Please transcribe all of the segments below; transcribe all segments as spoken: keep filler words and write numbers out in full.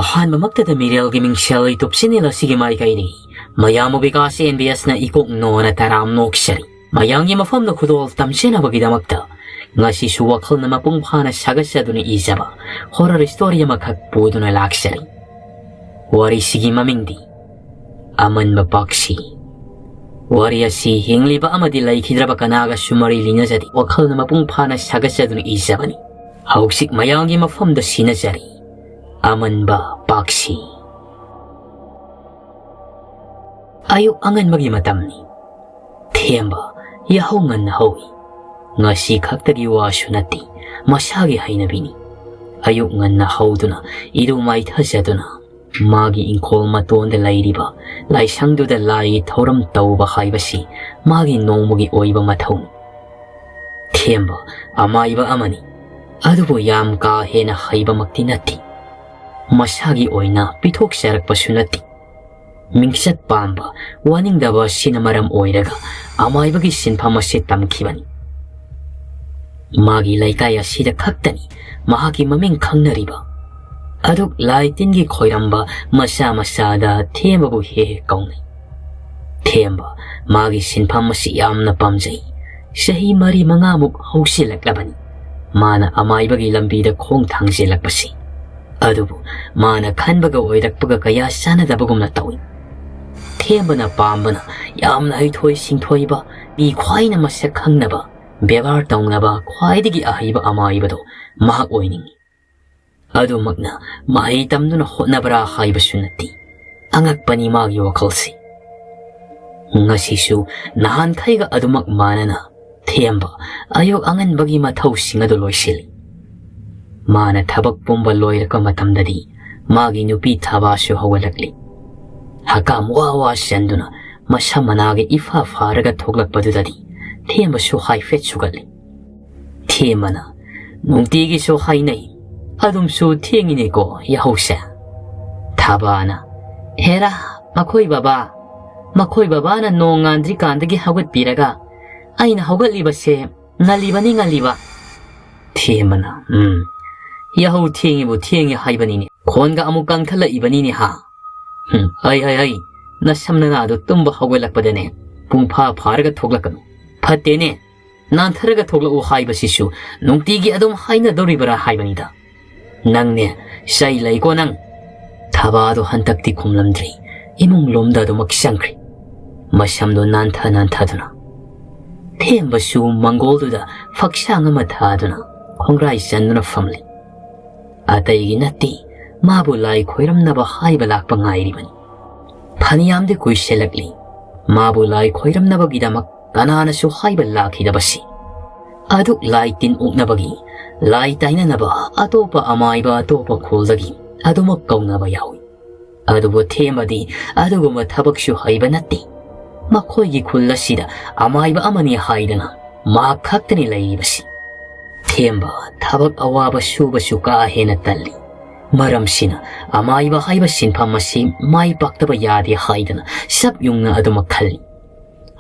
ꯑꯍꯥꯟꯕꯃꯛꯇꯗ ꯃꯤꯔꯦꯜꯒꯤ ꯃꯤꯡꯁꯦꯜ YouTube channel ꯑꯁꯤꯒꯤ ꯃꯥꯏꯀꯩꯗꯒꯤ ꯃꯌꯥꯝꯕꯨ ꯕꯤꯀꯥꯁ ꯑꯦꯟ ꯕꯤ ꯑꯦꯁꯅ ꯏꯀꯣꯛ ꯅꯣꯅ ꯇꯔꯥꯝ ꯅꯣꯛꯆꯔꯤ꯫ ꯃꯌꯥꯝꯒꯤ ꯃꯐꯝꯗ ꯈꯨꯗꯣꯜ ꯇꯝꯖꯅꯕꯒꯤꯗꯃꯛꯇ ꯉꯁꯤꯁꯨ ꯋꯥꯈꯜꯅ ꯃꯄꯨꯡ ꯐꯥꯅ ꯁꯥꯒꯠꯆꯗꯨꯅ ꯏꯖꯕ horror story ꯑꯃꯈꯛ ꯄꯨꯗꯨꯅ ꯂꯥꯛꯆꯔꯤ꯫ ꯋꯥꯔꯤꯁꯤꯒꯤ ꯃꯃꯤꯡꯗꯤ ꯑꯃꯟꯕ ꯄꯥꯛꯁꯤ꯫ ꯋꯥꯔꯤ ꯑꯁꯤ ꯍꯤꯡꯂꯤꯕ ꯑꯃꯗꯤ ꯂꯩꯈꯤꯗ꯭ꯔꯕ ꯀꯅꯥꯒꯁꯨ ꯃꯔꯤ ꯂꯤꯅꯖꯗꯦ꯫ ꯋꯥꯈꯜꯅ ꯃꯄꯨꯡ ꯐꯥꯅ ꯁꯥꯒꯠꯆꯗꯨꯅ ꯏꯖꯕꯅꯤ꯫ ꯍꯧꯖꯤꯛ ꯃꯌꯥꯝꯒꯤ ꯃꯐꯝꯗ ꯁꯤꯟꯅꯖꯔꯤ꯫ ꯑꯃꯟꯕ ꯄꯥꯛꯁꯤ꯫ ꯑꯌꯨꯛ ꯑꯉꯟꯕꯒꯤ ꯃꯇꯝꯅꯤ꯫ ꯊꯦꯝꯕ ꯌꯥꯍꯧ ꯉꯟꯅ ꯍꯧꯏ꯫ ꯉꯁꯤ ꯈꯛꯇꯒꯤ ꯋꯥꯁꯨ ꯅꯠꯇꯦ, ꯃꯁꯥꯒꯤ ꯍꯩꯅꯕꯤꯅꯤ꯫ ꯑꯌꯨꯛ ꯉꯟꯅ ꯍꯧꯗꯨꯅ ꯏꯔꯨ ꯃꯥꯏꯊꯖꯗꯨꯅ ꯃꯥꯒꯤ ꯏꯪꯈꯣꯜ ꯃꯇꯣꯟꯗ ꯂꯩꯔꯤꯕ ꯂꯥꯏꯁꯪꯗꯨꯗ ꯂꯥꯏꯒꯤ ꯊꯧꯔꯝ ꯇꯧꯕ ꯍꯥꯏꯕꯁꯤ ꯃꯥꯒꯤ ꯅꯣꯡꯃꯒꯤ ꯑꯣꯏꯕ ꯃꯊꯧꯅꯤ꯫ ꯊꯦꯝꯕ ꯑꯃꯥꯏꯕ ꯑꯃꯅꯤ, ꯑꯗꯨꯕꯨ ꯌꯥꯝ ꯀꯥ ꯍꯦꯟꯅ ꯍꯩꯕꯃꯛꯇꯤ ꯅꯠꯇꯦ꯫ ꯃꯁꯥꯒꯤ ꯑꯣꯏꯅ ꯄꯤꯊꯣꯛꯆꯔꯛꯄꯁꯨ ꯅꯠꯇꯦ꯫ ꯃꯤꯡꯆꯠ ꯄꯥꯝꯕ, ꯋꯥꯅꯤꯡꯗꯕ ꯑꯁꯤꯅ ꯃꯔꯝ ꯑꯣꯏꯔꯒ ꯑꯃꯥꯏꯕꯒꯤ ꯁꯤꯟꯐꯝ ꯑꯁꯤ ꯇꯝꯈꯤꯕꯅꯤ꯫ ꯃꯥꯒꯤ ꯂꯩꯀꯥꯏ ꯑꯁꯤꯗ ꯈꯛꯇꯅꯤ ꯃꯍꯥꯛꯀꯤ ꯃꯃꯤꯡ ꯈꯪꯅꯔꯤꯕ꯫ ꯑꯗꯨꯛ ꯂꯥꯏ ꯇꯤꯟꯒꯤ ꯈꯣꯏꯔꯝꯕ ꯃꯆꯥ ꯃꯆꯥꯗ ꯊꯦꯝꯕꯕꯨ ꯍꯦꯛ ꯍꯦꯛ ꯀꯧꯅꯩ꯫ ꯊꯦꯝꯕ ꯃꯥꯒꯤ ꯁꯤꯟꯐꯝ ꯑꯁꯤ ꯌꯥꯝꯅ ꯄꯥꯝꯖꯩ꯫ ꯆꯍꯤ ꯃꯔꯤ ꯃꯉꯥꯃꯨꯛ ꯍꯧꯁꯤꯜꯂꯛꯂꯕꯅꯤ ꯃꯥꯅ ꯑꯃꯥꯏꯕꯒꯤ ꯂꯝꯕꯤꯗ ꯈꯣꯡ ꯊꯥꯡꯖꯤꯜꯂꯛꯄꯁꯤ꯫ ꯑꯗꯨꯕꯨ ꯃꯥꯅ ꯈꯟꯕꯒ ꯑꯣꯏꯔꯛꯄꯒ ꯀꯌꯥ ꯆꯥꯟꯅꯗꯕꯒꯨꯝꯅ ꯇꯧꯏ꯫ ꯊꯦꯝꯕꯅ ꯄꯥꯝꯕꯅ ꯌꯥꯝꯅ ꯍꯩꯊꯣꯏ ꯁꯤꯡꯊꯣꯏꯕ, ꯃꯤ ꯈ꯭ꯋꯥꯏꯅ ꯃꯁꯛ ꯈꯪꯅꯕ, ꯕꯦꯕꯥꯔ ꯇꯧꯅꯕ ꯈ꯭ꯋꯥꯏꯗꯒꯤ ꯑꯍꯩꯕ ꯑꯃꯥꯏꯕꯗꯣ ꯃꯍꯥꯛ ꯑꯣꯏꯅꯤꯡꯏ꯫ ꯑꯗꯨꯃꯛꯅ ꯃꯍꯩ ꯇꯝꯗꯨꯅ ꯍꯣꯠꯅꯕ꯭ꯔꯥ ꯍꯥꯏꯕꯁꯨ ꯅꯠꯇꯦ꯫ ꯑꯉꯛꯄꯅꯤ ꯃꯥꯒꯤ ꯋꯥꯈꯜꯁꯤ꯫ ꯉꯁꯤꯁꯨ ꯅꯍꯥꯟꯈꯩꯒ ꯑꯗꯨꯃꯛ ꯃꯥꯟꯅꯅ ꯊꯦꯝꯕ ꯑꯌꯨꯛ ꯑꯉꯟꯕꯒꯤ ꯃꯊꯧꯁꯤꯡ ꯑꯗꯨ ꯂꯣꯏꯁꯤꯜꯂꯤ꯫ ꯃꯥꯅ ꯊꯕꯛ ꯄꯨꯝꯕ ꯂꯣꯏꯔꯛꯄ ꯃꯇꯝꯗꯗꯤ ꯃꯥꯒꯤ ꯅꯨꯄꯤ ꯊꯕꯥꯁꯨ ꯍꯧꯒꯠꯂꯛꯂꯤ꯫ ꯍꯀꯥꯝ ꯋꯥ ꯋꯥ ꯆꯟꯗꯨꯅ ꯃꯁꯝ ꯃꯅꯥꯒ ꯏꯐꯥ ꯐꯥꯔꯒ ꯊꯣꯛꯂꯛꯄꯗꯨꯗꯗꯤ ꯊꯦꯝꯕꯁꯨ ꯍꯥꯏꯐꯦꯠ ꯁꯨꯒꯠꯂꯤ꯫ ꯊꯦꯝꯕꯅ ꯅꯨꯡꯇꯤꯒꯤꯁꯨ ꯍꯥꯏꯅꯩ, "ꯑꯗꯨꯝꯁꯨ ꯊꯦꯡꯉꯤꯅꯦꯀꯣ ꯌꯥꯍꯧꯁꯦ?" ꯊꯕꯥꯅ, "ꯍꯦꯔꯥ, ꯃꯈꯣꯏ ꯕꯕꯥ, ꯃꯈꯣꯏ ꯕꯕꯥꯅ ꯅꯣꯡ ꯉꯥꯟꯗ꯭ꯔꯤꯀꯥꯟꯗꯒꯤ ꯍꯧꯒꯠꯄꯤꯔꯒ ꯑꯩꯅ ꯍꯧꯒꯠꯂꯤꯕꯁꯦ ꯉꯜꯂꯤꯕꯅꯤ, ꯉꯜꯂꯤꯕ꯫" ꯊꯦꯝꯕꯅ, "ꯎꯝ, "ꯌꯥꯍꯧ ꯊꯦꯡꯉꯤꯕꯨ ꯊꯦꯡꯉꯦ ꯍꯥꯏꯕꯅꯤꯅꯦ, ꯈꯣꯟꯒ ꯑꯃꯨꯛ ꯀꯪꯊꯠꯂꯛꯏꯕꯅꯤꯅꯦ ꯍꯥ? ꯍꯨꯝ, ꯍꯩ, ꯍꯩ, ꯍꯩ, ꯅꯁꯝ ꯅꯅꯥꯗꯨ ꯇꯨꯝꯕ ꯍꯧꯒꯠꯂꯛꯄꯗꯅꯦ ꯄꯨꯡ ꯐꯥ ꯐꯥꯔꯒ ꯊꯣꯛꯂꯛꯀꯅꯨ꯫ ꯐꯠꯇꯦꯅꯦ, ꯅꯥꯟꯊꯔꯒ ꯊꯣꯛꯂꯛꯎ ꯍꯥꯏꯕꯁꯤꯁꯨ ꯅꯨꯡꯇꯤꯒꯤ ꯑꯗꯨꯝ ꯍꯥꯏꯅꯗꯧꯔꯤꯕꯔꯥ ꯍꯥꯏꯕꯅꯤꯗ꯫ ꯅꯪꯅꯦ, ꯆꯩ ꯂꯩꯀꯣ ꯅꯪ꯫" ꯊꯕꯥꯗꯣ ꯍꯟꯗꯛꯇꯤ ꯈꯨꯝꯂꯝꯗ꯭ꯔꯦ꯫ ꯏꯃꯨꯡ ꯂꯣꯝꯗ ꯑꯗꯨꯃꯛ ꯆꯪꯈ꯭ꯔꯦ꯫ ꯃꯁꯝꯗꯣ ꯅꯥꯟꯊ ꯅꯥꯟꯊꯗꯨꯅ꯫ ꯊꯦꯝꯕꯁꯨ ꯃꯪꯒꯣꯜꯗꯨꯗ ꯐꯛꯁꯥꯡ ꯑꯃ ꯊꯥꯗꯨꯅ ꯈꯣꯡꯒ꯭ꯔꯥꯏ ꯆꯟꯗꯨꯅ ꯐꯝꯂꯤ꯫ ꯑꯇꯩꯒꯤ ꯅꯠꯇꯦ, ꯃꯥꯕꯨ ꯂꯥꯏ ꯈꯣꯏꯔꯝꯅꯕ ꯍꯥꯏꯕ ꯂꯥꯛꯄ ꯉꯥꯏꯔꯤꯕꯅꯤ꯫ ꯐꯅꯌꯥꯝꯗꯤ ꯀꯨꯏꯁꯤꯜꯂꯛꯂꯤ ꯃꯥꯕꯨ ꯂꯥꯏ ꯈꯣꯏꯔꯝꯅꯕꯒꯤꯗꯃꯛ ꯀꯅꯥꯅꯁꯨ ꯍꯥꯏꯕ ꯂꯥꯛꯈꯤꯗꯕꯁꯤ꯫ ꯑꯗꯨꯛ ꯂꯥꯏ ꯇꯤꯟ ꯑꯣꯛꯅꯕꯒꯤ, ꯂꯥꯏ ꯇꯥꯏꯅꯅꯕ ꯑꯇꯣꯞꯄ ꯑꯃꯥꯏꯕ ꯑꯇꯣꯞꯄ ꯈꯨꯜꯗꯒꯤ ꯑꯗꯨꯃꯛ ꯀꯧꯅꯕ ꯌꯥꯎꯏ꯫ ꯑꯗꯨꯕꯨ ꯊꯦꯝꯕꯗꯤ ꯑꯗꯨꯒꯨꯝꯕ ꯊꯕꯛꯁꯨ ꯍꯩꯕ ꯅꯠꯇꯦ꯫ ꯃꯈꯣꯏꯒꯤ ꯈꯨꯜ ꯑꯁꯤꯗ ꯑꯃꯥꯏꯕ ꯑꯃꯅꯤ ꯍꯥꯏꯗꯅ ꯃꯍꯥꯛ ꯈꯛꯇꯅꯤ ꯂꯩꯔꯤꯕꯁꯤ꯫ ꯊꯦꯝꯕ ꯊꯕꯛ ꯑꯋꯥꯕ ꯁꯨꯕꯁꯨ ꯀꯥ ꯍꯦꯟꯅ ꯇꯜꯂꯤ꯫ ꯃꯔꯝꯁꯤꯅ ꯑꯃꯥꯏꯕ ꯍꯥꯏꯕ ꯁꯤꯟꯐꯝ ꯑꯁꯤ ꯃꯥꯏ ꯄꯥꯛꯇꯕ ꯌꯥꯗꯦ ꯍꯥꯏꯗꯅ ꯁꯛ ꯌꯨꯡꯅ ꯑꯗꯨꯃꯛ ꯈꯜꯂꯤ꯫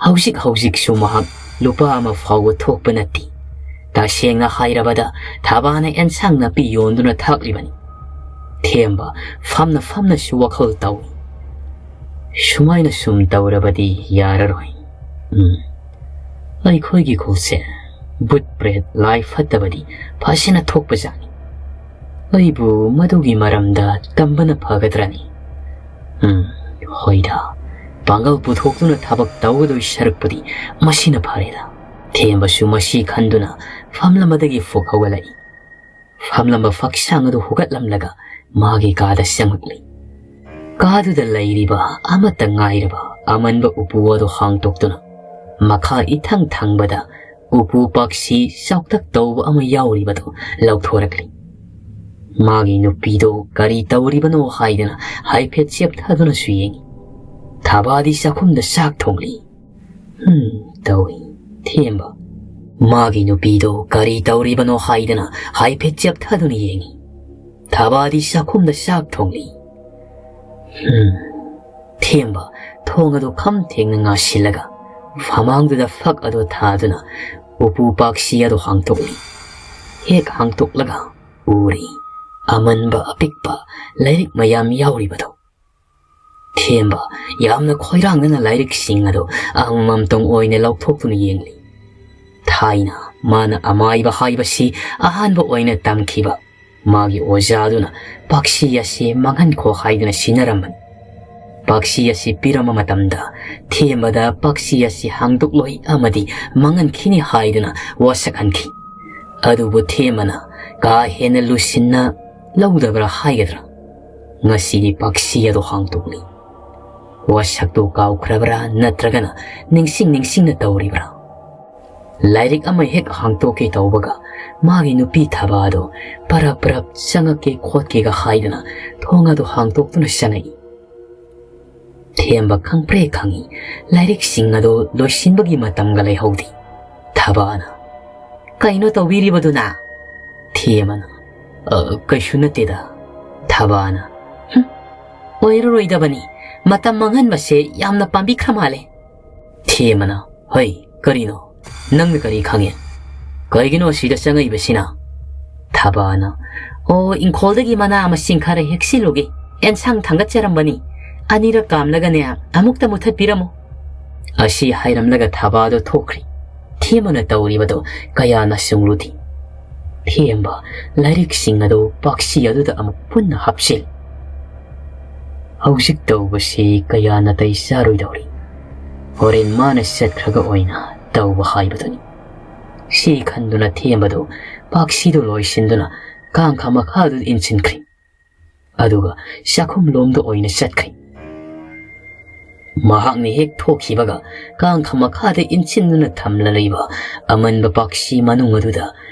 ꯍꯧꯖꯤꯛ ꯍꯧꯖꯤꯛꯁꯨ ꯃꯍꯥꯛ ꯂꯨꯄꯥ ꯑꯃ ꯐꯥꯎꯕ ꯊꯣꯛꯄ ꯅꯠꯇꯦ꯫ ꯇꯁꯦꯡꯅ ꯍꯥꯏꯔꯕꯗ ꯊꯕꯥꯅ ꯑꯦꯟꯁꯥꯡ ꯅꯥꯄꯤ ꯌꯣꯟꯗꯨꯅ ꯊꯥꯛꯂꯤꯕꯅꯤ꯫ ꯊꯦꯝꯕ ꯐꯝꯅ ꯐꯝꯅꯁꯨ ꯋꯥꯈꯜ ꯇꯧꯏ꯫ ꯁꯨꯃꯥꯏꯅ ꯁꯨꯝ ꯇꯧꯔꯕꯗꯤ ꯌꯥꯔꯔꯣꯏ꯫ ꯎꯝ꯫ ꯑꯩꯈꯣꯏꯒꯤ ꯈꯨꯜꯁꯦ ꯕꯨꯠ ꯄ꯭ꯔꯦꯠ ꯂꯥꯏ ꯐꯠꯇꯕꯗꯤ ꯐꯖꯅ ꯊꯣꯛꯄꯖꯥꯠꯅꯤ꯫ ꯑꯩꯕꯨ ꯃꯗꯨꯒꯤ ꯃꯔꯝꯗ ꯇꯝꯕꯅ ꯐꯒꯗ꯭ꯔꯅꯤ? ꯎꯝ, ꯍꯣꯏꯗ, ꯄꯥꯡꯒꯜ ꯄꯨꯊꯣꯛꯇꯨꯅ ꯊꯕꯛ ꯇꯧꯒꯗꯣꯏ ꯁꯔꯨꯛꯄꯨꯗꯤ ꯃꯁꯤꯅ ꯐꯔꯦꯗ꯫ ꯊꯦꯝꯕꯁꯨ ꯃꯁꯤ ꯈꯟꯗꯨꯅ ꯐꯝꯂꯝꯕꯗꯒꯤ ꯐꯨꯛ ꯍꯧꯒꯠꯂꯛꯏ꯫ ꯐꯝꯂꯝꯕ ꯐꯛꯁꯥꯡ ꯑꯗꯨ ꯍꯨꯒꯠꯂꯝꯂꯒ ꯃꯥꯒꯤ ꯀꯥꯗ ꯆꯪꯂꯛꯂꯤ꯫ ꯀꯥꯗꯨꯗ ꯂꯩꯔꯤꯕ ꯑꯃꯠꯇ ꯉꯥꯏꯔꯕ ꯑꯃꯟꯕ ꯎꯄꯨ ꯑꯗꯨ ꯍꯥꯡꯇꯣꯛꯇꯨꯅ ꯃꯈꯥ ꯏꯊꯪ ꯊꯪꯕꯗ ꯎꯄꯨ ꯄꯥꯛꯁꯤ ꯆꯥꯎꯇꯛ ꯇꯧꯕ ꯑꯃ ꯌꯥꯎꯔꯤꯕꯗꯨ ꯂꯧꯊꯣꯔꯛꯂꯤ꯫ ꯃꯥꯒꯤ ꯅꯨꯄꯤꯗꯨ ꯀꯔꯤ ꯇꯧꯔꯤꯕꯅꯣ ꯍꯥꯏꯗꯅ ꯍꯥꯏꯐꯦꯠ ꯆꯦꯞꯊꯗꯨꯅꯁꯨ ꯌꯦꯡꯏ꯫ ꯊꯕꯥꯗꯤ ꯆꯥꯛꯈꯨꯝꯗ ꯆꯥꯛ ꯊꯣꯡꯂꯤ꯫ ꯍꯨꯝ, ꯇꯧꯏ꯫ ꯊꯦꯝꯕ꯫ ꯃꯥꯒꯤ ꯅꯨꯄꯤꯗꯨ ꯀꯔꯤ ꯇꯧꯔꯤꯕꯅꯣ ꯍꯥꯏꯗꯅ ꯍꯥꯏꯐꯦꯠ ꯆꯦꯞꯊꯗꯨꯅ ꯌꯦꯡꯏ꯫ ꯊꯕꯥꯗꯤ ꯆꯥꯛꯈꯨꯝꯗ ꯆꯥꯛ ꯊꯣꯡꯂꯤ꯫ ꯍꯨꯝ꯫ ꯊꯦꯝꯕ ꯊꯣꯡ ꯑꯗꯨ ꯈꯝ ꯊꯦꯡꯅ ꯉꯥꯁꯤꯜꯂꯒ ꯐꯃꯥꯡꯗꯨꯗ ꯐꯛ ꯑꯗꯨ ꯊꯥꯗꯨꯅ ꯎꯄꯨ ꯄꯥꯛꯁꯤ ꯑꯗꯨ ꯍꯥꯡꯇꯣꯛꯂꯤ꯫ ꯍꯦꯛ ꯍꯥꯡꯇꯣꯛꯂꯒ ꯎꯔꯤ꯫ ꯑꯃꯟꯕ ꯑꯄꯤꯛꯄ ꯂꯥꯏꯔꯤꯛ ꯃꯌꯥꯝ ꯌꯥꯎꯔꯤꯕꯗꯨ꯫ ꯊꯦꯝꯕ ꯌꯥꯝꯅ ꯈꯣꯏꯔꯥꯡꯅꯅ ꯂꯥꯏꯔꯤꯛꯁꯤꯡ ꯑꯗꯨ ꯑꯃꯃꯝꯇꯪ ꯑꯣꯏꯅ ꯂꯧꯊꯣꯛꯇꯨꯅ ꯌꯦꯡꯂꯤ꯫ ꯊꯥꯏꯅ ꯃꯥꯅ ꯑꯃꯥꯏꯕ ꯍꯥꯏꯕꯁꯤ ꯑꯍꯥꯟꯕ ꯑꯣꯏꯅ ꯇꯝꯈꯤꯕ ꯃꯥꯒꯤ ꯑꯣꯖꯥꯗꯨꯅ ꯄꯥꯛꯁꯤ ꯑꯁꯤ ꯃꯥꯡꯍꯟꯈꯣ ꯍꯥꯏꯗꯨꯅ ꯁꯤꯟꯅꯔꯝꯕꯅꯤ꯫ ꯄꯥꯛꯁꯤ ꯑꯁꯤ ꯄꯤꯔꯝꯕ ꯃꯇꯝꯗ ꯊꯦꯝꯕꯗ ꯄꯥꯛꯁꯤ ꯑꯁꯤ ꯍꯥꯡꯗꯣꯛꯂꯣꯏ ꯑꯃꯗꯤ ꯃꯥꯡꯍꯟꯈꯤꯅꯤ ꯍꯥꯏꯗꯨꯅ ꯋꯥꯁꯛꯍꯟꯈꯤ꯫ ꯑꯗꯨꯕꯨ ꯊꯦꯝꯕꯅ ꯀꯥ ꯍꯦꯟꯅ ꯂꯨꯁꯤꯟꯅ ꯂꯧꯗꯕ꯭ꯔꯥ ꯍꯥꯏꯒꯗ꯭ꯔꯥ, ꯉꯁꯤꯗꯤ ꯄꯥꯛꯁꯤ ꯑꯗꯨ ꯍꯥꯡꯗꯣꯛꯂꯤ꯫ ꯋꯥꯁꯛꯇꯨ ꯀꯥꯎꯈ꯭ꯔꯕ꯭ꯔꯥ ꯅꯠꯇ꯭ꯔꯒꯅ ꯅꯤꯡꯁꯤꯡ ꯅꯤꯡꯁꯤꯡꯅ ꯇꯧꯔꯤꯕ꯭ꯔꯥ? ꯂꯥꯏꯔꯤꯛ ꯑꯃ ꯍꯦꯛ ꯍꯥꯡꯇꯣꯛꯀꯦ ꯇꯧꯕꯒ ꯃꯥꯒꯤ ꯅꯨꯄꯤ ꯊꯕꯥꯗꯣ ꯄꯔꯞ ꯄꯔꯞ ꯆꯪꯉꯛꯀꯦ ꯈꯣꯠꯀꯦꯒ ꯍꯥꯏꯗꯨꯅ ꯊꯣꯡ ꯑꯗꯨ ꯍꯥꯡꯇꯣꯛꯇꯨꯅ ꯆꯪꯉꯛꯏ꯫ ꯊꯦꯝꯕ ꯈꯪꯄ꯭ꯔꯦ ꯈꯪꯉꯤ꯫ ꯂꯥꯏꯔꯤꯛꯁꯤꯡ ꯑꯗꯨ ꯂꯣꯏꯁꯤꯟꯕꯒꯤ ꯃꯇꯝꯒ ꯂꯩꯍꯧꯗꯦ꯫ ꯊꯕꯥꯅ, "ꯀꯩꯅꯣ ꯇꯧꯕꯤꯔꯤꯕꯗꯨꯅ?" ꯊꯦꯝꯕꯅ, "ꯑ, ꯀꯩꯁꯨ ꯅꯠꯇꯦꯗ꯫" ꯊꯕꯥꯅ, "ꯍꯨꯝ, ꯑꯣꯏꯔꯔꯣꯏꯗꯕꯅꯤ꯫ ꯃꯇꯝ ꯃꯥꯡꯍꯟꯕꯁꯦ ꯌꯥꯝꯅ ꯄꯥꯝꯕꯤꯈ꯭ꯔ ꯃꯥꯜꯂꯦ꯫" ꯊꯦꯝꯕꯅ, "ꯍꯩ, ꯀꯔꯤꯅꯣ? ꯅꯪꯅ ꯀꯔꯤ ꯈꯪꯉꯦ? ꯀꯩꯒꯤꯅꯣ ꯁꯤꯗ ꯆꯪꯉꯛꯏꯕꯁꯤꯅ?" ꯊꯕꯥꯅ, "ꯑꯣ, ꯏꯪꯈꯣꯜꯗꯒꯤ ꯃꯅꯥ ꯃꯁꯤꯡ ꯈꯔ ꯍꯦꯛꯁꯤꯜꯂꯨꯒꯦ꯫ ꯑꯦꯟꯁꯥꯡ ꯊꯥꯡꯒꯠꯆꯔꯝꯕꯅꯤ꯫ ꯑꯅꯤꯔꯛ ꯀꯥꯝꯂꯒꯅꯦ, ꯑꯃꯨꯛꯇ ꯃꯨꯊꯠꯄꯤꯔꯝꯃꯨ꯫" ꯑꯁꯤ ꯍꯥꯏꯔꯝꯂꯒ ꯊꯕꯥꯗꯣ ꯊꯣꯛꯈ꯭ꯔꯤ꯫ ꯊꯦꯝꯕꯅ ꯇꯧꯔꯤꯕꯗꯣ ꯀꯌꯥꯅ ꯆꯨꯝꯂꯨꯗꯦ꯫ ꯊꯦꯝꯕ ꯂꯥꯏꯔꯤꯛꯁꯤꯡ ꯑꯗꯨ ꯄꯥꯛꯁꯤ ꯑꯗꯨꯗ ꯑꯃꯨꯛ ꯄꯨꯟꯅ ꯍꯥꯞꯆꯤꯜ꯫ ꯍꯧꯖꯤꯛ ꯇꯧꯕꯁꯤ ꯀꯌꯥ ꯅꯥꯇꯩ ꯆꯥꯔꯣꯏꯗꯧꯔꯤ꯫ ꯍꯣꯔꯦꯟ ꯃꯥꯅ ꯆꯠꯈ꯭ꯔꯒ ꯑꯣꯏꯅ ꯇꯧꯕ ꯍꯥꯏꯕꯗꯨꯅꯤ꯫ ꯁꯤ ꯈꯟꯗꯨꯅ ꯊꯦꯝꯕꯗꯨ ꯄꯥꯛꯁꯤꯗꯨ ꯂꯣꯏꯁꯤꯟꯗꯨꯅ ꯀꯥꯡꯈ ꯃꯈꯥꯗꯨꯗ ꯏꯟꯁꯤꯟꯈ꯭ꯔꯦ꯫ ꯑꯗꯨꯒ ꯆꯥꯛꯈꯨꯝ ꯂꯣꯝꯗ ꯑꯣꯏꯅ ꯆꯠꯈ꯭ꯔꯦ꯫ ꯃꯍꯥꯛꯅ ꯍꯦꯛ ꯊꯣꯛꯈꯤꯕꯒ ꯀꯥꯡꯈ ꯃꯈꯥꯗ ꯏꯟꯁꯤꯟꯗꯨꯅ ꯊꯝꯂ ꯂꯩꯕ ꯑꯃꯟꯕ ꯄꯥꯛꯁꯤ ꯃꯅꯨꯡ ꯑꯗꯨꯗ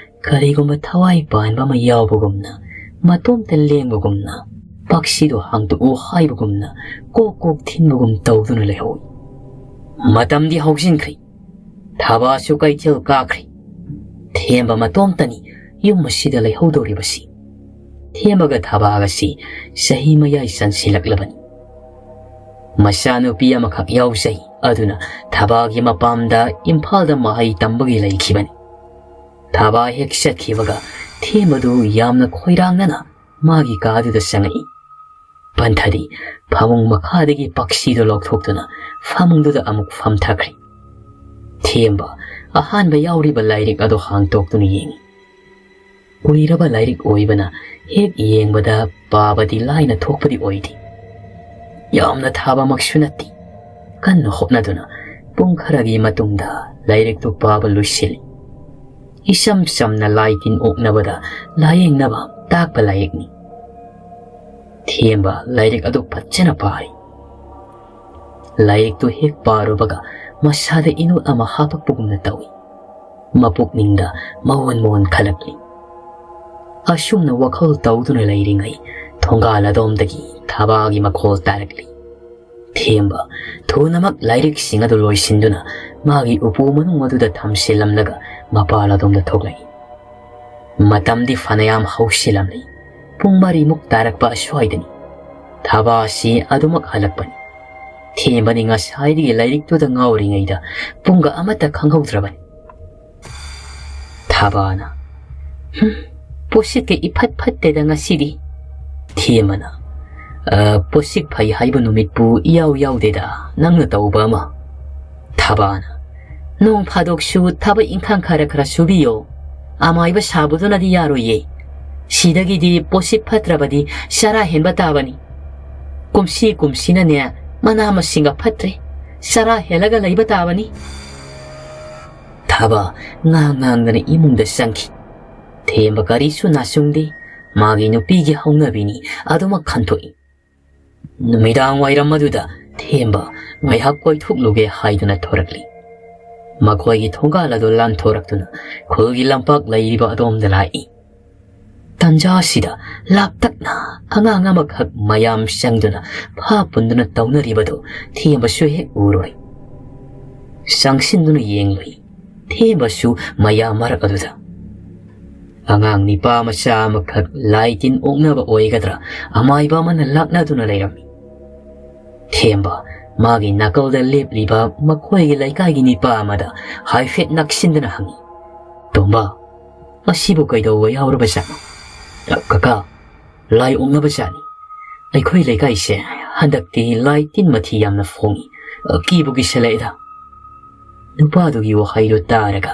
ꯀꯔꯤꯒꯨꯝꯕ ꯊꯋꯥꯏ ꯄꯥꯟꯕ ꯑꯃ ꯌꯥꯎꯕꯒꯨꯝꯅ, ꯃꯇꯣꯝꯇ ꯂꯦꯡꯕꯒꯨꯝꯅ, ꯄꯥꯛꯁꯤꯗꯨ ꯍꯥꯡꯗꯣꯛꯎ ꯍꯥꯏꯕꯒꯨꯝꯅ ꯀꯣꯛ ꯀꯣꯛ ꯊꯤꯟꯕꯒꯨꯝ ꯇꯧꯗꯨꯅ ꯂꯩꯍꯧꯏ꯫ ꯃꯇꯝꯗꯤ ꯍꯧꯖꯤꯟꯈ꯭ꯔꯦ꯫ ꯊꯕꯥꯁꯨ ꯀꯩꯊꯦꯜ ꯀꯥꯈ꯭ꯔꯦ꯫ ꯊꯦꯝꯕ ꯃꯇꯣꯝꯇꯅꯤ ꯌꯨꯝ ꯑꯁꯤꯗ ꯂꯩꯍꯧꯗꯧꯔꯤꯕꯁꯤ꯫ ꯊꯦꯝꯕꯒ ꯊꯕꯥꯒꯁꯤ ꯆꯍꯤ ꯃꯌꯥꯏ ꯆꯟꯁꯤꯜꯂꯛꯂꯕꯅꯤ꯫ ꯃꯆꯥꯅꯨꯄꯤ ꯑꯃꯈꯛ ꯌꯥꯎꯖꯩ꯫ ꯑꯗꯨꯅ ꯊꯕꯥꯒꯤ ꯃꯄꯥꯝꯗ ꯏꯝꯐꯥꯜꯗ ꯃꯍꯩ ꯇꯝꯕꯒꯤ ꯂꯩꯈꯤꯕꯅꯤ꯫ ꯊꯕꯥ ꯍꯦꯛ ꯆꯠꯈꯤꯕꯒ ꯊꯦꯝꯕꯗꯨ ꯌꯥꯝꯅ ꯈꯣꯏꯔꯥꯡꯅꯅ ꯃꯥꯒꯤ ꯀꯥꯗꯨꯗ ꯆꯪꯉꯛꯏ꯫ ꯄꯟꯊꯗꯤ ꯐꯃꯨꯡ ꯃꯈꯥꯗꯒꯤ ꯄꯛꯁꯤꯗꯨ ꯂꯧꯊꯣꯛꯇꯨꯅ ꯐꯃꯨꯡꯗꯨꯗ ꯑꯃꯨꯛ ꯐꯝꯊꯈ꯭ꯔꯦ꯫ ꯊꯦꯝꯕ ꯑꯍꯥꯟꯕ ꯌꯥꯎꯔꯤꯕ ꯂꯥꯏꯔꯤꯛ ꯑꯗꯨ ꯍꯥꯡꯇꯣꯛꯇꯨꯅ ꯌꯦꯡꯉꯤ꯫ ꯀꯨꯏꯔꯕ ꯂꯥꯏꯔꯤꯛ ꯑꯣꯏꯕꯅ ꯍꯦꯛ ꯌꯦꯡꯕꯗ ꯄꯥꯕꯗꯤ ꯂꯥꯏꯅ ꯊꯣꯛꯄꯗꯤ ꯑꯣꯏꯗꯦ꯫ ꯌꯥꯝꯅ ꯊꯥꯕꯃꯛꯁꯨ ꯅꯠꯇꯦ꯫ ꯀꯟꯅ ꯍꯣꯠꯅꯗꯨꯅ ꯄꯨꯡ ꯈꯔꯒꯤ ꯃꯇꯨꯡꯗ ꯂꯥꯏꯔꯤꯛꯇꯨ ꯄꯥꯕ ꯂꯣꯏꯁꯤꯜꯂꯤ꯫ ꯏꯆꯝ ꯆꯝꯅ ꯂꯥꯏ ꯇꯤꯟ ꯑꯣꯛꯅꯕꯗ ꯂꯥꯌꯦꯡꯅꯕ ꯇꯥꯛꯄ ꯂꯥꯏꯔꯤꯛꯅꯤ꯫ ꯊꯦꯝꯕ ꯂꯥꯏꯔꯤꯛ ꯑꯗꯨ ꯐꯖꯅ ꯄꯥꯔꯤ꯫ ꯂꯥꯏꯔꯤꯛꯇꯨ ꯍꯦꯛ ꯄꯥꯔꯨꯕꯒ ꯃꯁꯥꯗ ꯏꯅꯣꯠ ꯑꯃ ꯍꯥꯞꯄꯛꯄꯒꯨꯝꯅ ꯇꯧꯏ꯫ ꯃꯄꯨꯛꯅꯤꯡꯗ ꯃꯑꯣꯟ ꯃꯑꯣꯟ ꯈꯜꯂꯛꯂꯤ꯫ ꯑꯁꯨꯝꯅ ꯋꯥꯈꯜ ꯇꯧꯗꯨꯅ ꯂꯩꯔꯤꯉꯩ ꯊꯣꯡꯒꯥꯜ ꯑꯗꯣꯝꯗꯒꯤ ꯊꯕꯥꯒꯤ ꯃꯈꯣꯜ ꯇꯥꯔꯛꯂꯤ꯫ ꯊꯦꯝꯕ ꯊꯨꯅꯃꯛ ꯂꯥꯏꯔꯤꯛꯁꯤꯡ ꯑꯗꯨ ꯂꯣꯏꯁꯤꯟꯗꯨꯅ ꯃꯥꯒꯤ ꯎꯄꯨ ꯃꯅꯨꯡ ꯑꯗꯨꯗ ꯊꯝꯁꯤꯜꯂꯝꯂꯒ ꯃꯄꯥꯜ ꯑꯗꯣꯝꯗ ꯊꯣꯛꯂꯛꯏ꯫ ꯃꯇꯝꯗꯤ ꯐꯅꯌꯥꯝ ꯍꯧꯁꯤꯜꯂꯝꯂꯤ꯫ ꯄꯨꯡ ꯃꯔꯤꯃꯨꯛ ꯇꯥꯔꯛꯄ ꯑꯁ꯭ꯋꯥꯏꯗꯅꯤ꯫ ꯊꯕꯥ ꯑꯁꯤ ꯑꯗꯨꯃꯛ ꯍꯜꯂꯛꯄꯅꯤ꯫ ꯊꯦꯝꯕꯗꯤ ꯉꯁꯥꯏꯗꯒꯤ ꯂꯥꯏꯔꯤꯛꯇꯨꯗ ꯉꯥꯎꯔꯤꯉꯩꯗ ꯄꯨꯡꯒ ꯑꯃꯠꯇ ꯈꯪꯍꯧꯗ꯭ꯔꯕꯅꯤ꯫ ꯊꯕꯥꯅ, "ꯍꯨꯝ, ꯄꯣꯠꯁꯤꯠꯀ ꯏꯐꯠ ꯐꯠꯇꯦꯗ ꯉꯁꯤꯗꯤ꯫" ꯊꯦꯝꯕꯅ, "ꯑ, ꯄꯣꯠꯁꯤꯠ ꯐꯩ ꯍꯥꯏꯕ ꯅꯨꯃꯤꯠꯄꯨ ꯏꯌꯥꯎ ꯌꯥꯎꯗꯦꯗ, ꯅꯪꯅ ꯇꯧꯕ ꯑꯃ꯫" ꯊꯕꯥꯅ, "ꯅꯣꯡ ꯐꯥꯗꯣꯛꯁꯨ ꯊꯕꯛ ꯏꯪꯈꯥꯡ ꯈꯔ ꯈꯔ ꯁꯨꯕꯤꯌꯣ꯫ ꯑꯃꯥꯏꯕ ꯁꯥꯕꯗꯨꯅꯗꯤ ꯌꯥꯔꯣꯏꯌꯦ꯫ ꯁꯤꯗꯒꯤꯗꯤ ꯄꯣꯠꯁꯤꯠ ꯐꯠꯇ꯭ꯔꯕꯗꯤ ꯆꯔꯥ ꯍꯦꯟꯕ ꯇꯥꯕꯅꯤ꯫ ꯀꯨꯝꯁꯤ ꯀꯨꯝꯁꯤꯅꯅꯦ, ꯃꯅꯥ ꯃꯁꯤꯡꯒ ꯐꯠꯇ꯭ꯔꯦ꯫ ꯆꯔꯥ ꯍꯦꯜꯂꯒ ꯂꯩꯕ ꯇꯥꯕꯅꯤ꯫" ꯊꯕꯥ ꯉꯥꯡ ꯉꯥꯡꯗꯅ ꯏꯃꯨꯡꯗ ꯆꯪꯈꯤ꯫ ꯊꯦꯝꯕ ꯀꯔꯤꯁꯨ ꯅꯥꯆꯨꯡꯗꯦ꯫ ꯃꯥꯒꯤ ꯅꯨꯄꯤꯒꯤ ꯍꯧꯅꯕꯤꯅꯤ ꯑꯗꯨꯃꯛ ꯈꯟꯊꯣꯛꯏ꯫ ꯅꯨꯃꯤꯗꯥꯡ ꯋꯥꯏꯔꯝ ꯑꯗꯨꯗ ꯊꯦꯝꯕ ꯉꯥꯏꯍꯥꯛ ꯀꯣꯏꯊꯣꯛꯂꯨꯒꯦ ꯍꯥꯏꯗꯨꯅ ꯊꯣꯔꯛꯂꯤ꯫ ꯃꯈꯣꯏꯒꯤ ꯊꯣꯡꯒꯥꯜ ꯑꯗꯨ ꯂꯥꯟꯊꯣꯔꯛꯇꯨꯅ ꯈꯨꯜꯒꯤ ꯂꯝꯄꯥꯛ ꯂꯩꯔꯤꯕ ꯑꯗꯣꯝꯗ ꯂꯥꯛꯏ꯫ ꯇꯟꯖꯥ ꯑꯁꯤꯗ ꯂꯥꯞꯇꯛꯅ ꯑꯉꯥꯡ ꯑꯃꯈꯛ ꯃꯌꯥꯝ ꯆꯪꯗꯨꯅ ꯐꯥ ꯄꯨꯟꯗꯨꯅ ꯇꯧꯅꯔꯤꯕꯗꯨ ꯊꯦꯝꯕꯁꯨ ꯍꯦꯛ ꯎꯔꯨꯔꯦ꯫ ꯆꯪꯁꯤꯟꯗꯨꯅ ꯌꯦꯡꯂꯨꯏ꯫ ꯊꯦꯝꯕꯁꯨ ꯃꯌꯥꯝ ꯃꯔꯛ ꯑꯗꯨꯗ꯫ ꯑꯉꯥꯡ ꯅꯤꯄꯥ ꯃꯆꯥ ꯑꯃꯈꯛ ꯂꯥꯏ ꯇꯤꯟ ꯑꯣꯛꯅꯕ ꯑꯣꯏꯒꯗ꯭ꯔꯥ ꯑꯃꯥꯏꯕ ꯑꯃꯅ ꯂꯥꯛꯅꯗꯨꯅ ꯂꯩꯔꯝꯃꯤ꯫ ꯊꯦꯝꯕ ꯃꯥꯒꯤ ꯅꯥꯀꯜꯗ ꯂꯦꯞꯂꯤꯕ ꯃꯈꯣꯏꯒꯤ ꯂꯩꯀꯥꯏꯒꯤ ꯅꯤꯄꯥ ꯑꯃꯗ ꯍꯥꯏꯐꯦꯠ ꯅꯛꯁꯤꯟꯗꯨꯅ ꯍꯪꯉꯤ, "ꯇꯣꯝꯕ, "ꯃꯁꯤꯕꯨ ꯀꯩꯗꯧꯕ ꯌꯥꯎꯔꯕꯖꯥꯠꯅꯣ?" "ꯀꯀꯥ, ꯂꯥꯏ ꯑꯣꯛꯅꯕꯖꯥꯠꯅꯤ꯫ ꯑꯩꯈꯣꯏ ꯂꯩꯀꯥꯏꯁꯦ ꯍꯟꯗꯛꯇꯤ ꯂꯥꯏ ꯇꯤꯟ ꯃꯊꯤ ꯌꯥꯝꯅ ꯐꯣꯡꯉꯤ꯫ ꯀꯤꯕꯨ ꯀꯤꯁꯜꯂꯛꯑꯦꯗ꯫" ꯅꯨꯄꯥꯗꯨꯒꯤ ꯋꯥꯍꯩꯗꯨ ꯇꯥꯔꯒ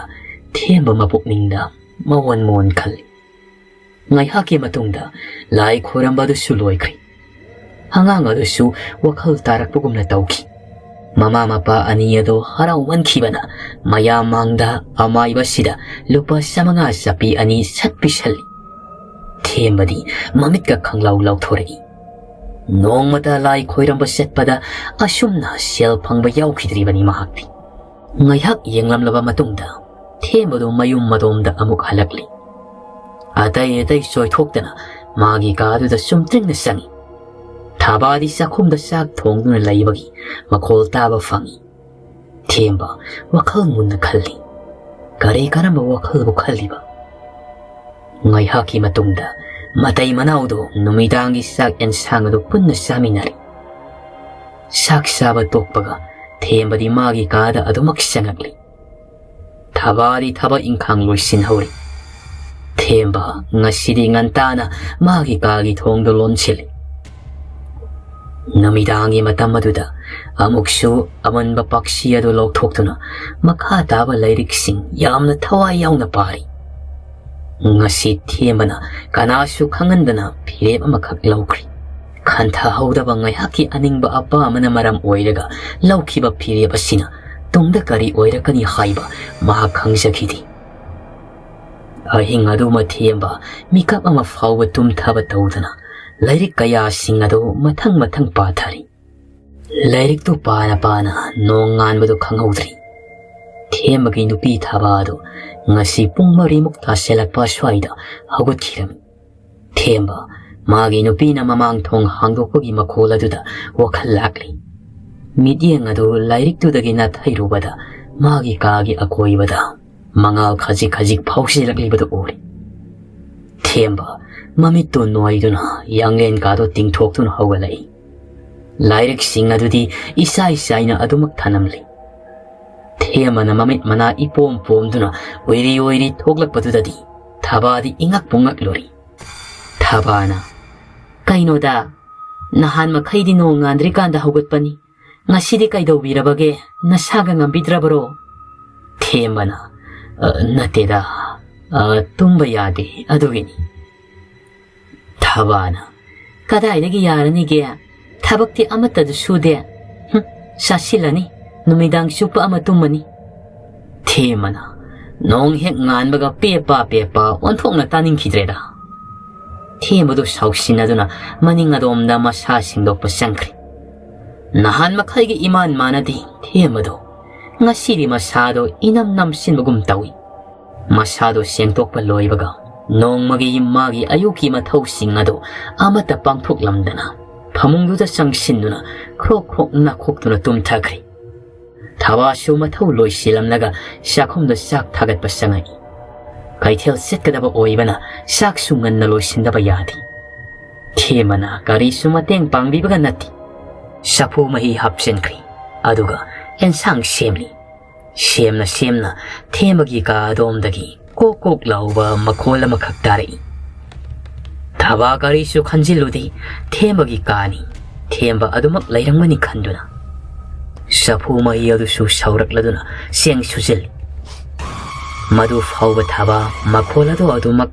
ꯊꯦꯝꯕ ꯃꯄꯨꯛꯅꯤꯡꯗ ꯃꯑꯣꯟ ꯃꯑꯣꯟ ꯈꯜꯂꯤ꯫ ꯉꯥꯏꯍꯥꯛꯀꯤ ꯃꯇꯨꯡꯗ ꯂꯥꯏ ꯈꯣꯏꯔꯝꯕ ꯑꯗꯨꯁꯨ ꯂꯣꯏꯈ꯭ꯔꯦ꯫ ꯑꯉꯥꯡ ꯑꯗꯨꯁꯨ ꯋꯥꯈꯜ ꯇꯥꯔꯛꯄꯒꯨꯝꯅ ꯇꯧꯈꯤ꯫ ꯃꯃꯥ ꯃꯄꯥ ꯑꯅꯤ ꯑꯗꯨ ꯍꯔꯥꯎꯃꯟꯈꯤꯕꯅ ꯃꯌꯥꯝ ꯃꯥꯡꯗ ꯑꯃꯥꯏꯕꯁꯤꯗ ꯂꯨꯄꯥ ꯆꯥꯃꯉꯥ ꯆꯞꯄꯤ ꯑꯅꯤ ꯁꯠ ꯄꯤꯁꯜꯂꯤ꯫ ꯊꯦꯝꯕꯗꯤ ꯃꯃꯤꯠꯀ ꯈꯪꯂꯥꯎ ꯂꯥꯎꯊꯣꯔꯛꯏ꯫ ꯅꯣꯡꯃꯇ ꯂꯥꯏ ꯈꯣꯏꯔꯝꯕ ꯆꯠꯄꯗ ꯑꯁꯨꯝꯅ ꯁꯦꯜ ꯐꯪꯕ ꯌꯥꯎꯈꯤꯗ꯭ꯔꯤꯕꯅꯤ ꯃꯍꯥꯛꯇꯤ꯫ ꯉꯥꯏꯍꯥꯛ ꯌꯦꯡꯂꯝꯂꯕ ꯃꯇꯨꯡꯗ ꯊꯦꯝꯕꯗꯨ ꯃꯌꯨꯝ ꯃꯗꯣꯝꯗ ꯑꯃꯨꯛ ꯍꯜꯂꯛꯂꯤ꯫ ꯑꯇꯩ ꯑꯇꯩ ꯆꯣꯏꯊꯣꯛꯇꯅ ꯃꯥꯒꯤ ꯀꯥꯗꯨꯗ ꯆꯨꯝꯗ꯭ꯔꯤꯡꯅ ꯆꯪꯏ꯫ ꯊꯕꯥꯗꯤ ꯆꯥꯛꯈꯨꯝꯗ ꯆꯥꯛ ꯊꯣꯡꯗꯨꯅ ꯂꯩꯕꯒꯤ ꯃꯈꯣꯜ ꯇꯥꯕ ꯐꯪꯏ꯫ ꯊꯦꯝꯕ ꯋꯥꯈꯜ ꯃꯨꯟꯅ ꯈꯜꯂꯤ꯫ ꯀꯔꯤ ꯀꯔꯝꯕ ꯋꯥꯈꯜꯕꯨ ꯈꯜꯂꯤꯕ? ꯉꯥꯏꯍꯥꯛꯀꯤ ꯃꯇꯨꯡꯗ ꯃꯇꯩ ꯃꯅꯥꯎꯗꯨ ꯅꯨꯃꯤꯗꯥꯡꯒꯤ ꯆꯥꯛ ꯑꯦꯟꯁꯥꯡ ꯑꯗꯨ ꯄꯨꯟꯅ ꯆꯥꯃꯤꯟꯅꯔꯤ꯫ ꯆꯥꯛ ꯆꯥꯕ ꯇꯣꯛꯄꯒ ꯊꯦꯝꯕꯗꯤ ꯃꯥꯒꯤ ꯀꯥꯗ ꯑꯗꯨꯃꯛ ꯆꯪꯉꯛꯂꯤ꯫ ꯊꯕꯥꯗꯤ ꯊꯕꯛ ꯏꯪꯈꯥꯡ ꯂꯣꯏꯁꯤꯟꯍꯧꯔꯤ꯫ ꯊꯦꯝꯕ ꯉꯁꯤꯗꯤ ꯉꯟꯇꯥꯅ ꯃꯥꯒꯤ ꯀꯥꯒꯤ ꯊꯣꯡꯗꯨ ꯂꯣꯟꯁꯤꯜꯂꯤ꯫ ꯅꯨꯃꯤꯗꯥꯡꯒꯤ ꯃꯇꯝ ꯑꯗꯨꯗ ꯑꯃꯨꯛꯁꯨ ꯑꯃꯟꯕ ꯄꯥꯛꯁꯤ ꯑꯗꯨ ꯂꯧꯊꯣꯛꯇꯨꯅ ꯃꯈꯥ ꯇꯥꯕ ꯂꯥꯏꯔꯤꯛꯁꯤꯡ ꯌꯥꯝꯅ ꯊꯋꯥꯏ ꯌꯥꯎꯅ ꯄꯥꯔꯤ꯫ ꯉꯁꯤ ꯊꯦꯝꯕꯅ ꯀꯅꯥꯁꯨ ꯈꯪꯍꯟꯗꯅ ꯐꯤꯔꯦꯞ ꯑꯃꯈꯛ ꯂꯧꯈ꯭ꯔꯤ꯫ ꯈꯟꯊꯍꯧꯗꯕ ꯉꯥꯏꯍꯥꯛꯀꯤ ꯑꯅꯤꯡꯕ ꯑꯄꯥꯝꯕꯅ ꯃꯔꯝ ꯑꯣꯏꯔꯒ ꯂꯧꯈꯤꯕ ꯐꯤꯔꯦꯞ ꯑꯁꯤꯅ ꯇꯨꯡꯗ ꯀꯔꯤ ꯑꯣꯏꯔꯛꯀꯅꯤ ꯍꯥꯏꯕ ꯃꯍꯥꯛ ꯈꯪꯖꯈꯤꯗꯦ꯫ ꯑꯍꯤꯡ ꯑꯗꯨꯃ ꯊꯦꯝꯕ ꯃꯤꯀꯞ ꯑꯃ ꯐꯥꯎꯕ ꯇꯨꯝꯊꯕ ꯇꯧꯗꯅ ꯂꯥꯏꯔꯤꯛ ꯀꯌꯥꯁꯤꯡ ꯑꯗꯨ ꯃꯊꯪ ꯃꯊꯪ ꯄꯥꯊꯔꯤ꯫ ꯂꯥꯏꯔꯤꯛꯇꯨ ꯄꯥꯅ ꯄꯥꯅ ꯅꯣꯡ ꯉꯥꯟꯕꯗꯨ ꯈꯪꯍꯧꯗ꯭ꯔꯤ꯫ ꯊꯦꯝꯕꯒꯤ ꯅꯨꯄꯤ ꯊꯥꯕ ꯑꯗꯨ ꯉꯁꯤ ꯄꯨꯡ ꯃꯔꯤꯃꯨꯛ ꯇꯥꯁꯤꯜꯂꯛꯄ ꯑꯁ꯭ꯋꯥꯏꯗ ꯍꯧꯒꯠꯈꯤꯔꯝꯃꯤ꯫ ꯊꯦꯝꯕ ꯃꯥꯒꯤ ꯅꯨꯄꯤꯅ ꯃꯃꯥꯡ ꯊꯣꯡ ꯍꯥꯡꯗꯣꯛꯄꯒꯤ ꯃꯈꯣꯜ ꯑꯗꯨꯗ ꯋꯥꯈꯜ ꯂꯥꯛꯂꯤ꯫ ꯃꯤꯠꯌꯦꯡ ꯑꯗꯨ ꯂꯥꯏꯔꯤꯛꯇꯨꯗꯒꯤ ꯅꯥꯊꯩꯔꯨꯕꯗ ꯃꯥꯒꯤ ꯀꯥꯒꯤ ꯑꯀꯣꯏꯕꯗ ꯃꯉꯥꯜ ꯈꯖꯤꯛ ꯈꯖꯤꯛ ꯐꯥꯎꯁꯤꯜꯂꯛꯂꯤꯕꯗꯨ ꯎꯔꯦ꯫ ꯊꯦꯝꯕ ꯃꯃꯤꯠꯇꯨ ꯅꯣꯏꯗꯨꯅ ꯌꯥꯡꯂꯦꯟ ꯀꯥꯗꯨ ꯇꯤꯡꯊꯣꯛꯇꯨꯅ ꯍꯧꯒꯠꯂꯛꯏ꯫ ꯂꯥꯏꯔꯤꯛꯁꯤꯡ ꯑꯗꯨꯗꯤ ꯏꯁꯥꯏ ꯆꯥꯏꯅ ꯑꯗꯨꯃꯛ ꯊꯅꯝꯂꯤ꯫ ꯊꯦꯝꯕꯅ ꯃꯃꯤꯠ ꯃꯅꯥ ꯏꯄꯣꯝ ꯄꯣꯝꯗꯨꯅ ꯎꯏꯔꯤ ꯎꯏꯔꯤ ꯊꯣꯛꯂꯛꯄꯗꯨꯗꯗꯤ ꯊꯕꯥꯗꯤ ꯏꯉꯛꯄꯨ ꯉꯛꯂꯨꯔꯤ꯫ ꯊꯕꯥꯅ, "ꯀꯩꯅꯣꯗ, ꯅꯍꯥꯟ ꯃꯈꯩꯗꯤ ꯅꯣꯡ ꯉꯥꯟꯗ꯭ꯔꯤꯀꯥꯟꯗ ꯍꯧꯒꯠꯄꯅꯤ, ꯉꯁꯤꯗꯤ ꯀꯩꯗꯧꯕꯤꯔꯕꯒꯦ? ꯅꯁꯥꯒ ꯉꯝꯕꯤꯗ꯭ꯔꯕꯔꯣ?" ꯊꯦꯝꯕꯅ, "ꯑ, ꯅꯠꯇꯦꯗ, ꯑ, ꯇꯨꯝꯕ ꯌꯥꯗꯦ, ꯑꯗꯨꯒꯤꯅꯤ꯫" ꯊꯕꯥꯅ, "ꯀꯗꯥꯏꯗꯒꯤ ꯌꯥꯔꯅꯤꯒꯦ? ꯊꯕꯛꯇꯤ ꯑꯃꯠꯇꯗꯨ ꯁꯨꯗꯦ꯫ ꯍꯨꯝ, ꯆꯥꯁꯤꯜꯂꯅꯤ, ꯅꯨꯃꯤꯗꯥꯡ ꯆꯨꯞꯄ ꯑꯃ ꯇꯨꯝꯃꯅꯤ꯫" ꯊꯦꯝꯕꯅ, "ꯅꯣꯡ ꯍꯦꯛ ꯉꯥꯟꯕꯒ ꯄꯦꯄꯥ ꯄꯦꯄꯥ ꯑꯣꯟꯊꯣꯛꯅ ꯇꯥꯅꯤꯡꯈꯤꯗ꯭ꯔꯦꯗ꯫" ꯊꯦꯝꯕꯗꯨ ꯁꯥꯎꯁꯤꯟꯅꯗꯨꯅ ꯃꯅꯤꯡ ꯑꯗꯣꯝꯗ ꯃꯁꯥ ꯁꯦꯡꯗꯣꯛꯄ ꯆꯪꯈ꯭ꯔꯦ꯫ ꯅꯍꯥꯟ ꯃꯈꯩꯒꯤ ꯏꯃꯥꯟ ꯃꯥꯟꯅꯗꯦ ꯊꯦꯝꯕꯗꯣ꯫ ꯉꯁꯤꯗꯤ ꯃꯁꯥꯗꯣ ꯏꯅꯝ ꯅꯝꯁꯤꯟꯕꯒꯨꯝ ꯇꯧꯏ꯫ ꯃꯁꯥꯗꯣ ꯁꯦꯡꯗꯣꯛꯄ ꯂꯣꯏꯕꯒ ꯅꯣꯡꯃꯒꯤ ꯃꯥꯒꯤ ꯑꯌꯨꯛꯀꯤ ꯃꯊꯧꯁꯤꯡ ꯑꯗꯨ ꯑꯃꯠꯇ ꯄꯥꯡꯊꯣꯛꯂꯝꯗꯅ ꯐꯃꯨꯡꯗꯨꯗ ꯆꯪꯁꯤꯟꯗꯨꯅ ꯈ꯭ꯔꯣꯛ ꯈ꯭ꯔꯣꯛ ꯅꯥꯈꯣꯛꯇꯨꯅ ꯇꯨꯝꯊꯈ꯭ꯔꯦ꯫ ꯊꯕꯥꯁꯨ ꯃꯊꯧ ꯂꯣꯏꯁꯤꯜꯂꯝꯂꯒ ꯆꯥꯛꯈꯨꯝꯗ ꯆꯥꯛ ꯊꯥꯒꯠꯄ ꯆꯪꯉꯛꯏ꯫ ꯀꯩꯊꯦꯜ ꯆꯠꯀꯗꯕ ꯑꯣꯏꯕꯅ ꯆꯥꯛꯁꯨ ꯉꯟꯅ ꯂꯣꯏꯁꯤꯟꯗꯕ ꯌꯥꯗꯦ꯫ ꯊꯦꯝꯕꯅ ꯀꯔꯤꯁꯨ ꯃꯇꯦꯡ ꯄꯥꯡꯕꯤꯕꯒ ꯅꯠꯇꯦ꯫ ꯆꯐꯨ ꯃꯍꯤ ꯍꯥꯞꯆꯤꯟꯈ꯭ꯔꯦ, ꯑꯗꯨꯒ ꯑꯦꯟꯁꯥꯡ ꯁꯦꯝꯂꯤ꯫ ꯁꯦꯝꯅ ꯁꯦꯝꯅ ꯊꯦꯝꯕꯒꯤ ꯀꯥ ꯑꯗꯣꯝꯗꯒꯤ ꯀꯣꯛ ꯀꯣꯛ ꯂꯥꯎꯕ ꯃꯈꯣꯜ ꯑꯃꯈꯛ ꯇꯥꯔꯛꯏ꯫ ꯊꯕꯥ ꯀꯔꯤꯁꯨ ꯈꯟꯖꯤꯜꯂꯨꯗꯦ, ꯊꯦꯝꯕꯒꯤ ꯀꯥꯅꯤ, ꯊꯦꯝꯕ ꯑꯗꯨꯃꯛ ꯂꯩꯔꯝꯒꯅꯤ ꯈꯟꯗꯨꯅ ꯆꯐꯨ ꯃꯍꯤ ꯑꯗꯨꯁꯨ ꯁꯧꯔꯛꯂꯗꯨꯅ ꯆꯦꯡ ꯁꯨꯖꯤꯜꯂꯤ꯫ ꯃꯗꯨ ꯐꯥꯎꯕ ꯊꯕꯥ ꯃꯈꯣꯜ ꯑꯗꯨ ꯑꯗꯨꯃꯛ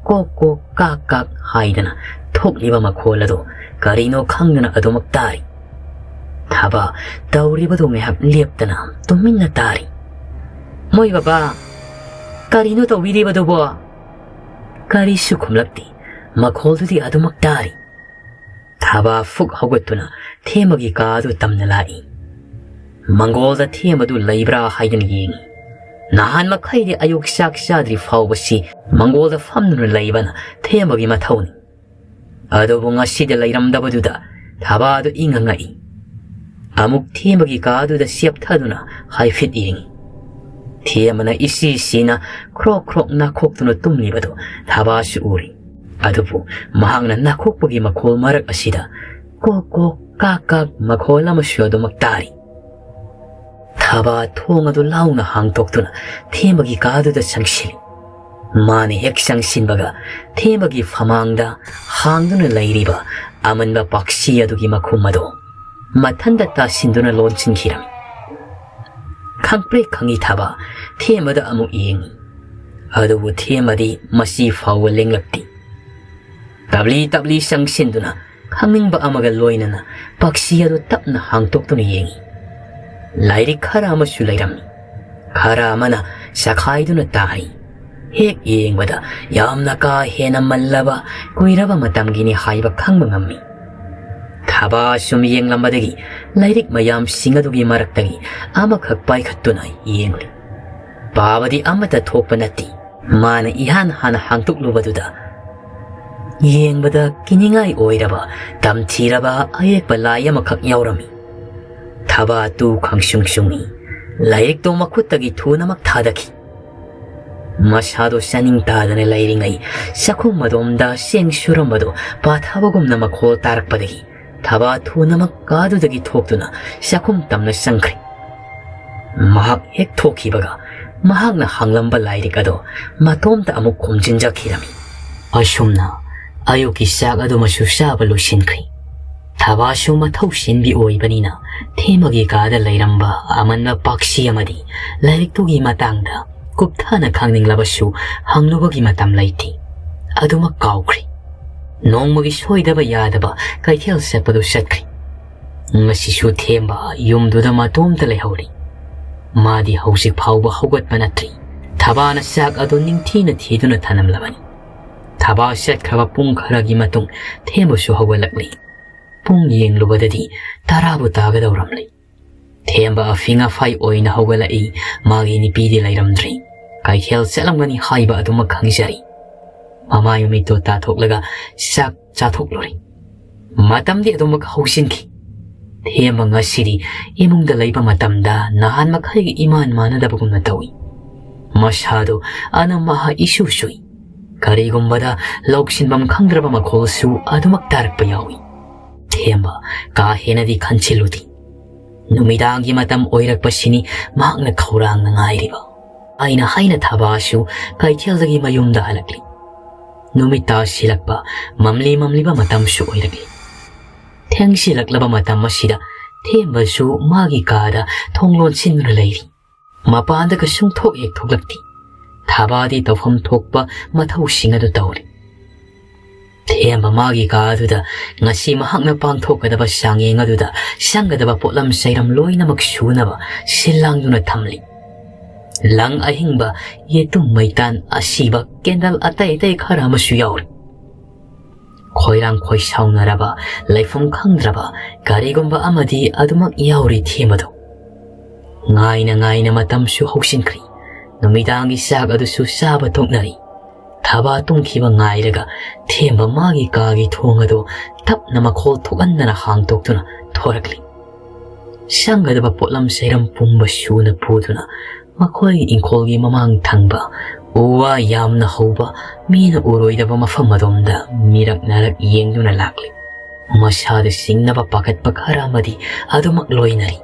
ꯀꯣꯛ ꯀꯣꯛ ꯀꯥꯛ ꯀꯥꯛ ꯍꯥꯏꯗꯅ ꯊꯣꯛꯂꯤꯕ ꯃꯈꯣꯜ ꯑꯗꯨ ꯀꯔꯤꯅꯣ ꯈꯪꯗꯅ ꯑꯗꯨꯃꯛ ꯇꯥꯔꯤ꯫ ꯊꯕꯥ ꯇꯧꯔꯤꯕꯗꯨ ꯉꯥꯏꯍꯥꯛ ꯂꯦꯞꯇꯅ ꯇꯨꯃꯤꯟꯅ ꯇꯥꯔꯤ꯫ "ꯃꯣꯏ ꯕꯕꯥ, ꯀꯔꯤꯅꯣ ꯇꯧꯕꯤꯔꯤꯕꯗꯨꯕꯣ?" ꯀꯔꯤꯁꯨ ꯈꯨꯝꯂꯛꯇꯦ꯫ ꯃꯈꯣꯜꯗꯨꯗꯤ ꯑꯗꯨꯃꯛ ꯇꯥꯔꯤ꯫ ꯊꯕꯥ ꯐꯨꯛ ꯍꯧꯒꯠꯇꯨꯅ ꯊꯦꯝꯕꯒꯤ ꯀꯥ ꯑꯗꯨ ꯇꯝꯅ ꯂꯥꯛꯏ꯫ ꯃꯪꯒꯣꯜꯗ ꯊꯦꯝꯕꯗꯨ ꯂꯩꯕ꯭ꯔꯥ ꯍꯥꯏꯗꯨꯅ ꯌꯦꯡꯏ꯫ ꯅꯍꯥꯟ ꯃꯈꯩꯗꯤ ꯑꯌꯨꯛ ꯆꯥꯛ ꯆꯥꯗ꯭ꯔꯤ ꯐꯥꯎꯕꯁꯤ ꯃꯪꯒꯣꯜꯗ ꯐꯝꯗꯨꯅ ꯂꯩꯕꯅ ꯊꯦꯝꯕꯒꯤ ꯃꯊꯧꯅꯤ꯫ ꯑꯗꯨꯕꯨ ꯉꯁꯤꯗꯤ ꯂꯩꯔꯝꯗꯕꯗꯨꯗ ꯊꯕꯥꯗꯨ ꯏꯪꯉ ꯉꯛꯏ꯫ ꯑꯃꯨꯛ ꯊꯦꯝꯕꯒꯤ ꯀꯥꯗꯨꯗ ꯆꯦꯞꯊꯗꯨꯅ ꯍꯥꯏꯐꯦꯠ ꯌꯦꯡꯏ꯫ ꯊꯦꯝꯕꯅ ꯏꯁꯤ ꯁꯤꯅ ꯈ꯭ꯔꯣꯛ ꯈ꯭ꯔꯣꯛ ꯅꯥꯈꯣꯛꯇꯨꯅ ꯇꯨꯝꯂꯤꯕꯗꯨ ꯊꯕꯥꯁꯨ ꯎꯔꯤ꯫ ꯑꯗꯨꯕꯨ ꯃꯍꯥꯛꯅ ꯅꯥꯈꯣꯛꯄꯒꯤ ꯃꯈꯣꯜ ꯃꯔꯛ ꯑꯁꯤꯗ ꯀꯣꯛ ꯀꯣꯛ ꯀꯥꯛ ꯀꯥꯛ ꯃꯈꯣꯜ ꯑꯃꯁꯨ ꯑꯗꯨꯃꯛ ꯇꯥꯔꯤ꯫ ꯊꯕꯥ ꯊꯣꯡ ꯑꯗꯨ ꯂꯥꯎꯅ ꯍꯥꯡꯗꯣꯛꯇꯨꯅ ꯊꯦꯝꯕꯒꯤ ꯀꯥꯗꯨꯗ ꯆꯪꯁꯤꯜꯂꯤ꯫ ꯃꯥꯅ ꯍꯦꯛ ꯆꯪꯁꯤꯟꯕꯒ ꯊꯦꯝꯕꯒꯤ ꯐꯃꯥꯡꯗ ꯍꯥꯡꯗꯨꯅ ꯂꯩꯔꯤꯕ ꯑꯃꯟꯕ ꯄꯥꯛꯁꯤ ꯑꯗꯨꯒꯤ ꯃꯈꯨꯝ ꯑꯗꯣ ꯃꯊꯟꯇ ꯇꯥꯁꯤꯟꯗꯨꯅ ꯂꯣꯟꯁꯤꯟꯈꯤꯔꯝꯃꯤ꯫ ꯈꯪꯄ꯭ꯔꯦꯛ ꯈꯪꯉꯤ ꯊꯥꯕ ꯊꯦꯝꯕꯗ ꯑꯃꯨꯛ ꯌꯦꯡꯉꯤ꯫ ꯑꯗꯨꯕꯨ ꯊꯦꯝꯕꯗꯤ ꯃꯁꯤ ꯐꯥꯎꯕ ꯂꯦꯡꯂꯛꯇꯦ꯫ ꯇꯞꯂꯤ ꯇꯞꯂꯤ ꯆꯪꯁꯤꯟꯗꯨꯅ ꯈꯪꯅꯤꯡꯕ ꯑꯃꯒ ꯂꯣꯏꯅꯅ ꯄꯥꯛꯁꯤ ꯑꯗꯨ ꯇꯞꯅ ꯍꯥꯡꯇꯣꯛꯇꯨꯅ ꯌꯦꯡꯉꯤ꯫ ꯂꯥꯏꯔꯤꯛ ꯈꯔ ꯑꯃꯁꯨ ꯂꯩꯔꯝꯃꯤ꯫ ꯈꯔ ꯑꯃꯅ ꯆꯈꯥꯏꯗꯨꯅ ꯇꯥꯔꯤ꯫ ꯍꯦꯛ ꯌꯦꯡꯕꯗ ꯌꯥꯝꯅ ꯀꯥ ꯍꯦꯟꯅ ꯃꯜꯂꯕ, ꯀꯨꯏꯔꯕ ꯃꯇꯝꯒꯤꯅꯤ ꯍꯥꯏꯕ ꯈꯪꯕ ꯉꯝꯃꯤ꯫ ꯊꯥꯕ ꯁꯨꯝ ꯌꯦꯡꯂꯝꯕꯗꯒꯤ ꯂꯥꯏꯔꯤꯛ ꯃꯌꯥꯝꯁꯤꯡ ꯑꯗꯨꯒꯤ ꯃꯔꯛꯇꯒꯤ ꯑꯃꯈꯛ ꯄꯥꯏꯈꯠꯇꯨꯅ ꯌꯦꯡꯂꯤ꯫ ꯄꯥꯕꯗꯤ ꯑꯃꯠꯇ ꯊꯣꯛꯄ ꯅꯠꯇꯦ꯫ ꯃꯥꯅ ꯏꯍꯥꯟ ꯍꯥꯟꯅ ꯍꯥꯡꯇꯣꯛꯂꯨꯕꯗꯨꯗ ꯌꯦꯡꯕꯗ ꯀꯤꯅꯤꯡꯉꯥꯏ ꯑꯣꯏꯔꯕ, ꯇꯝꯊꯤꯔꯕ ꯑꯌꯦꯛꯄ ꯂꯥꯏ ꯑꯃꯈꯛ ꯌꯥꯎꯔꯝꯃꯤ꯫ ꯊꯥꯕ ꯇꯨ ꯈꯪꯁꯨꯡ ꯁꯨꯡꯏ꯫ ꯂꯥꯏꯔꯤꯛꯇꯣ ꯃꯈꯨꯠꯇꯒꯤ ꯊꯨꯅꯃꯛ ꯊꯥꯗꯈꯤ꯫ ꯃꯁꯥꯗꯣ ꯆꯥꯅꯤꯡ ꯇꯥꯗꯅ ꯂꯩꯔꯤꯉꯩ ꯆꯥꯛꯈꯨꯝ ꯑꯗꯣꯝꯗ ꯆꯦꯡ ꯁꯨꯔꯝꯕꯗꯣ ꯄꯥꯊꯕꯒꯨꯝꯅ ꯃꯈꯣꯜ ꯇꯥꯔꯛꯄꯗꯒꯤ ꯊꯥꯕ ꯊꯨꯅꯃꯛ ꯀꯥꯗꯨꯗꯒꯤ ꯊꯣꯛꯇꯨꯅ ꯆꯥꯛꯈꯨꯝ ꯇꯝꯅ ꯆꯪꯈ꯭ꯔꯦ꯫ ꯃꯍꯥꯛ ꯍꯦꯛ ꯊꯣꯛꯈꯤꯕꯒ ꯃꯍꯥꯛꯅ ꯍꯥꯡꯂꯝꯕ ꯂꯥꯏꯔꯤꯛ ꯑꯗꯣ ꯃꯇꯣꯝꯇ ꯑꯃꯨꯛ ꯈꯨꯝꯖꯤꯟꯖꯈꯤꯔꯝꯃꯤ꯫ ꯑꯁꯨꯝꯅ ꯑꯌꯨꯛꯀꯤ ꯆꯥꯛ ꯑꯗꯨꯃꯁꯨ ꯆꯥꯕ ꯂꯣꯏꯁꯤꯟꯈ꯭ꯔꯦ꯫ ꯊꯥꯕꯁꯨ ꯃꯊꯧ ꯆꯤꯟꯕꯤ ꯑꯣꯏꯕꯅꯤꯅ ꯊꯦꯝꯕꯒꯤ ꯀꯥꯗ ꯂꯩꯔꯝꯕ ꯑꯃꯟꯕ ꯄꯥꯛꯁꯤ ꯑꯃꯗꯤ ꯂꯥꯏꯔꯤꯛꯇꯨꯒꯤ ꯃꯇꯥꯡꯗ ꯀꯨꯞꯊꯅ ꯈꯪꯅꯤꯡꯂꯕꯁꯨ ꯍꯪꯂꯨꯕꯒꯤ ꯃꯇꯝ ꯂꯩꯇꯦ꯫ ꯑꯗꯨꯃꯛ ꯀꯥꯎꯈ꯭ꯔꯦ꯫ ꯅꯣꯡꯃꯒꯤ ꯁꯣꯏꯗꯕ ꯌꯥꯗꯕ ꯀꯩꯊꯦꯜ ꯆꯠꯄꯗꯨ ꯆꯠꯈ꯭ꯔꯦ꯫ ꯉꯁꯤꯁꯨ ꯊꯦꯝꯕ ꯌꯨꯝꯗꯨꯗ ꯃꯇꯣꯝꯇ ꯂꯩꯍꯧꯔꯤ꯫ ꯃꯥꯗꯤ ꯍꯧꯖꯤꯛ ꯐꯥꯎꯕ ꯍꯧꯒꯠꯄ ꯅꯠꯇ꯭ꯔꯤ꯫ ꯊꯥꯕꯅ ꯆꯥꯛ ꯑꯗꯨ ꯅꯤꯡꯊꯤꯅ ꯊꯤꯗꯨꯅ ꯊꯅꯝꯂꯕꯅꯤ꯫ ꯊꯥꯕ ꯆꯠꯈ꯭ꯔꯕ ꯄꯨꯡ ꯈꯔꯒꯤ ꯃꯇꯨꯡ ꯊꯦꯝꯕꯁꯨ ꯍꯧꯒꯠꯂꯛꯂꯤ꯫ ꯄꯨꯡ ꯌꯦꯡꯂꯨꯕꯗꯗꯤ ꯇꯔꯥꯕꯨ ꯇꯥꯒꯗꯧꯔꯝꯂꯤ꯫ ꯊꯦꯝꯕ ꯑꯐꯤꯡ ꯑꯐꯥꯏ ꯑꯣꯏꯅ ꯍꯧꯒꯠꯂꯛꯏ꯫ ꯃꯥꯒꯤ ꯅꯨꯄꯤꯗꯤ ꯂꯩꯔꯝꯗ꯭ꯔꯤ꯫ ꯀꯩꯊꯦꯜ ꯆꯠꯂꯝꯒꯅꯤ ꯍꯥꯏꯕ ꯑꯗꯨꯃꯛ ꯈꯪꯖꯔꯤ꯫ ꯃꯃꯥꯏ ꯃꯃꯤꯠꯇꯣ ꯇꯥꯊꯣꯛꯂꯒ ꯆꯥꯛ ꯆꯥꯊꯣꯛꯂꯨꯔꯦ꯫ ꯃꯇꯝꯗꯤ ꯑꯗꯨꯃꯛ ꯍꯧꯖꯤꯟꯈꯤ꯫ ꯊꯦꯝꯕ ꯉꯁꯤꯗꯤ ꯏꯃꯨꯡꯗ ꯂꯩꯕ ꯃꯇꯝꯗ ꯅꯍꯥꯟ ꯃꯈꯩꯒ ꯏꯃꯥꯟ ꯃꯥꯟꯅꯗꯕꯒꯨꯝꯅ ꯇꯧꯏ꯫ ꯃꯁꯥꯗꯨ ꯑꯅꯝ ꯑꯍꯥ ꯏꯁꯨ ꯁꯨꯏ꯫ ꯀꯔꯤꯒꯨꯝꯕꯗ ꯂꯧꯁꯤꯟꯐꯝ ꯈꯪꯗ꯭ꯔꯕ ꯃꯈꯣꯜꯁꯨ ꯑꯗꯨꯃꯛ ꯇꯥꯔꯛꯄ ꯌꯥꯎꯏ꯫ ꯊꯦꯝꯕ ꯀꯥ ꯍꯦꯟꯅꯗꯤ ꯈꯟꯖꯤꯜꯂꯨꯗꯦ꯫ ꯅꯨꯃꯤꯗꯥꯡꯒꯤ ꯃꯇꯝ ꯑꯣꯏꯔꯛꯄꯁꯤꯅꯤ ꯃꯍꯥꯛꯅ ꯈꯧꯔꯥꯡꯅ ꯉꯥꯏꯔꯤꯕ꯫ ꯍꯥꯏꯅ ꯍꯥꯏꯅ ꯊꯥꯕꯥꯁꯨ ꯀꯩꯊꯦꯜꯗꯒꯤ ꯃꯌꯨꯝꯗ ꯍꯜꯂꯛꯂꯤ꯫ ꯅꯨꯃꯤꯠ ꯇꯥꯁꯤꯜꯂꯛꯄ, ꯃꯝꯂꯤ ꯃꯝꯂꯤꯕ ꯃꯇꯝꯁꯨ ꯑꯣꯏꯔꯛꯂꯤ꯫ ꯊꯦꯡꯁꯤꯜꯂꯛꯂꯕ ꯃꯇꯝ ꯑꯁꯤꯗ ꯊꯦꯝꯕꯁꯨ ꯃꯥꯒꯤ ꯀꯥꯗ ꯊꯣꯡ ꯂꯣꯟꯁꯤꯟꯗꯨꯅ ꯂꯩꯔꯤ꯫ ꯃꯄꯥꯟꯗ ꯀꯩꯁꯨꯝ ꯊꯣꯛ ꯍꯦꯛ ꯊꯣꯛꯂꯛꯇꯦ꯫ ꯊꯥꯕꯥꯗꯤ ꯇꯧꯐꯝ ꯊꯣꯛꯄ ꯃꯊꯧꯁꯤꯡ ꯑꯗꯨ ꯇꯧꯔꯤ꯫ ꯊꯦꯝꯕ ꯃꯥꯒꯤ ꯀꯥ ꯑꯗꯨꯗ ꯉꯁꯤ ꯃꯍꯥꯛꯅ ꯄꯥꯡꯊꯣꯛꯀꯗꯕ ꯆꯥꯡꯌꯦꯡ ꯑꯗꯨꯗ ꯆꯪꯒꯗꯕ ꯄꯣꯠꯂꯝ ꯆꯩꯔꯝ ꯂꯣꯏꯅꯃꯛ ꯁꯨꯅꯕ ꯁꯤꯜ ꯂꯥꯡꯗꯨꯅ ꯊꯝꯂꯤ꯫ ꯂꯪ ꯑꯍꯤꯡꯕ, ꯌꯦꯇꯨꯝ ꯃꯩꯇꯥꯟ ꯑꯁꯤꯕ, ꯀꯦꯟꯗꯜ ꯑꯇꯩ ꯑꯇꯩ ꯈꯔ ꯑꯃꯁꯨ ꯌꯥꯎꯔꯤ꯫ ꯈꯣꯏꯔꯥꯡ ꯈꯣꯏꯁꯥꯎꯅꯔꯕ, ꯂꯩꯐꯝ ꯈꯪꯗ꯭ꯔꯕ ꯀꯔꯤꯒꯨꯝꯕ ꯑꯃꯗꯤ ꯑꯗꯨꯃꯛ ꯌꯥꯎꯔꯤ ꯊꯦꯝꯕꯗꯣ꯫ ꯉꯥꯏꯅ ꯉꯥꯏꯅ ꯃꯇꯝꯁꯨ ꯍꯧꯁꯤꯟꯈ꯭ꯔꯤ꯫ ꯅꯨꯃꯤꯗꯥꯡꯒꯤ ꯆꯥꯛ ꯑꯗꯨꯁꯨ ꯆꯥꯕ ꯇꯣꯛꯅꯔꯤ꯫ ꯊꯥꯕꯥ ꯇꯨꯝꯈꯤꯕ ꯉꯥꯏꯔꯒ ꯊꯦꯝꯕ ꯃꯥꯒꯤ ꯀꯥꯒꯤ ꯊꯣꯡ ꯑꯗꯨ ꯇꯞꯅ ꯃꯈꯣꯜ ꯊꯣꯛꯍꯟꯗꯅ ꯍꯥꯡꯗꯣꯛꯇꯨꯅ ꯊꯣꯔꯛꯂꯤ꯫ ꯆꯪꯒꯗꯕ ꯄꯣꯠꯂꯝ ꯆꯩꯔꯝ ꯄꯨꯝꯕ ꯁꯨꯅ ꯄꯨꯗꯨꯅ ꯃꯈꯣꯏꯒꯤ ꯏꯪꯈꯣꯜꯒꯤ ꯃꯃꯥꯡ ꯊꯪꯕ ꯎ ꯋꯥ ꯌꯥꯝꯅ ꯍꯧꯕ, ꯃꯤꯅ ꯎꯔꯣꯏꯗꯕ ꯃꯐꯝ ꯑꯗꯣꯝꯗ ꯃꯤꯔꯛ ꯅꯥꯔꯛ ꯌꯦꯡꯗꯨꯅ ꯂꯥꯛꯂꯤ꯫ ꯃꯁꯥꯗ ꯆꯤꯡꯅꯕ ꯄꯥꯈꯠꯄ ꯈꯔ ꯑꯃꯗꯤ ꯑꯗꯨꯃꯛ ꯂꯣꯏꯅꯔꯤ꯫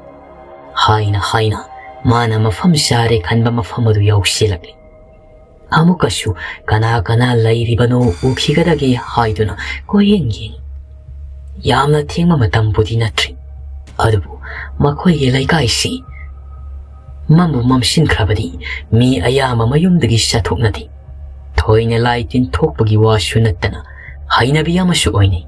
ꯍꯥꯏꯅ ꯍꯥꯏꯅ ꯃꯥꯅ ꯃꯐꯝ ꯆꯥꯔꯦ ꯈꯟꯕ ꯃꯐꯝ ꯑꯗꯨ ꯌꯧꯁꯤꯜꯂꯛꯂꯤ꯫ ꯑꯃꯨꯛꯀꯁꯨ ꯀꯅꯥ ꯀꯅꯥ ꯂꯩꯔꯤꯕꯅꯣ ꯎꯈꯤꯒꯗꯒꯦ ꯍꯥꯏꯗꯨꯅ ꯀꯣꯏꯌꯦꯡ ꯌꯦꯡꯉꯤ꯫ ꯌꯥꯝꯅ ꯊꯦꯡꯕ ꯃꯇꯝꯕꯨꯗꯤ ꯅꯠꯇ꯭ꯔꯤ, ꯑꯗꯨꯕꯨ ꯃꯈꯣꯏꯒꯤ ꯂꯩꯀꯥꯏꯁꯤ ꯃꯝꯕꯨ ꯃꯝꯁꯤꯟꯈ꯭ꯔꯕꯗꯤ ꯃꯤ ꯑꯌꯥꯝꯕ ꯃꯌꯨꯝꯗꯒꯤ ꯆꯠꯊꯣꯛꯅꯗꯦ꯫ ꯊꯣꯏꯅ ꯂꯥꯏ ꯇꯤꯟ ꯊꯣꯛꯄꯒꯤ ꯋꯥꯁꯨ ꯅꯠꯇꯅ ꯍꯩꯅꯕꯤ ꯑꯃꯁꯨ ꯑꯣꯏꯅꯩ꯫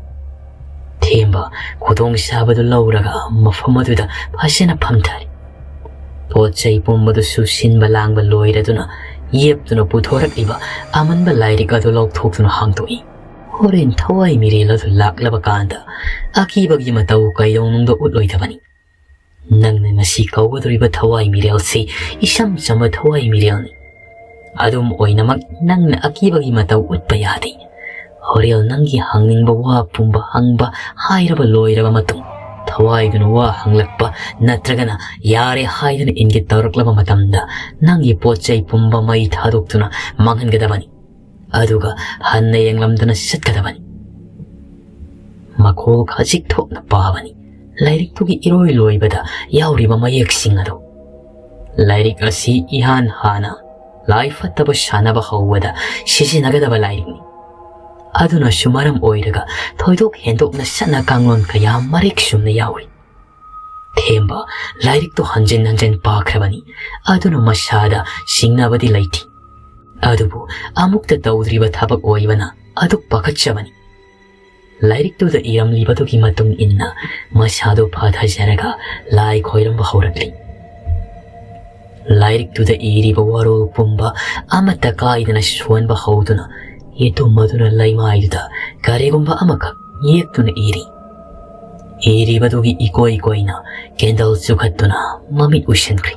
ꯊꯦꯝꯕ ꯈꯨꯗꯣꯡꯆꯥꯕꯗꯨ ꯂꯧꯔꯒ ꯃꯐꯝ ꯑꯗꯨꯗ ꯐꯖꯅ ꯐꯝꯊꯔꯦ꯫ ꯄꯣꯠ ꯆꯩ ꯄꯨꯝꯕꯗꯨꯁꯨ ꯁꯤꯟꯕ ꯂꯥꯡꯕ ꯂꯣꯏꯔꯗꯨꯅ ꯌꯦꯞꯇꯨꯅ ꯄꯨꯊꯣꯔꯛꯂꯤꯕ ꯑꯃꯟꯕ ꯂꯥꯏꯔꯤꯛ ꯑꯗꯨ ꯂꯧꯊꯣꯛꯇꯨꯅ ꯍꯥꯡꯗꯣꯛꯏ꯫ ꯍꯣꯔꯦꯟ ꯊꯋꯥꯏ ꯃꯤꯔꯦꯜ ꯑꯗꯨ ꯂꯥꯛꯂꯕ ꯀꯥꯟꯗ ꯑꯀꯤꯕꯒꯤ ꯃꯇꯧ ꯀꯩꯗꯧꯅꯨꯡꯗ ꯎꯠꯂꯣꯏꯗꯕꯅꯤ꯫ ꯅꯪꯅ ꯉꯁꯤ ꯀꯧꯒꯗꯧꯔꯤꯕ ꯊꯋꯥꯏ ꯃꯤꯔꯦꯜꯁꯤ ꯏꯆꯝ ꯆꯝꯕ ꯊꯋꯥꯏ ꯃꯤꯔꯦꯜꯅꯤ꯫ ꯑꯗꯨꯝ ꯑꯣꯏꯅꯃꯛ ꯅꯪꯅ ꯑꯀꯤꯕꯒꯤ ꯃꯇꯧ ꯎꯠꯄ ꯌꯥꯗꯦ꯫ ꯍꯣꯔꯦꯟ ꯅꯪꯒꯤ ꯍꯪꯅꯤꯡꯕ ꯋꯥ ꯄꯨꯝꯕ ꯍꯪꯕ ꯍꯥꯏꯔꯕ ꯂꯣꯏꯔꯕ ꯃꯇꯨꯡ, ꯊꯋꯥꯏꯗꯨꯅ ꯋꯥ ꯍꯪꯂꯛꯄ ꯅꯠꯇ꯭ꯔꯒꯅ ꯌꯥꯔꯦ ꯍꯥꯏꯗꯨꯅ ꯏꯟꯒꯦ ꯇꯧꯔꯛꯂꯕ ꯃꯇꯝꯗ ꯅꯪꯒꯤ ꯄꯣꯠ ꯆꯩ ꯄꯨꯝꯕ ꯃꯩ ꯊꯥꯗꯣꯛꯇꯨꯅ ꯃꯥꯡꯍꯟꯒꯗꯕꯅꯤ꯫ ꯑꯗꯨꯒ ꯍꯟꯅ ꯌꯦꯡꯂꯝꯗꯅ ꯆꯠꯀꯗꯕꯅꯤ꯫ ꯃꯈꯣꯜ ꯈꯖꯤꯛ ꯊꯣꯛꯅ ꯄꯥꯕꯅꯤ ꯂꯥꯏꯔꯤꯛꯇꯨꯒꯤ ꯏꯔꯣꯏ ꯂꯣꯏꯕꯗ ꯌꯥꯎꯔꯤꯕ ꯃꯌꯦꯛꯁꯤꯡ ꯑꯗꯨ꯫ ꯂꯥꯏꯔꯤꯛ ꯑꯁꯤ ꯏꯍꯥꯟ ꯍꯥꯟꯅ ꯂꯥꯏ ꯐꯠꯇꯕ ꯁꯥꯟꯅꯕ ꯍꯧꯕꯗ ꯁꯤꯖꯤꯟꯅꯒꯗꯕ ꯂꯥꯏꯔꯤꯛꯅꯤ꯫ ꯑꯗꯨꯅꯁꯨ ꯃꯔꯝ ꯑꯣꯏꯔꯒ ꯊꯣꯏꯗꯣꯛ ꯍꯦꯟꯗꯣꯛꯅ ꯁꯠꯅ ꯀꯥꯡꯂꯣꯟ ꯀꯌꯥ ꯃꯔꯤꯛ ꯆꯨꯝꯅ ꯌꯥꯎꯏ꯫ ꯊꯦꯝꯕ ꯂꯥꯏꯔꯤꯛꯇꯨ ꯍꯟꯖꯤꯟ ꯍꯟꯖꯤꯟ ꯄꯥꯈ꯭ꯔꯕꯅꯤ꯫ ꯑꯗꯨꯅ ꯃꯁꯥꯗ ꯁꯤꯡꯅꯕꯗꯤ ꯂꯩꯇꯦ꯫ ꯑꯗꯨꯕꯨ ꯑꯃꯨꯛꯇ ꯇꯧꯗ꯭ꯔꯤꯕ ꯊꯕꯛ ꯑꯣꯏꯕꯅ ꯑꯗꯨꯛ ꯄꯥꯈꯠꯆꯕꯅꯤ꯫ ꯂꯥꯏꯔꯤꯛꯇꯨꯗ ꯏꯔꯝꯂꯤꯕꯗꯨꯒꯤ ꯃꯇꯨꯡ ꯏꯟꯅ ꯃꯁꯥꯗꯨ ꯐꯥꯊꯖꯔꯒ ꯂꯥꯏ ꯈꯣꯏꯔꯝꯕ ꯍꯧꯔꯛꯂꯤ꯫ ꯂꯥꯏꯔꯤꯛꯇꯨꯗ ꯏꯔꯤꯕ ꯋꯥꯔꯣꯜ ꯄꯨꯝꯕ ꯑꯃꯠꯇ ꯀꯥꯏꯗꯅ ꯁꯣꯟꯕ ꯍꯧꯗꯨꯅ ꯌꯦꯇꯨꯝ ꯑꯗꯨꯅ ꯂꯩꯃꯥꯏꯗꯨꯗ ꯀꯔꯤꯒꯨꯝꯕ ꯑꯃꯈꯛ ꯌꯦꯛꯇꯨꯅ ꯏꯔꯤ꯫ ꯏꯔꯤꯕꯗꯨꯒꯤ ꯏꯀꯣꯏ ꯀꯣꯏꯅ ꯀꯦꯟꯗꯜ ꯆꯨꯈꯠꯇꯨꯅ ꯃꯃꯤꯠ ꯎꯏꯁꯤꯟꯈ꯭ꯔꯤ꯫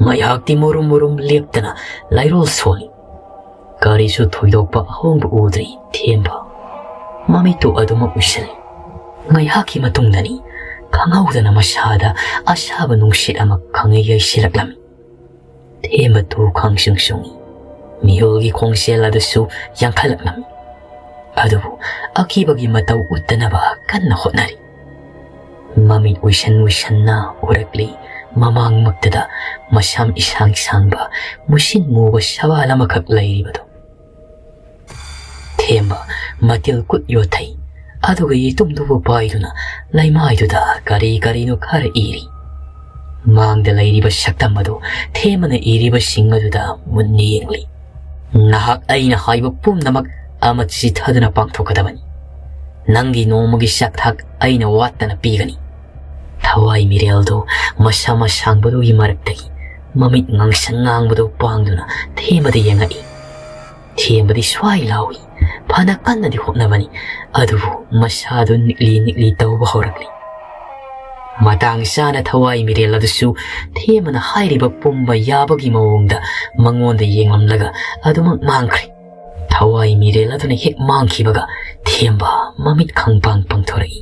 ꯉꯥꯏꯍꯥꯛꯇꯤ ꯃꯨꯔꯨꯝ ꯃꯨꯔꯨꯝ ꯂꯦꯞꯇꯅ ꯂꯥꯏꯔꯣꯜ ꯁꯣꯜꯂꯤ꯫ ꯀꯔꯤꯁꯨ ꯊꯣꯏꯗꯣꯛꯄ ꯑꯍꯣꯡꯕ ꯎꯗ꯭ꯔꯤ ꯊꯦꯝꯕ꯫ ꯃꯃꯤꯠꯇꯨ ꯑꯗꯨꯃꯛ ꯎꯏꯁꯤꯜꯂꯤ꯫ ꯉꯥꯏꯍꯥꯛꯀꯤ ꯃꯇꯨꯡꯗꯅꯤ ꯈꯪꯍꯧꯗꯅ ꯃꯁꯥꯗ ꯑꯁꯥꯕ ꯅꯨꯡꯁꯤꯠ ꯑꯃ ꯈꯪꯌꯩ ꯌꯩꯁꯤꯜꯂꯛꯂꯝꯃꯤ꯫ ꯊꯦꯝꯕ ꯇꯨ ꯈꯪꯁꯨꯡ ꯁꯨꯡꯏ꯫ ꯃꯤꯍꯨꯜꯒꯤ ꯈꯣꯡꯖꯦꯜ ꯑꯗꯨꯁꯨ ꯌꯥꯡꯈꯠꯂꯛꯂꯝꯃꯤ꯫ ꯑꯗꯨꯕꯨ ꯑꯀꯤꯕꯒꯤ ꯃꯇꯧ ꯎꯠꯇꯅꯕ ꯀꯟꯅ ꯍꯣꯠꯅꯔꯤ꯫ ꯃꯃꯤꯠ ꯎꯏꯁꯟ ꯎꯏꯁꯟꯅ ꯎꯔꯛꯂꯤ ꯃꯃꯥꯡꯃꯛꯇꯗ ꯃꯁꯝ ꯏꯁꯥꯡ ꯁꯥꯡꯕ ꯃꯨꯁꯤꯟ ꯃꯨꯕ ꯁꯋꯥꯜ ꯑꯃꯈꯛ ꯂꯩꯔꯤꯕꯗꯨ꯫ ꯊꯦꯝꯕ ꯃꯇꯤꯜ ꯀꯨꯠ ꯌꯣꯠꯊꯩ꯫ ꯑꯗꯨꯒ ꯌꯦꯇꯨꯝꯗꯨꯕꯨ ꯄꯥꯏꯗꯨꯅ ꯂꯩꯃꯥꯏꯗꯨꯗ ꯀꯔꯤ ꯀꯔꯤꯅꯣ ꯈꯔ ꯏꯔꯤ꯫ ꯃꯥꯡꯗ ꯂꯩꯔꯤꯕ ꯁꯛꯇꯝ ꯑꯗꯨ ꯊꯦꯝꯕꯅ ꯏꯔꯤꯕꯁꯤꯡ ꯑꯗꯨꯗ ꯃꯨꯟꯅ ꯌꯦꯡꯂꯤ꯫ "ꯅꯍꯥꯛ ꯑꯩꯅ ꯍꯥꯏꯕ ꯄꯨꯝꯅꯃꯛ ꯑꯃ ꯆꯤꯊꯗꯅ ꯄꯥꯡꯊꯣꯛꯀꯗꯕꯅꯤ꯫ ꯅꯪꯒꯤ ꯅꯣꯡꯃꯒꯤ ꯆꯥꯛꯊꯥꯛ ꯑꯩꯅ ꯋꯥꯠꯇꯅ ꯄꯤꯒꯅꯤ꯫" ꯊꯋꯥꯏ ꯃꯤꯔꯦꯜꯗꯨ ꯃꯁꯝ ꯑꯁꯥꯡꯕꯗꯨꯒꯤ ꯃꯔꯛꯇꯒꯤ ꯃꯃꯤꯠ ꯉꯥꯡꯁꯪ ꯉꯥꯡꯕꯗꯨ ꯄꯥꯡꯗꯨꯅ ꯊꯦꯝꯕꯗ ꯌꯦꯡꯉꯛꯏ꯫ ꯊꯦꯝꯕꯗꯤ ꯁ꯭ꯋꯥꯏ ꯂꯥꯎꯏ꯫ ꯐꯅ ꯀꯟꯅꯗꯤ ꯍꯣꯠꯅꯕꯅꯤ, ꯑꯗꯨꯕꯨ ꯃꯁꯥꯗꯨ ꯅꯤꯛꯂꯤ ꯅꯤꯛꯂꯤ ꯇꯧꯕ ꯍꯧꯔꯛꯂꯤ꯫ ꯃꯇꯥꯡ ꯆꯥꯅ ꯊꯋꯥꯏ ꯃꯤꯔꯦꯜ ꯑꯗꯨꯁꯨ ꯊꯦꯝꯕꯅ ꯍꯥꯏꯔꯤꯕ ꯄꯨꯝꯕ ꯌꯥꯕꯒꯤ ꯃꯑꯣꯡꯗ ꯃꯉꯣꯟꯗ ꯌꯦꯡꯂꯝꯂꯒ ꯑꯗꯨꯃꯛ ꯃꯥꯡꯈ꯭ꯔꯦ꯫ ꯊꯋꯥꯏ ꯃꯤꯔꯦꯜ ꯑꯗꯨꯅ ꯍꯦꯛ ꯃꯥꯡꯈꯤꯕꯒ ꯊꯦꯝꯕ ꯃꯃꯤꯠ ꯈꯪꯄꯥꯡ ꯄꯥꯡꯊꯣꯔꯛꯏ꯫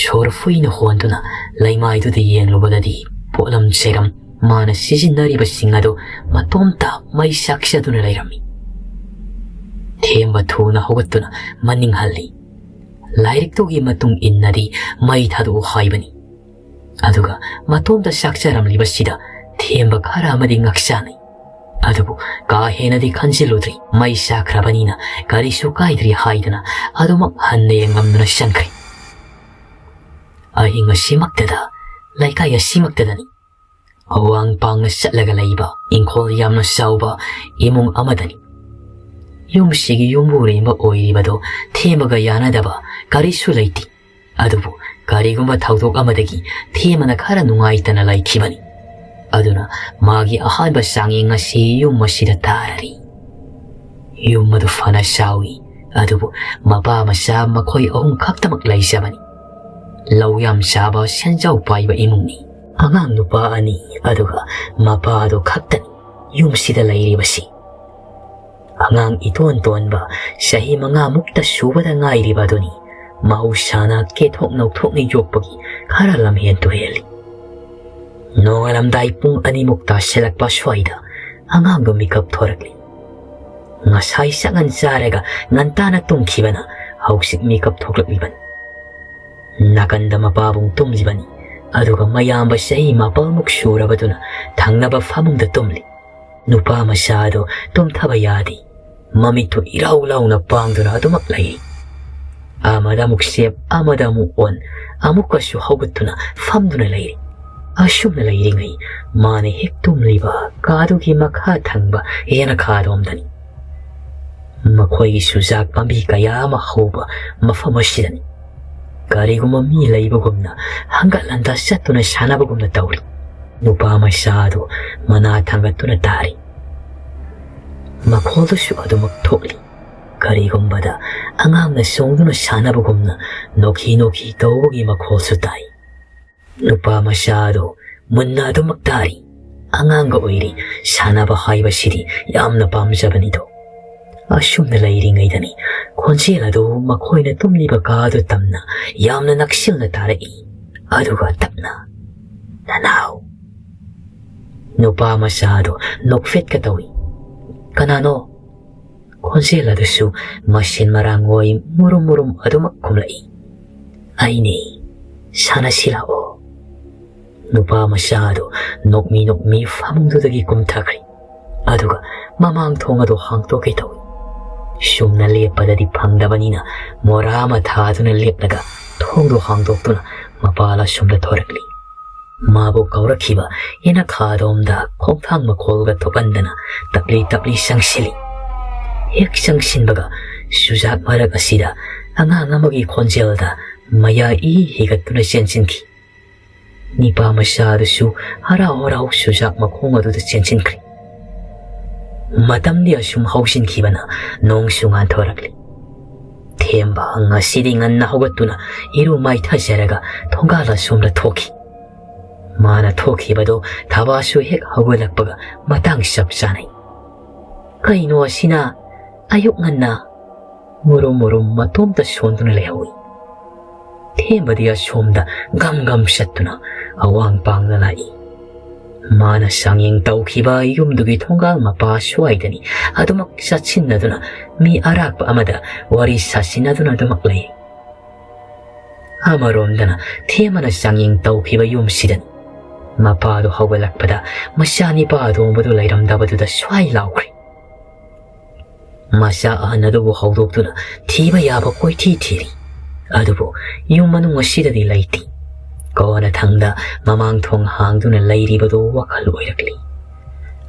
ꯁꯣꯔ ꯐꯨꯏꯅ ꯍꯣꯟꯗꯨꯅ ꯂꯩꯃꯥꯏꯗꯨꯗ ꯌꯦꯡꯂꯨꯕꯗꯗꯤ ꯄꯣꯠꯂꯝ ꯆꯩꯔꯝ ꯃꯥꯅ ꯁꯤꯖꯤꯟꯅꯔꯤꯕꯁꯤꯡ ꯑꯗꯨ ꯃꯇꯣꯝꯇ ꯃꯩ ꯆꯥꯛꯆꯗꯨꯅ ꯂꯩꯔꯝꯃꯤ꯫ ꯊꯦꯝꯕ ꯊꯨꯅ ꯍꯧꯒꯠꯇꯨꯅ ꯃꯅꯤꯡ ꯍꯜꯂꯤ꯫ ꯂꯥꯏꯔꯤꯛꯇꯨꯒꯤ ꯃꯇꯨꯡ ꯏꯟꯅꯗꯤ ꯃꯩ ꯊꯥꯗꯣꯛꯎ ꯍꯥꯏꯕꯅꯤ꯫ ꯑꯗꯨꯒ ꯃꯇꯣꯝꯇ ꯆꯥꯛꯆꯔꯝꯂꯤꯕꯁꯤꯗ ꯊꯦꯝꯕ ꯈꯔ ꯑꯃꯗꯤ ꯉꯛꯆꯥꯅꯩ꯫ ꯑꯗꯨꯕꯨ ꯀꯥ ꯍꯦꯟꯅꯗꯤ ꯈꯟꯖꯤꯜꯂꯨꯗ꯭ꯔꯤ꯫ ꯃꯩ ꯆꯥꯛꯈ꯭ꯔꯕꯅꯤꯅ ꯀꯔꯤꯁꯨ ꯀꯥꯏꯗ꯭ꯔꯤ ꯍꯥꯏꯗꯨꯅ ꯑꯗꯨꯃꯛ ꯍꯟꯅ ꯌꯦꯡꯉꯝꯗꯨꯅ ꯆꯪꯈ꯭ꯔꯦ꯫ ꯑꯍꯤꯡ ꯑꯁꯤꯃꯛꯇꯗ, ꯂꯩꯀꯥꯏ ꯑꯁꯤꯃꯛꯇꯗꯅꯤ ꯑꯋꯥꯡ ꯄꯥꯡꯅ ꯆꯠꯂꯒ ꯂꯩꯕ ꯏꯪꯈꯣꯜ ꯌꯥꯝꯅ ꯆꯥꯎꯕ ꯏꯃꯨꯡ ꯑꯃꯗꯅꯤ꯫ ꯌꯨꯝꯁꯤꯒꯤ ꯌꯨꯝꯕꯨꯔꯦꯝꯕ ꯑꯣꯏꯔꯤꯕꯗꯣ ꯊꯦꯝꯕꯒ ꯌꯥꯅꯗꯕ ꯀꯔꯤꯁꯨ ꯂꯩꯇꯦ꯫ ꯑꯗꯨꯕꯨ ꯀꯔꯤꯒꯨꯝꯕ ꯊꯧꯗꯣꯛ ꯑꯃꯗꯒꯤ ꯊꯦꯝꯕꯅ ꯈꯔ ꯅꯨꯡꯉꯥꯏꯇꯅ ꯂꯩꯈꯤꯕꯅꯤ꯫ ꯑꯗꯨꯅ ꯃꯥꯒꯤ ꯑꯍꯥꯟꯕ ꯆꯥꯡꯌꯦꯡ ꯑꯁꯤ ꯌꯨꯝ ꯑꯁꯤꯗ ꯇꯥꯔꯔꯤ꯫ ꯌꯨꯝ ꯑꯗꯨ ꯐꯅ ꯆꯥꯎꯏ, ꯑꯗꯨꯕꯨ ꯃꯄꯥ ꯃꯆꯥ ꯃꯈꯣꯏ ꯑꯍꯨꯝ ꯈꯛꯇꯃꯛ ꯂꯩꯖꯕꯅꯤ꯫ ꯂꯧ ꯌꯥꯝ ꯆꯥꯕ ꯁꯦꯟꯖꯥꯎ ꯄꯥꯏꯕ ꯏꯃꯨꯡꯅꯤ꯫ ꯑꯉꯥꯡ ꯅꯨꯄꯥ ꯑꯅꯤ ꯑꯗꯨꯒ ꯃꯄꯥ ꯑꯗꯨ ꯈꯛꯇꯅꯤ ꯌꯨꯝꯁꯤꯗ ꯂꯩꯔꯤꯕꯁꯤ꯫ ꯑꯉꯥꯡ ꯏꯇꯣꯟ ꯇꯣꯟꯕ ꯆꯍꯤ ꯃꯉꯥꯃꯨꯛꯇ ꯁꯨꯕꯗ ꯉꯥꯏꯔꯤꯕ ꯑꯗꯨꯅꯤ ꯃꯍꯧꯁꯥꯅ ꯀꯦꯊꯣꯛ ꯅꯧꯊꯣꯛꯅ ꯌꯣꯛꯄꯒꯤ ꯈꯔ ꯂꯝꯍꯦꯟ ꯇꯨꯍꯦꯜꯂꯤ꯫ ꯅꯣꯡꯉꯥꯜꯂꯝꯗꯥꯏ ꯄꯨꯡ ꯑꯅꯤꯃꯨꯛ ꯇꯥꯁꯤꯜꯂꯛꯄ ꯁ꯭ꯋꯥꯏꯗ ꯑꯉꯥꯡꯗꯨ ꯃꯤꯀꯞ ꯊꯣꯔꯛꯂꯤ꯫ ꯉꯁꯥꯏ ꯆꯥꯛꯉꯟ ꯆꯥꯔꯒ ꯉꯟꯇꯥꯅ ꯇꯨꯝꯈꯤꯕꯅ ꯍꯧꯖꯤꯛ ꯃꯤꯀꯞ ꯊꯣꯛꯂꯛꯂꯤꯕꯅꯤ꯫ ꯅꯥꯀꯟꯗ ꯃꯄꯥꯕꯨꯡ ꯇꯨꯝꯂꯤꯕꯅꯤ, ꯑꯗꯨꯒ ꯃꯌꯥꯝꯕ ꯆꯍꯤ ꯃꯥꯄꯜꯃꯨꯛ ꯁꯨꯔꯕꯗꯨꯅ ꯊꯪꯅꯕ ꯐꯃꯨꯡꯗ ꯇꯨꯝꯂꯤ꯫ ꯅꯨꯄꯥ ꯃꯆꯥ ꯑꯗꯨ ꯇꯨꯝꯊꯕ ꯌꯥꯗꯦ꯫ ꯃꯃꯤꯠꯇꯨ ꯏꯔꯥꯎ ꯂꯥꯎꯅ ꯄꯥꯡꯗꯨꯅ ꯑꯗꯨꯃꯛ ꯂꯩꯔꯤ꯫ ꯑꯃꯗ ꯑꯃꯨꯛ ꯁꯦꯞ, ꯑꯃꯗ ꯑꯃꯨꯛ ꯑꯣꯟ, ꯑꯃꯨꯛꯀꯁꯨ ꯍꯧꯒꯠꯇꯨꯅ ꯐꯝꯗꯨꯅ ꯂꯩꯔꯤ꯫ ꯑꯁꯨꯝꯅ ꯂꯩꯔꯤꯉꯩ ꯃꯥꯅ ꯍꯦꯛ ꯇꯨꯝꯂꯤꯕ ꯀꯥꯗꯨꯒꯤ ꯃꯈꯥ ꯊꯪꯕ ꯌꯦꯅꯈꯥꯔꯣꯝꯗꯅꯤ꯫ ꯃꯈꯣꯏꯒꯤ ꯆꯨꯖꯥꯛ ꯄꯥꯝꯕꯤ ꯀꯌꯥ ꯑꯃ ꯍꯧꯕ ꯃꯐꯝ ꯑꯁꯤꯗꯅꯤ꯫ ꯀꯔꯤꯒꯨꯝꯕ ꯃꯤ ꯂꯩꯕꯒꯨꯝꯅ ꯍꯪꯒꯠ ꯍꯟꯗ ꯆꯠꯇꯨꯅ ꯁꯥꯟꯅꯕꯒꯨꯝꯅ ꯇꯧꯔꯤ꯫ ꯅꯨꯄꯥ ꯃꯆꯥ ꯑꯗꯨ ꯃꯅꯥ ꯊꯥꯡꯒꯠꯇꯨꯅ ꯇꯥꯔꯤ꯫ ꯃꯈꯣꯜꯗꯨꯁꯨ ꯑꯗꯨꯃꯛ ꯊꯣꯛꯂꯤ꯫ ꯀꯔꯤꯒꯨꯝꯕꯗ ꯑꯉꯥꯡꯅ ꯆꯣꯡꯗꯨꯅ ꯁꯥꯟꯅꯕꯒꯨꯝꯅ ꯅꯣꯛꯈꯤ ꯅꯣꯛꯈꯤ ꯇꯧꯕꯒꯤ ꯃꯈꯣꯜꯁꯨ ꯇꯥꯏ꯫ ꯅꯨꯄꯥ ꯃꯆꯥ ꯑꯗꯨ ꯃꯨꯟꯅ ꯑꯗꯨꯃꯛ ꯇꯥꯔꯤ꯫ ꯑꯉꯥꯡꯒ ꯑꯣꯏꯔꯤ, ꯁꯥꯟꯅꯕ ꯍꯥꯏꯕꯁꯤꯗꯤ ꯌꯥꯝꯅ ꯄꯥꯝꯖꯕꯅꯤꯗꯣ꯫ ꯑꯁꯨꯝꯅ ꯂꯩꯔꯤꯉꯩꯗꯅꯤ ꯈꯣꯟꯖꯦꯜ ꯑꯗꯨ ꯃꯈꯣꯏꯅ ꯇꯨꯝꯂꯤꯕ ꯀꯥ ꯑꯗꯨ ꯇꯝꯅ ꯌꯥꯝꯅ ꯅꯛꯁꯤꯜꯅ ꯇꯥꯔꯛꯏ꯫ ꯑꯗꯨꯒ ꯇꯞꯅ, "ꯅꯅꯥꯎ!" ꯅꯨꯄꯥ ꯃꯆꯥ ꯑꯗꯨ ꯅꯣꯛꯐꯦꯠꯀ ꯇꯧꯏ꯫ "ꯀꯅꯥꯅꯣ?" ꯈꯣꯟꯖꯦꯜ ꯑꯗꯨꯁꯨ ꯃꯁꯤꯟ ꯃꯔꯥꯡ ꯑꯣꯏ ꯃꯨꯔꯨꯝ ꯃꯨꯔꯨꯝ ꯑꯗꯨꯃꯛ ꯈꯨꯝꯂꯛꯏ꯫ "ꯑꯩꯅꯦ, ꯁꯥꯟꯅꯁꯤ ꯂꯥꯛꯑꯣ꯫" ꯅꯨꯄꯥ ꯃꯆꯥ ꯑꯗꯨ ꯅꯣꯛꯃꯤ ꯅꯣꯛꯃꯤ ꯐꯃꯨꯡꯗꯨꯗꯒꯤ ꯀꯨꯝꯊꯈ꯭ꯔꯦ꯫ ꯑꯗꯨꯒ ꯃꯃꯥꯡ ꯊꯣꯡ ꯑꯗꯨ ꯍꯥꯡꯗꯣꯛꯀꯦ ꯇꯧꯏ꯫ ꯁꯨꯝꯅ ꯂꯦꯞꯄꯗꯗꯤ ꯐꯪꯗꯕꯅꯤꯅ ꯃꯣꯔꯥ ꯑꯃ ꯊꯥꯗꯨꯅ ꯂꯦꯞꯂꯒ ꯊꯣꯡꯗꯨ ꯍꯥꯡꯗꯣꯛꯇꯨꯅ ꯃꯄꯥꯜ ꯑꯁꯣꯝꯗ ꯊꯣꯔꯛꯂꯤ꯫ ꯃꯥꯕꯨ ꯀꯧꯔꯛꯈꯤꯕ ꯌꯦꯅꯈꯥꯗꯣꯝꯗ ꯈꯣꯡꯊꯥꯡ ꯃꯈꯣꯜꯒ ꯊꯣꯛꯍꯟꯗꯅ ꯇꯞꯂꯤ ꯇꯞꯂꯤ ꯆꯪꯁꯤꯜꯂꯤ꯫ ꯍꯦꯛ ꯆꯪꯁꯤꯟꯕꯒ ꯆꯨꯖꯥꯛ ꯃꯔꯛ ꯑꯁꯤꯗ ꯑꯉꯥꯡ ꯑꯃꯒꯤ ꯈꯣꯟꯖꯦꯜꯗ ꯃꯌꯥ ꯏ ꯍꯤꯒꯠꯇꯨꯅ ꯆꯦꯟꯁꯤꯟꯈꯤ꯫ ꯅꯤꯄꯥ ꯃꯆꯥ ꯑꯗꯨꯁꯨ ꯍꯔꯥꯎ ꯍꯔꯥꯎ ꯆꯨꯖꯥꯛ ꯃꯈꯣꯡ ꯑꯗꯨꯗ ꯆꯦꯟꯁꯤꯟꯈ꯭ꯔꯦ꯫ ꯃꯇꯝꯗꯤ ꯑꯁꯨꯝ ꯍꯧꯖꯤꯟꯈꯤꯕꯅ ꯅꯣꯡꯁꯨ ꯉꯥꯟꯊꯣꯔꯛꯂꯤ꯫ ꯊꯦꯝꯕ ꯉꯁꯤꯗꯤ ꯉꯟꯅ ꯍꯧꯒꯠꯇꯨꯅ ꯏꯔꯨ ꯃꯥꯏꯊꯖꯔꯒ ꯊꯣꯡꯒꯥꯜ ꯑꯁꯣꯝꯗ ꯊꯣꯛꯈꯤ꯫ ꯃꯥꯅ ꯊꯣꯛꯈꯤꯕꯗꯨ ꯊꯕꯥꯁꯨ ꯍꯦꯛ ꯍꯧꯒꯠꯂꯛꯄꯒ ꯃꯇꯥꯡ ꯆꯞ ꯆꯥꯅꯩ꯫ "ꯀꯩꯅꯣ ꯑꯁꯤꯅ ꯑꯌꯨꯛ ꯉꯟꯅ?" ꯃꯨꯔꯨꯝ ꯃꯨꯔꯨꯝ ꯃꯇꯣꯝꯇ ꯁꯣꯟꯗꯨꯅ ꯂꯩꯍꯧꯏ꯫ ꯊꯦꯝꯕꯗꯤ ꯑꯁꯣꯝꯗ ꯒꯝ ꯒꯝ ꯆꯠꯇꯨꯅ ꯑꯋꯥꯡ ꯄꯥꯡꯅ ꯂꯥꯛꯏ꯫ ꯃꯥꯅ ꯆꯥꯡꯌꯦꯡ ꯇꯧꯈꯤꯕ ꯌꯨꯝꯗꯨꯒꯤ ꯊꯣꯡꯒꯥꯜ ꯃꯄꯥ ꯁ꯭ꯋꯥꯏꯗꯅꯤ ꯑꯗꯨꯃꯛ ꯆꯠꯁꯤꯟꯅꯗꯨꯅ ꯃꯤ ꯑꯔꯥꯛꯄ ꯑꯃꯗ ꯋꯥꯔꯤ ꯁꯥꯁꯤꯟꯅꯗꯨꯅ ꯑꯗꯨꯃꯛ ꯂꯩ꯫ ꯑꯃꯔꯣꯝꯗꯅ ꯊꯦꯝꯕꯅ ꯆꯥꯡꯌꯦꯡ ꯇꯧꯈꯤꯕ ꯌꯨꯝꯁꯤꯗꯅꯤ꯫ ꯃꯄꯥꯗꯨ ꯍꯧꯒꯠꯂꯛꯄꯗ ꯃꯆꯥꯅꯤꯄꯥ ꯑꯇꯣꯝꯕꯗꯨ ꯂꯩꯔꯝꯗꯕꯗꯨꯗ ꯁ꯭ꯋꯥꯏ ꯂꯥꯎꯈ꯭ꯔꯦ꯫ ꯃꯆꯥ ꯑꯍꯟ ꯑꯗꯨꯕꯨ ꯍꯧꯗꯣꯛꯇꯨꯅ ꯊꯤꯕ ꯌꯥꯕ ꯀꯣꯏꯊꯤ ꯊꯤꯔꯤ꯫ ꯑꯗꯨꯕꯨ ꯌꯨꯝ ꯃꯅꯨꯡ ꯑꯁꯤꯗꯗꯤ ꯂꯩꯇꯦ꯫ ꯀꯣꯟꯅꯊꯪꯗ ꯃꯃꯥꯡ ꯊꯣꯡ ꯍꯥꯡꯗꯨꯅ ꯂꯩꯔꯤꯕꯗꯨ ꯋꯥꯈꯜ ꯑꯣꯏꯔꯛꯂꯤ꯫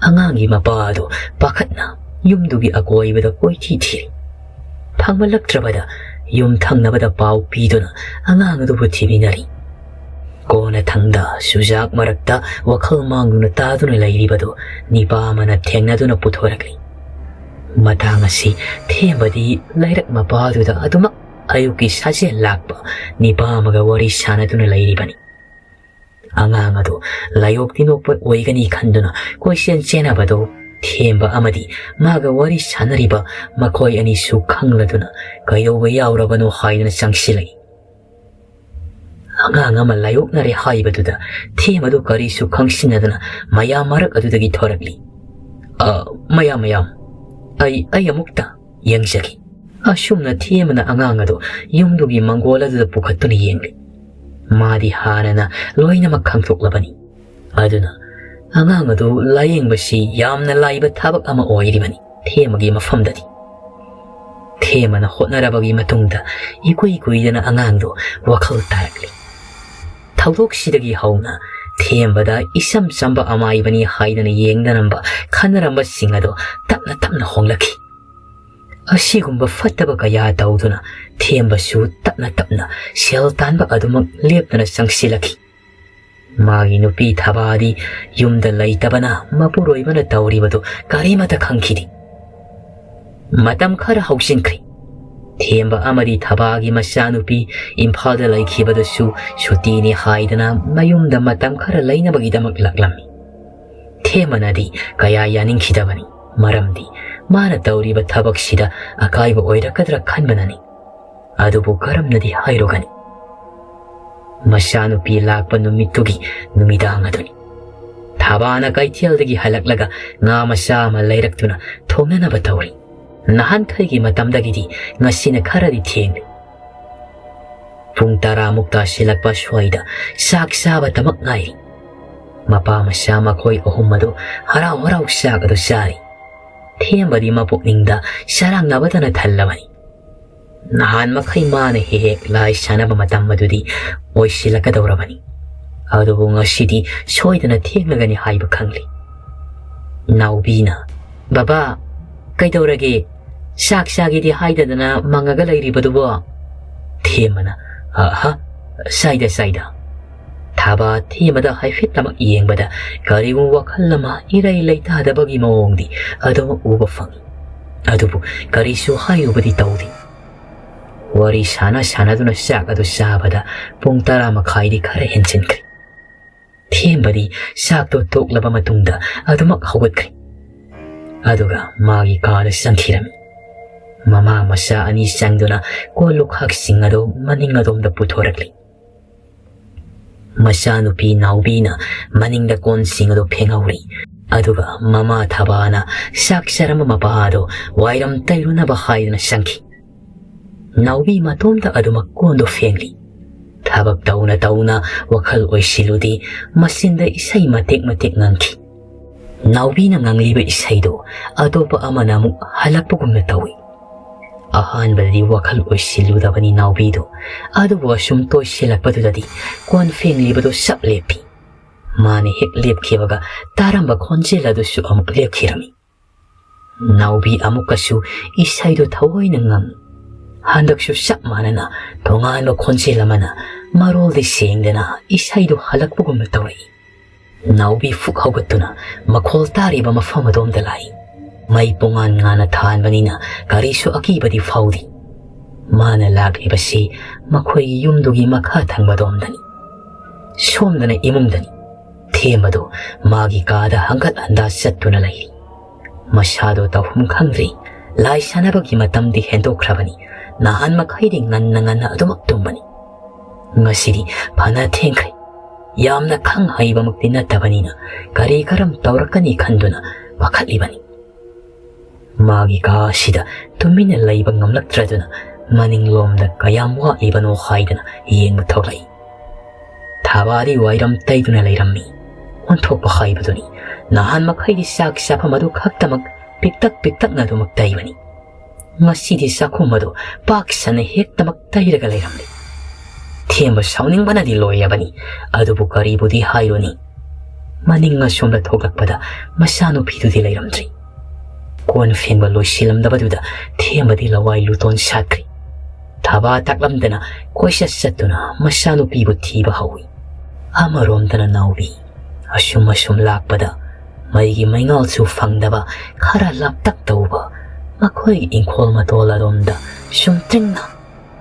ꯑꯉꯥꯡꯒꯤ ꯃꯄꯥ ꯑꯗꯨ ꯄꯥꯈꯠꯅ ꯌꯨꯝꯗꯨꯒꯤ ꯑꯀꯣꯏꯕꯗ ꯀꯣꯏꯊꯤ ꯊꯤꯔꯤ꯫ ꯐꯪꯕꯂꯛꯇ꯭ꯔꯕꯗ ꯌꯨꯝ ꯊꯪꯅꯕꯗ ꯄꯥꯎ ꯄꯤꯗꯨꯅ ꯑꯉꯥꯡ ꯑꯗꯨꯕꯨ ꯊꯤꯃꯤꯟꯅꯔꯤ꯫ ꯀꯣꯟꯅꯊꯪꯗ ꯆꯨꯖꯥꯛ ꯃꯔꯛꯇ ꯋꯥꯈꯜ ꯃꯥꯡꯗꯨꯅ ꯇꯥꯗꯨꯅ ꯂꯩꯔꯤꯕꯗꯨ ꯅꯤꯄꯥ ꯑꯃꯅ ꯊꯦꯡꯅꯗꯨꯅ ꯄꯨꯊꯣꯔꯛꯂꯤ꯫ ꯃꯇꯥꯡ ꯑꯁꯤ ꯊꯦꯝꯕꯗꯤ ꯂꯩꯔꯛ ꯃꯄꯥꯗꯨꯗ ꯑꯗꯨꯃꯛ ꯑꯌꯨꯛꯀꯤ ꯁꯥꯖꯦꯜ ꯂꯥꯛꯄ ꯅꯤꯄꯥ ꯑꯃꯒ ꯋꯥꯔꯤ ꯁꯥꯟꯅꯗꯨꯅ ꯂꯩꯔꯤꯕꯅꯤ꯫ ꯑꯉꯥꯡ ꯑꯗꯨ ꯂꯥꯏꯑꯣꯛ ꯇꯤꯟꯑꯣꯛꯄ ꯑꯣꯏꯒꯅꯤ ꯈꯟꯗꯨꯅ ꯀꯣꯏꯆꯦꯟ ꯆꯦꯟꯅꯕꯗꯨ ꯊꯦꯝꯕ ꯑꯃꯗꯤ ꯃꯥꯒ ꯋꯥꯔꯤ ꯁꯥꯟꯅꯔꯤꯕ ꯃꯈꯣꯏ ꯑꯅꯤꯁꯨ ꯈꯪꯂꯗꯨꯅ ꯀꯩꯗꯧꯕ ꯌꯥꯎꯔꯕꯅꯣ ꯍꯥꯏꯗꯨꯅ ꯆꯪꯁꯤꯜꯂꯛꯏ꯫ ꯑꯉꯥꯡ ꯑꯃ ꯂꯥꯏꯑꯣꯛꯅꯔꯦ ꯍꯥꯏꯕꯗꯨꯗ ꯊꯦꯝꯕꯗꯨ ꯀꯔꯤꯁꯨ ꯈꯪꯁꯤꯟꯅꯗꯅ ꯃꯌꯥꯝ ꯃꯔꯛ ꯑꯗꯨꯗꯒꯤ ꯊꯣꯔꯛꯂꯤ꯫ "ꯑ, ꯃꯌꯥꯝ, ꯃꯌꯥꯝ, ꯑꯩ, ꯑꯩ ꯑꯃꯨꯛꯇ ꯌꯦꯡꯖꯒꯦ꯫" ꯑꯁꯨꯝꯅ ꯊꯦꯝꯕꯅ ꯑꯉꯥꯡ ꯑꯗꯨ ꯌꯨꯝꯗꯨꯒꯤ ꯃꯪꯒꯣꯜ ꯑꯗꯨꯗ ꯄꯨꯈꯠꯇꯨꯅ ꯌꯦꯡꯂꯤ꯫ ꯃꯥꯗꯤ ꯍꯥꯟꯅꯅ ꯂꯣꯏꯅꯃꯛ ꯈꯪꯗꯣꯛꯂꯕꯅꯤ꯫ ꯑꯗꯨꯅ ꯑꯉꯥꯡ ꯑꯗꯨ ꯂꯥꯌꯦꯡꯕꯁꯤ ꯌꯥꯝꯅ ꯂꯥꯏꯕ ꯊꯕꯛ ꯑꯃ ꯑꯣꯏꯔꯤꯕꯅꯤ ꯊꯦꯝꯕꯒꯤ ꯃꯐꯝꯗꯗꯤ꯫ ꯊꯦꯝꯕꯅ ꯍꯣꯠꯅꯔꯕꯒꯤ ꯃꯇꯨꯡꯗ ꯏꯀꯨꯏ ꯀꯨꯏꯗꯅ ꯑꯉꯥꯡꯗꯨ ꯋꯥꯈꯜ ꯇꯥꯔꯛꯂꯤ꯫ ꯊꯧꯗꯣꯛꯁꯤꯗꯒꯤ ꯍꯧꯅ ꯊꯦꯝꯕꯗ ꯏꯆꯝ ꯆꯝꯕ ꯑꯃꯥꯏꯕꯅꯤ ꯍꯥꯏꯗꯅ ꯌꯦꯡꯅꯔꯝꯕ ꯈꯟꯅꯔꯝꯕꯁꯤꯡ ꯑꯗꯨ ꯇꯞꯅ ꯇꯞꯅ ꯍꯣꯡꯂꯛꯈꯤ꯫ ꯑꯁꯤꯒꯨꯝꯕ ꯐꯠꯇꯕ ꯀꯌꯥ ꯇꯧꯗꯨꯅ ꯊꯦꯝꯕꯁꯨ ꯇꯞꯅ ꯇꯞꯅ ꯁꯦꯜ ꯇꯥꯟꯕ ꯑꯗꯨꯃꯛ ꯂꯦꯞꯇꯅ ꯆꯪꯁꯤꯜꯂꯛꯈꯤ꯫ ꯃꯥꯒꯤ ꯅꯨꯄꯤ ꯊꯕꯥꯗꯤ ꯌꯨꯝꯗ ꯂꯩꯇꯕꯅ ꯃꯄꯨꯔꯣꯏꯕꯅ ꯇꯧꯔꯤꯕꯗꯨ ꯀꯔꯤꯃꯠꯇ ꯈꯪꯈꯤꯗꯦ꯫ ꯃꯇꯝ ꯈꯔ ꯍꯧꯖꯤꯟꯈ꯭ꯔꯦ꯫ ꯊꯦꯝꯕ ꯑꯃꯗꯤ ꯊꯕꯥꯒꯤ ꯃꯆꯥꯅꯨꯄꯤ ꯏꯝꯐꯥꯜꯗ ꯂꯩꯈꯤꯕꯗꯨꯁꯨ ꯁꯨꯇꯤꯅꯤ ꯍꯥꯏꯗꯅ ꯃꯌꯨꯝꯗ ꯃꯇꯝ ꯈꯔ ꯂꯩꯅꯕꯒꯤꯗꯃꯛ ꯂꯥꯛꯂꯝꯃꯤ꯫ ꯊꯦꯝꯕꯅꯗꯤ ꯀꯌꯥ ꯌꯥꯅꯤꯡꯈꯤꯗꯕꯅꯤ, ꯃꯔꯝꯗꯤ ꯃꯥꯅ ꯇꯧꯔꯤꯕ ꯊꯕꯛꯁꯤꯗ ꯑꯀꯥꯏꯕ ꯑꯣꯏꯔꯛꯀꯗ꯭ꯔꯥ ꯈꯟꯕꯅꯅꯤ꯫ ꯑꯗꯨꯕꯨ ꯀꯔꯝꯅꯗꯤ ꯍꯥꯏꯔꯨꯒꯅꯤ? ꯃꯆꯥꯅꯨꯄꯤ ꯂꯥꯛꯄ ꯅꯨꯃꯤꯠꯇꯨꯒꯤ ꯅꯨꯃꯤꯗꯥꯡ ꯑꯗꯨꯅꯤ꯫ ꯊꯕꯥꯅ ꯀꯩꯊꯦꯜꯗꯒꯤ ꯍꯜꯂꯛꯂꯒ ꯉꯥ ꯃꯆꯥ ꯑꯃ ꯂꯩꯔꯛꯇꯨꯅ ꯊꯣꯡꯅꯅꯕ ꯇꯧꯔꯤ꯫ ꯅꯍꯥꯟꯈꯩꯒꯤ ꯃꯇꯝꯗꯒꯤꯗꯤ ꯉꯁꯤꯅ ꯈꯔꯗꯤ ꯊꯦꯡꯂꯤ꯫ ꯄꯨꯡ ꯇꯔꯥꯃꯨꯛ ꯇꯥꯁꯤꯜꯂꯛꯄ ꯁ꯭ꯋꯥꯏꯗ ꯆꯥꯛ ꯆꯥꯕꯇꯃꯛ ꯉꯥꯏꯔꯤ꯫ ꯃꯄꯥ ꯃꯆꯥ ꯃꯈꯣꯏ ꯑꯍꯨꯝ ꯑꯗꯨ ꯍꯔꯥꯎ ꯍꯔꯥꯎ ꯆꯥꯛ ꯑꯗꯨ ꯆꯥꯔꯤ꯫ ꯊꯦꯝꯕꯗꯤ ꯃꯄꯨꯛꯅꯤꯡꯗ ꯆꯔꯥꯡꯅꯕꯇꯅ ꯊꯜꯂꯕꯅꯤ꯫ ꯅꯍꯥꯟ ꯃꯈꯩ ꯃꯥꯅ ꯍꯦꯛ ꯍꯦꯛ ꯂꯥꯏ ꯁꯥꯟꯅꯕ ꯃꯇꯝ ꯑꯗꯨꯗꯤ ꯑꯣꯏꯁꯤꯜꯂꯛꯀꯗꯧꯔꯕꯅꯤ꯫ ꯑꯗꯨꯕꯨ ꯉꯁꯤꯗꯤ ꯁꯣꯏꯗꯅ ꯊꯦꯡꯂꯒꯅꯤ ꯍꯥꯏꯕ ꯈꯪꯂꯤ꯫ ꯅꯥꯎꯕꯤꯅ, "ꯕꯕꯥ, ꯀꯩꯗꯧꯔꯒꯦ? ꯆꯥꯛ ꯆꯥꯒꯦꯗꯤ ꯍꯥꯏꯗꯗꯅ ꯃꯪꯉꯒ ꯂꯩꯔꯤꯕꯗꯨꯕꯣ?" ꯊꯦꯝꯕꯅ, "ꯑꯍ, ꯆꯥꯏꯗ, ꯆꯥꯏꯗ꯫" ꯊꯥꯕ ꯊꯦꯝꯕꯗ ꯍꯥꯏꯐꯦꯠꯇꯃꯛ ꯌꯦꯡꯕꯗ ꯀꯔꯤꯒꯨꯝꯕ ꯋꯥꯈꯜ ꯑꯃ ꯏꯔꯩ ꯂꯩꯇꯥꯗꯕꯒꯤ ꯃꯑꯣꯡꯗꯤ ꯑꯗꯨꯃꯛ ꯎꯕ ꯐꯪꯏ꯫ ꯑꯗꯨꯕꯨ ꯀꯔꯤꯁꯨ ꯍꯥꯏꯔꯨꯕꯗꯤ ꯇꯧꯗꯦ꯫ ꯋꯥꯔꯤ ꯁꯥꯟꯅ ꯁꯥꯟꯅꯗꯨꯅ ꯆꯥꯛ ꯑꯗꯨ ꯆꯥꯕꯗ ꯄꯨꯡ ꯇꯔꯥ ꯃꯈꯥꯏꯗꯤ ꯈꯔ ꯍꯦꯟꯖꯤꯟꯈ꯭ꯔꯦ꯫ ꯊꯦꯝꯕꯗꯤ ꯆꯥꯛꯇꯣ ꯇꯣꯛꯂꯕ ꯃꯇꯨꯡꯗ ꯑꯗꯨꯃꯛ ꯍꯧꯒꯠꯈ꯭ꯔꯦ꯫ ꯑꯗꯨꯒ ꯃꯥꯒꯤ ꯀꯥꯗ ꯆꯪꯈꯤꯔꯝꯃꯤ꯫ ꯃꯃꯥ ꯃꯆꯥ ꯑꯅꯤ ꯆꯪꯗꯨꯅ ꯀꯣꯜ ꯂꯨꯈꯥꯛꯁꯤꯡ ꯑꯗꯨ ꯃꯅꯤꯡ ꯑꯗꯣꯝꯗ ꯄꯨꯊꯣꯔꯛꯂꯤ꯫ ꯃꯆꯥꯅꯨꯄꯤ ꯅꯥꯎꯕꯤꯅ ꯃꯅꯤꯡꯗ ꯀꯣꯟꯁꯤꯡ ꯑꯗꯨ ꯐꯦꯡꯍꯧꯔꯤ꯫ ꯑꯗꯨꯒ ꯃꯃꯥ ꯊꯕꯥꯅ ꯆꯥꯛ ꯆꯥꯔꯝꯕ ꯃꯄꯥ ꯑꯗꯨ ꯋꯥꯏꯔꯝ ꯇꯩꯔꯨꯅꯕ ꯍꯥꯏꯗꯨꯅ ꯆꯪꯈꯤ꯫ ꯅꯥꯎꯕꯤ ꯃꯇꯣꯝꯇ ꯑꯗꯨꯃꯛ ꯀꯣꯟꯗꯨ ꯐꯦꯡꯂꯤ꯫ ꯊꯕꯛ ꯇꯧꯅ ꯇꯧꯅ ꯋꯥꯈꯜ ꯑꯣꯏꯁꯤꯜꯂꯨꯗꯦ, ꯃꯆꯤꯟꯗ ꯏꯁꯩ ꯃꯇꯦꯛ ꯃꯇꯦꯛ ꯉꯪꯈꯤ꯫ ꯅꯥꯎꯕꯤꯅ ꯉꯪꯂꯤꯕ ꯏꯁꯩꯗꯨ ꯑꯇꯣꯞꯄ ꯑꯃꯅ ꯑꯃꯨꯛ ꯍꯜꯂꯛꯄꯒꯨꯝꯅ ꯇꯧꯏ꯫ ꯑꯍꯥꯟꯕꯗꯗꯤ ꯋꯥꯈꯜ ꯑꯣꯏꯁꯤꯜꯂꯨꯗꯕꯅꯤ ꯅꯥꯎꯕꯤꯗꯨ, ꯑꯗꯨꯕꯨ ꯑꯁꯨꯝ ꯇꯣꯏꯁꯤꯜꯂꯛꯄꯗꯨꯗꯗꯤ ꯀꯣꯟ ꯐꯦꯡꯂꯤꯕꯗꯨ ꯆꯞ ꯂꯦꯞꯄꯤ꯫ ꯃꯥꯅ ꯍꯦꯛ ꯂꯦꯞꯈꯤꯕꯒ ꯇꯥꯔꯝꯕ ꯈꯣꯟꯖꯦꯜ ꯑꯗꯨꯁꯨ ꯑꯃꯨꯛ ꯂꯦꯞꯈꯤꯔꯝꯃꯤ꯫ ꯅꯥꯎꯕꯤ ꯑꯃꯨꯛꯀꯁꯨ ꯏꯁꯩꯗꯨ ꯊꯑꯣꯏꯅ ꯉꯪ꯫ ꯍꯟꯗꯛꯁꯨ ꯆꯞ ꯃꯥꯟꯅꯅ ꯇꯣꯉꯥꯟꯕ ꯈꯣꯟꯖꯦꯜ ꯑꯃꯅ ꯃꯔꯣꯜꯗꯤ ꯁꯦꯡꯗꯅ ꯏꯁꯩꯗꯨ ꯍꯜꯂꯛꯄꯒꯨꯝꯅ ꯇꯧꯔꯛꯏ꯫ ꯅꯥꯎꯕꯤ ꯐꯨꯛ ꯍꯧꯒꯠꯇꯨꯅ ꯃꯈꯣꯜ ꯇꯥꯔꯤꯕ ꯃꯐꯝ ꯑꯗꯣꯝꯗ ꯂꯥꯛꯏ꯫ ꯃꯩ ꯄꯨꯡꯉꯥꯟ ꯉꯥꯟꯅ ꯊꯥꯟꯕꯅꯤꯅ ꯀꯔꯤꯁꯨ ꯑꯀꯤꯕꯗꯤ ꯐꯥꯎꯗꯦ꯫ ꯃꯥꯅ ꯂꯥꯛꯂꯤꯕꯁꯤ ꯃꯈꯣꯏꯒꯤ ꯌꯨꯝꯗꯨꯒꯤ ꯃꯈꯥ ꯊꯪꯕꯗꯣꯝꯗꯅꯤ꯫ ꯁꯣꯝꯗꯅ ꯏꯃꯨꯡꯗꯅꯤ꯫ ꯊꯦꯝꯕꯗꯨ ꯃꯥꯒꯤ ꯀꯥꯗ ꯍꯪꯒꯠ ꯍꯟꯗꯥ ꯆꯠꯇꯨꯅ ꯂꯩꯔꯤ꯫ ꯃꯁꯥꯗꯣ ꯇꯧꯐꯝ ꯈꯪꯗ꯭ꯔꯤ꯫ ꯂꯥꯏ ꯁꯥꯟꯅꯕꯒꯤ ꯃꯇꯝꯗꯤ ꯍꯦꯟꯗꯣꯛꯈ꯭ꯔꯕꯅꯤ꯫ ꯅꯍꯥꯟ ꯃꯈꯩꯗꯤ ꯉꯟꯅ ꯉꯟꯅ ꯑꯗꯨꯃꯛ ꯇꯨꯝꯕꯅꯤ꯫ ꯉꯁꯤꯗꯤ ꯐꯅ ꯊꯦꯡꯈ꯭ꯔꯦ꯫ ꯌꯥꯝꯅ ꯈꯪ ꯍꯩꯕꯃꯛꯇꯤ ꯅꯠꯇꯕꯅꯤꯅ ꯀꯔꯤ ꯀꯔꯝ ꯇꯧꯔꯛꯀꯅꯤ ꯈꯟꯗꯨꯅ ꯄꯥꯈꯠꯂꯤꯕꯅꯤ꯫ ꯃꯥꯒꯤ ꯀꯥ ꯑꯁꯤꯗ ꯇꯨꯃꯤꯟꯅ ꯂꯩꯕ ꯉꯝꯂꯛꯇ꯭ꯔꯗꯨꯅ ꯃꯅꯤꯡꯂꯣꯝꯗ ꯀꯌꯥꯝ ꯋꯥꯠꯂꯤꯕꯅꯣ ꯍꯥꯏꯗꯅ ꯌꯦꯡꯕ ꯊꯣꯛꯂꯛꯏ꯫ ꯊꯕꯥꯗꯤ ꯋꯥꯏꯔꯝ ꯇꯩꯗꯨꯅ ꯂꯩꯔꯝꯃꯤ꯫ ꯑꯣꯟꯊꯣꯛꯄ ꯍꯥꯏꯕꯗꯨꯅꯤ꯫ ꯅꯍꯥꯟ ꯃꯈꯩꯗꯤ ꯆꯥꯛ ꯆꯥꯐꯝ ꯑꯗꯨ ꯈꯛꯇꯃꯛ ꯄꯤꯛꯇꯛ ꯄꯤꯛꯇꯛꯅ ꯑꯗꯨꯃꯛ ꯇꯩꯕꯅꯤ꯫ ꯉꯁꯤꯗꯤ ꯆꯥꯛꯈꯨꯝ ꯑꯗꯨ ꯄꯥꯛ ꯁꯟꯅ ꯍꯦꯛꯇꯃꯛ ꯇꯩꯔꯒ ꯂꯩꯔꯝꯂꯦ꯫ ꯊꯦꯝꯕ ꯁꯥꯎꯅꯤꯡꯕꯅꯗꯤ ꯂꯣꯏꯔꯕꯅꯤ꯫ ꯑꯗꯨꯕꯨ ꯀꯔꯤꯕꯨꯗꯤ ꯍꯥꯏꯔꯨꯅꯤ? ꯃꯅꯤꯡ ꯑꯁꯣꯝꯗ ꯊꯣꯛꯂꯛꯄꯗ ꯃꯆꯥꯅꯨꯄꯤꯗꯨꯗꯤ ꯂꯩꯔꯝꯗ꯭ꯔꯤ꯫ ꯀꯣꯟ ꯐꯦꯡꯕ ꯂꯣꯏꯁꯤꯜꯂꯝꯗꯕꯗꯨꯗ ꯊꯦꯝꯕꯗꯤ ꯂꯋꯥꯏ ꯂꯨꯇꯣꯟ ꯁꯥꯠꯈ꯭ꯔꯤ꯫ ꯊꯕꯥ ꯇꯥꯛꯂꯝꯗꯅ ꯀꯣꯏꯆꯠ ꯆꯠꯇꯨꯅ ꯃꯆꯥꯅꯨꯄꯤꯕꯨ ꯊꯤꯕ ꯍꯧꯏ꯫ ꯑꯃꯔꯣꯝꯗꯅ ꯅꯥꯎꯕꯤ ꯑꯁꯨꯝ ꯑꯁꯨꯝ ꯂꯥꯛꯄꯗ ꯃꯩꯒꯤ ꯃꯩꯉꯥꯜꯁꯨ ꯐꯪꯗꯕ ꯈꯔ ꯂꯥꯞꯇꯛ ꯇꯧꯕ ꯃꯈꯣꯏꯒꯤ ꯏꯪꯈꯣꯜ ꯃꯇꯣꯜ ꯑꯗꯣꯝꯗ ꯆꯨꯝꯇ꯭ꯔꯤꯡꯅ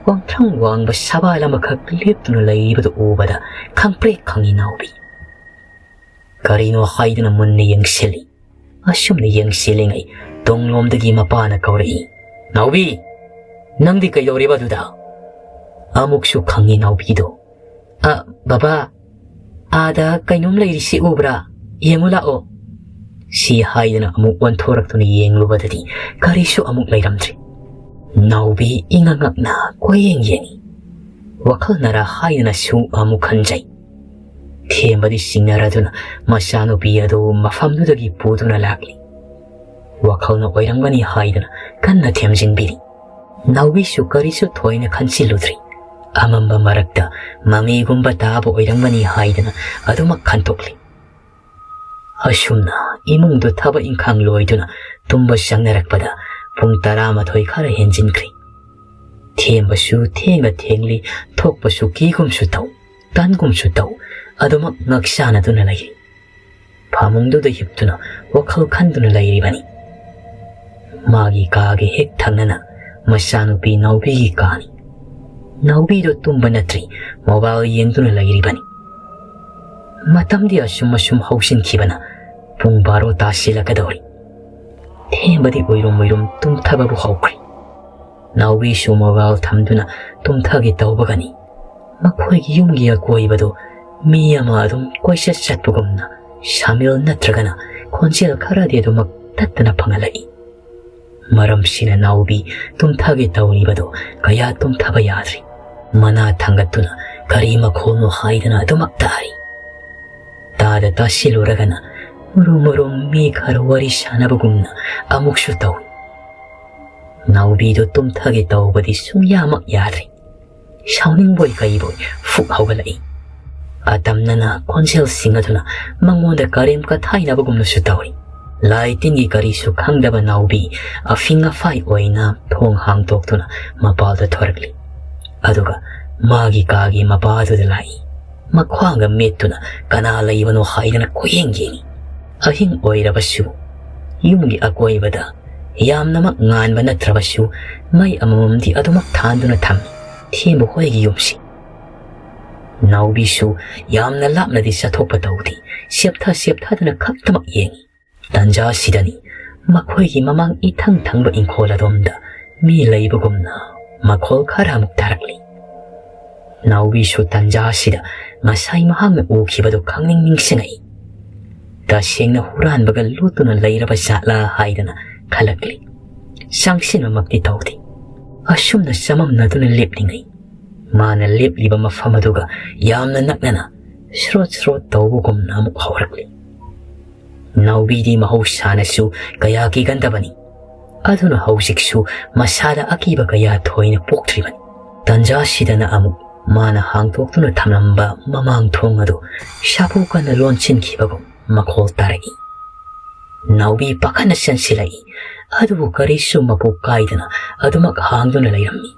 ꯋꯥꯡꯊ꯭ꯔꯪ ꯋꯥꯡꯕ ꯁꯕꯥꯜ ꯑꯃꯈꯛ ꯂꯦꯞꯇꯨꯅ ꯂꯩꯔꯤꯕꯗꯨ ꯎꯕꯗ ꯈꯪꯄ꯭ꯔꯦꯛ ꯈꯪꯏ ꯅꯥꯎꯕꯤ꯫ ꯀꯔꯤꯅꯣ ꯍꯥꯏꯗꯨꯅ ꯃꯨꯟꯅ ꯌꯦꯡꯁꯤꯜꯂꯤ꯫ ꯑꯁꯨꯝꯅ ꯌꯦꯡꯁꯤꯜꯂꯤꯉꯩ ꯇꯨꯡꯂꯣꯝꯗꯒꯤ ꯃꯄꯥꯅ ꯀꯧꯔꯛꯏ, "ꯅꯥꯎꯕꯤ, ꯅꯪꯗꯤ ꯀꯩꯗꯧꯔꯤꯕ ꯑꯗꯨꯗ?" ꯑꯃꯨꯛꯁꯨ ꯈꯪꯏ ꯅꯥꯎꯕꯤꯗꯣ꯫ "ꯑ, ꯕꯕꯥ, ꯑꯥꯗ ꯀꯩꯅꯣꯝ ꯂꯩꯔꯤꯁꯤ ꯎꯕ꯭ꯔꯥ? ꯌꯦꯡꯉꯨ ꯂꯥꯛꯑꯣ꯫" ꯁꯤ ꯍꯥꯏꯗꯅ ꯑꯃꯨꯛ ꯑꯣꯟꯊꯣꯔꯛꯇꯨꯅ ꯌꯦꯡꯂꯨꯕꯗꯗꯤ ꯀꯔꯤꯁꯨ ꯑꯃꯨꯛ ꯂꯩꯔꯝꯗ꯭ꯔꯤ꯫ ꯅꯥꯎꯕꯤ ꯏꯉꯛ ꯉꯛꯅ ꯀꯣꯏꯌꯦꯡ ꯌꯦꯡꯏ꯫ ꯋꯥꯈꯜꯅꯔꯥ ꯍꯥꯏꯗꯅꯁꯨ ꯑꯃꯨꯛ ꯈꯟꯖꯩ꯫ ꯊꯦꯝꯕꯗꯤ ꯆꯤꯡꯅꯔꯗꯨꯅ ꯃꯆꯥꯅꯨꯄꯤ ꯑꯗꯨ ꯃꯐꯝꯗꯨꯗꯒꯤ ꯄꯨꯗꯨꯅ ꯂꯥꯛꯂꯤ꯫ ꯋꯥꯈꯜꯅ ꯑꯣꯏꯔꯝꯒꯅꯤ ꯍꯥꯏꯗꯅ ꯀꯟꯅ ꯊꯦꯝꯖꯤꯟꯕꯤꯔꯤ꯫ ꯅꯥꯎꯕꯤꯁꯨ ꯀꯔꯤꯁꯨ ꯊꯣꯏꯅ ꯈꯟꯖꯤꯜꯂꯨꯗ꯭ꯔꯤ꯫ ꯑꯃꯝꯕ ꯃꯔꯛꯇ ꯃꯃꯤꯒꯨꯝꯕ ꯇꯥꯕ ꯑꯣꯏꯔꯝꯒꯅꯤ ꯍꯥꯏꯗꯅ ꯑꯗꯨꯃꯛ ꯈꯟꯇꯣꯛꯂꯤ꯫ ꯑꯁꯨꯝꯅ ꯏꯃꯨꯡꯗꯨ ꯊꯕꯛ ꯏꯪꯈꯥꯡ ꯂꯣꯏꯗꯨꯅ ꯇꯨꯝꯕ ꯆꯪꯅꯔꯛꯄꯗ ꯄꯨꯡ ꯇꯔꯥꯃꯥꯊꯣꯏ ꯈꯔ ꯍꯦꯟꯖꯤꯟꯈ꯭ꯔꯦ꯫ ꯊꯦꯝꯕꯁꯨ ꯊꯦꯡꯅ ꯊꯦꯡꯂꯤ, ꯊꯣꯛꯄꯁꯨ ꯀꯤꯒꯨꯝꯁꯨ ꯇꯧ, ꯇꯟꯒꯨꯝꯁꯨ ꯇꯧ, ꯑꯗꯨꯃꯛ ꯉꯛ ꯁꯥꯟꯅꯗꯨꯅ ꯂꯩꯔꯤ꯫ ꯐꯃꯨꯡꯗꯨꯗ ꯍꯤꯞꯇꯨꯅ ꯋꯥꯈꯜ ꯈꯟꯗꯨꯅ ꯂꯩꯔꯤꯕꯅꯤ꯫ ꯃꯥꯒꯤ ꯀꯥꯒꯤ ꯍꯦꯛ ꯊꯪꯅꯅ ꯃꯆꯥꯅꯨꯄꯤ ꯅꯥꯎꯕꯤꯒꯤ ꯀꯥꯅꯤ꯫ ꯅꯥꯎꯕꯤꯗꯨ ꯇꯨꯝꯕ ꯅꯠꯇ꯭ꯔꯤ, ꯃꯣꯕꯥꯏꯜ ꯌꯦꯡꯗꯨꯅ ꯂꯩꯔꯤꯕꯅꯤ꯫ ꯃꯇꯝꯗꯤ ꯑꯁꯨꯝ ꯑꯁꯨꯝ ꯍꯧꯖꯤꯟꯈꯤꯕꯅ ꯄꯨꯡ ꯕꯥꯔꯣ ꯇꯥꯁꯤꯜꯂꯛꯀꯗꯧꯔꯤ꯫ ꯊꯦꯝꯕꯗꯤ ꯎꯏꯔꯨꯝ ꯎꯏꯔꯨꯝ ꯇꯨꯝꯊꯕꯕꯨ ꯍꯧꯈ꯭ꯔꯦ꯫ ꯅꯥꯎꯕꯤꯁꯨ ꯃꯣꯕꯥꯏꯜ ꯊꯝꯗꯨꯅ ꯇꯨꯝꯊꯒꯦ ꯇꯧꯕꯒꯅꯤ, ꯃꯈꯣꯏꯒꯤ ꯌꯨꯝꯒꯤ ꯑꯀꯣꯏꯕꯗꯨ ꯃꯤ ꯑꯃ ꯑꯗꯨꯝ ꯀꯣꯏꯆꯠ ꯆꯠꯄꯒꯨꯝꯅ ꯁꯥꯃꯤꯜ ꯅꯠꯇ꯭ꯔꯒꯅ ꯈꯣꯟꯖꯦꯜ ꯈꯔꯗꯤ ꯑꯗꯨꯃꯛ ꯇꯠꯇꯅ ꯐꯪꯍꯜꯂꯛꯏ꯫ ꯃꯔꯝꯁꯤꯅ ꯅꯥꯎꯕꯤ ꯇꯨꯝꯊꯒꯦ ꯇꯧꯔꯤꯕꯗꯨ ꯀꯌꯥ ꯇꯨꯝꯊꯕ ꯌꯥꯗ꯭ꯔꯤ꯫ ꯃꯅꯥ ꯊꯥꯡꯒꯠꯇꯨꯅ ꯀꯔꯤ ꯃꯈꯣꯜꯅꯣ ꯍꯥꯏꯗꯅ ꯑꯗꯨꯃꯛ ꯇꯥꯔꯤ꯫ ꯇꯥꯗ ꯇꯥꯁꯤꯜꯂꯨꯔꯒꯅ ꯃꯔꯨꯝ ꯃꯔꯨꯝ ꯃꯤ ꯈꯔ ꯋꯥꯔꯤ ꯁꯥꯟꯅꯕꯒꯨꯝꯅ ꯑꯃꯨꯛꯁꯨ ꯇꯧꯏ꯫ ꯅꯥꯎꯕꯤꯗꯨ ꯇꯨꯝꯊꯒꯦ ꯇꯧꯕꯗꯤ ꯁꯨꯡꯌꯥꯃꯛ ꯌꯥꯗ꯭ꯔꯤ꯫ ꯁꯥꯎꯅꯤꯡꯕꯣꯏ ꯀꯩꯕꯣꯏ ꯐꯨꯛ ꯍꯧꯒꯠꯂꯛꯏ꯫ ꯑꯇꯝꯅꯅ ꯈꯣꯟꯖꯦꯜ ꯁꯤꯡꯅꯗꯨꯅ ꯃꯉꯣꯟꯗ ꯀꯔꯦꯝ ꯀꯊꯥꯏꯅꯕꯒꯨꯝꯅꯁꯨ ꯇꯧꯔꯤ꯫ ꯂꯥꯏ ꯇꯤꯟꯒꯤ ꯀꯔꯤꯁꯨ ꯈꯪꯗꯕ ꯅꯥꯎꯕꯤ ꯑꯐꯤꯡ ꯑꯐꯥꯏ ꯑꯣꯏꯅ ꯊꯣꯡ ꯍꯥꯡꯗꯣꯛꯇꯨꯅ ꯃꯄꯥꯜꯗ ꯊꯣꯔꯛꯂꯤ꯫ ꯑꯗꯨꯒ ꯃꯥꯒꯤ ꯀꯥꯒꯤ ꯃꯄꯥꯗꯨꯗ ꯂꯥꯛꯏ꯫ ꯃꯈ꯭ꯋꯥꯡꯒ ꯃꯦꯠꯇꯨꯅ ꯀꯅꯥ ꯂꯩꯕꯅꯣ ꯍꯥꯏꯗꯅ ꯀꯣꯏꯌꯦꯡ ꯌꯦꯡꯏ꯫ ꯑꯍꯤꯡ ꯑꯣꯏꯔꯕꯁꯨ ꯌꯨꯝꯒꯤ ꯑꯀꯣꯏꯕꯗ ꯌꯥꯝꯅꯃꯛ ꯉꯥꯟꯕ ꯅꯠꯇ꯭ꯔꯕꯁꯨ ꯃꯩ ꯑꯃꯃꯝꯗꯤ ꯑꯗꯨꯃꯛ ꯊꯥꯟꯗꯨꯅ ꯊꯝꯃꯤ꯫ ꯊꯦꯝꯕ ꯍꯣꯏꯒꯤ ꯌꯨꯝꯁꯤ꯫ ꯅꯥꯎꯕꯤꯁꯨ ꯌꯥꯝꯅ ꯂꯥꯞꯅꯗꯤ ꯆꯠꯊꯣꯛꯄ ꯇꯧꯗꯦ, ꯁꯦꯞꯊ ꯁꯦꯞꯊꯗꯨꯅ ꯈꯛꯇꯃꯛ ꯌꯦꯡꯏ꯫ ꯇꯥꯟꯖꯥ ꯑꯁꯤꯗꯅꯤ ꯃꯈꯣꯏꯒꯤ ꯃꯃꯥꯡ ꯏꯊꯪ ꯊꯪꯕ ꯏꯪꯈꯣꯜ ꯑꯗꯣꯝꯗ ꯃꯤ ꯂꯩꯕꯒꯨꯝꯅ ꯃꯈꯣꯜ ꯈꯔ ꯑꯃꯨꯛ ꯇꯥꯔꯛꯂꯤ꯫ ꯅꯥꯎꯕꯤꯁꯨ ꯇꯥꯟꯖꯥ ꯑꯁꯤꯗ ꯉꯁꯥꯏ ꯃꯍꯥꯛꯅ ꯎꯈꯤꯕꯗꯨ ꯈꯪꯅꯤꯡ ꯅꯤꯡꯁꯤꯡꯉꯛꯏ꯫ ꯇꯁꯦꯡꯅ ꯍꯨꯔꯥꯟꯕꯒ ꯂꯣꯠꯇꯨꯅ ꯂꯩꯔꯕ ꯖꯥꯠꯂꯥ ꯍꯥꯏꯗꯅ ꯈꯜꯂꯛꯂꯤ꯫ ꯆꯪꯁꯤꯟꯕꯃꯛꯇꯤ ꯇꯧꯗꯦ꯫ ꯑꯁꯨꯝꯅ ꯆꯃꯝꯅꯗꯨꯅ ꯂꯦꯞꯂꯤꯉꯩ ꯃꯥꯅ ꯂꯦꯞꯂꯤꯕ ꯃꯐꯝ ꯑꯗꯨꯒ ꯌꯥꯝꯅ ꯅꯛꯅꯅ ꯁ꯭ꯔꯣꯠ ꯁ꯭ꯔꯣꯠ ꯇꯧꯕꯒꯨꯝꯅ ꯑꯃꯨꯛ ꯍꯧꯔꯛꯂꯤ꯫ ꯅꯥꯎꯕꯤꯗꯤ ꯃꯍꯧꯁꯥꯅꯁꯨ ꯀꯌꯥ ꯀꯤꯒꯟꯗꯕꯅꯤ꯫ ꯑꯗꯨꯅ ꯍꯧꯖꯤꯛꯁꯨ ꯃꯁꯥꯗ ꯑꯀꯤꯕ ꯀꯌꯥ ꯊꯣꯏꯅ ꯄꯣꯛꯇ꯭ꯔꯤꯕꯅꯤ꯫ ꯇꯟꯖꯥꯁꯤꯗꯅ ꯑꯃꯨꯛ ꯃꯥꯅ ꯍꯥꯡꯗꯣꯛꯇꯨꯅ ꯊꯝꯂꯝꯕ ꯃꯃꯥꯡ ꯊꯣꯡ ꯑꯗꯨ ꯁꯥꯐꯨ ꯀꯟꯅ ꯂꯣꯟꯁꯤꯟꯈꯤꯕꯒꯨꯝ ꯃꯈꯣꯜ ꯇꯥꯔꯛꯏ꯫ ꯅꯥꯎꯕꯤ ꯄꯥꯈꯠꯅ ꯆꯪꯁꯤꯜꯂꯛꯏ, ꯑꯗꯨꯕꯨ ꯀꯔꯤꯁꯨ ꯃꯄꯨ ꯀꯥꯏꯗꯅ ꯑꯗꯨꯃꯛ ꯍꯥꯡꯗꯨꯅ ꯂꯩꯔꯝꯃꯤ꯫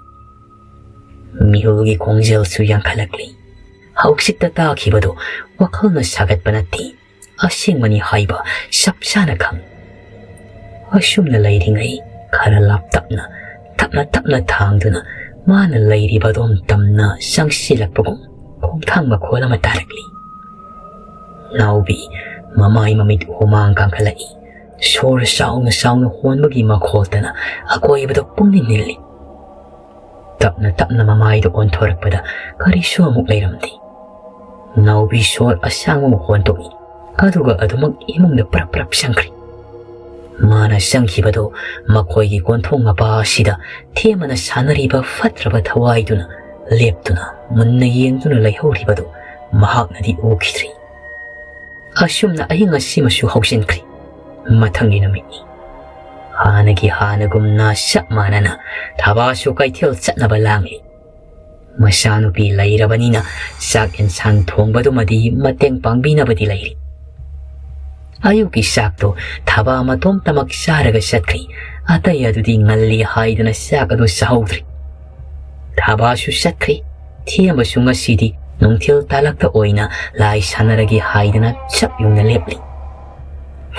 ꯃꯤꯍꯨꯜꯒꯤ ꯈꯣꯡꯖꯦꯜꯁꯨ ꯌꯥꯡꯈꯠꯂꯛꯂꯤ꯫ ꯍꯧꯖꯤꯛꯇ ꯇꯥꯈꯤꯕꯗꯨ ꯋꯥꯈꯜꯅ ꯁꯥꯒꯠꯄ ꯅꯠꯇꯦ, ꯑꯁꯦꯡꯕꯅꯤ ꯍꯥꯏꯕ ꯆꯞ ꯆꯥꯅ ꯈꯪꯏ꯫ ꯑꯁꯨꯝꯅ ꯂꯩꯔꯤꯉꯩ ꯈꯔ ꯂꯥꯞꯇꯛꯅ, ꯇꯞꯅ ꯇꯞꯅ ꯊꯥꯡꯗꯨꯅ ꯃꯥꯅ ꯂꯩꯔꯤꯕ ꯑꯗꯣꯝ ꯇꯝꯅ ꯆꯪꯁꯤꯜꯂꯛꯄꯒꯨꯝ ꯈꯣꯡꯊꯥꯡ ꯃꯈꯣꯜ ꯑꯃ ꯇꯥꯔꯛꯂꯤ꯫ ꯅꯥꯎꯕꯤ ꯃꯃꯥꯏ ꯃꯃꯤꯠ ꯍꯨꯃꯥꯡ ꯀꯥꯡꯈꯠꯂꯛꯏ꯫ ꯁꯣꯔ ꯆꯥꯎꯅ ꯆꯥꯎꯅ ꯍꯣꯟꯕꯒꯤ ꯃꯈꯣꯜꯇꯅ ꯑꯀꯣꯏꯕꯗ ꯄꯨꯡꯅꯤꯜ ꯅꯤꯜꯂꯤ꯫ ꯇꯞꯅ ꯇꯞꯅ ꯃꯃꯥꯏꯗ ꯑꯣꯟꯊꯣꯔꯛꯄꯗ ꯀꯔꯤꯁꯨ ꯑꯃꯨꯛ ꯂꯩꯔꯝꯗꯦ꯫ ꯅꯥꯎꯕꯤ ꯁꯣꯔ ꯑꯁꯥꯡꯕ ꯑꯃ ꯍꯣꯟꯗꯣꯛꯏ, ꯑꯗꯨꯒ ꯑꯗꯨꯃꯛ ꯏꯃꯨꯡꯗ ꯄ꯭ꯔꯞ ꯄ꯭ꯔꯞ ꯆꯪꯈ꯭ꯔꯤ꯫ ꯃꯥꯅ ꯆꯪꯈꯤꯕꯗꯨ ꯃꯈꯣꯏꯒꯤ ꯀꯣꯟꯊꯣꯡ ꯃꯄꯥ ꯑꯁꯤꯗ ꯊꯦꯝꯃꯅ ꯁꯥꯟꯅꯔꯤꯕ ꯐꯠꯇ꯭ꯔꯕ ꯊꯋꯥꯏꯗꯨꯅ ꯂꯦꯞꯇꯨꯅ ꯃꯨꯟꯅ ꯌꯦꯡꯗꯨꯅ ꯂꯩꯍꯧꯔꯤꯕꯗꯨ ꯃꯍꯥꯛꯅꯗꯤ ꯎꯈꯤꯗ꯭ꯔꯤ꯫ ꯑꯁꯨꯝꯅ ꯑꯍꯤꯡ ꯑꯁꯤꯃꯁꯨ ꯍꯧꯖꯤꯟꯈ꯭ꯔꯤ꯫ ꯃꯊꯪꯒꯤ ꯅꯨꯃꯤꯠꯅꯤ꯫ ꯍꯥꯟꯅꯒꯤ ꯍꯥꯟꯅꯒꯨꯝꯅ ꯆꯞ ꯃꯥꯟꯅꯅ ꯊꯕꯥꯁꯨ ꯀꯩꯊꯦꯜ ꯆꯠꯅꯕ ꯂꯥꯡꯂꯤ꯫ ꯃꯆꯥꯅꯨꯄꯤ ꯂꯩꯔꯕꯅꯤꯅ ꯆꯥꯛ ꯌꯦꯟꯁꯥꯡ ꯊꯣꯡꯕꯗꯨꯃꯗꯤ ꯃꯇꯦꯡ ꯄꯥꯡꯕꯤꯅꯕꯗꯤ ꯂꯩꯔꯤ꯫ ꯑꯌꯨꯛꯀꯤ ꯆꯥꯛꯇꯣ ꯊꯕꯥ ꯃꯇꯣꯝꯇꯃꯛ ꯆꯥꯔꯒ ꯆꯠꯈ꯭ꯔꯤ꯫ ꯑꯇꯩ ꯑꯗꯨꯗꯤ ꯉꯜꯂꯤ ꯍꯥꯏꯗꯅ ꯆꯥꯛ ꯑꯗꯨ ꯆꯥꯍꯧꯗ꯭ꯔꯤ꯫ ꯊꯕꯥꯁꯨ ꯆꯠꯈ꯭ꯔꯤ꯫ ꯊꯦꯝꯕꯁꯨ ꯉꯁꯤꯗꯤ ꯅꯨꯡꯊꯤꯜ ꯇꯥꯂꯛꯇ ꯑꯣꯏꯅ ꯂꯥꯏ ꯁꯥꯟꯅꯔꯒꯦ ꯍꯥꯏꯗꯅ ꯆꯞ ꯌꯨꯡꯅ ꯂꯦꯞꯂꯤ꯫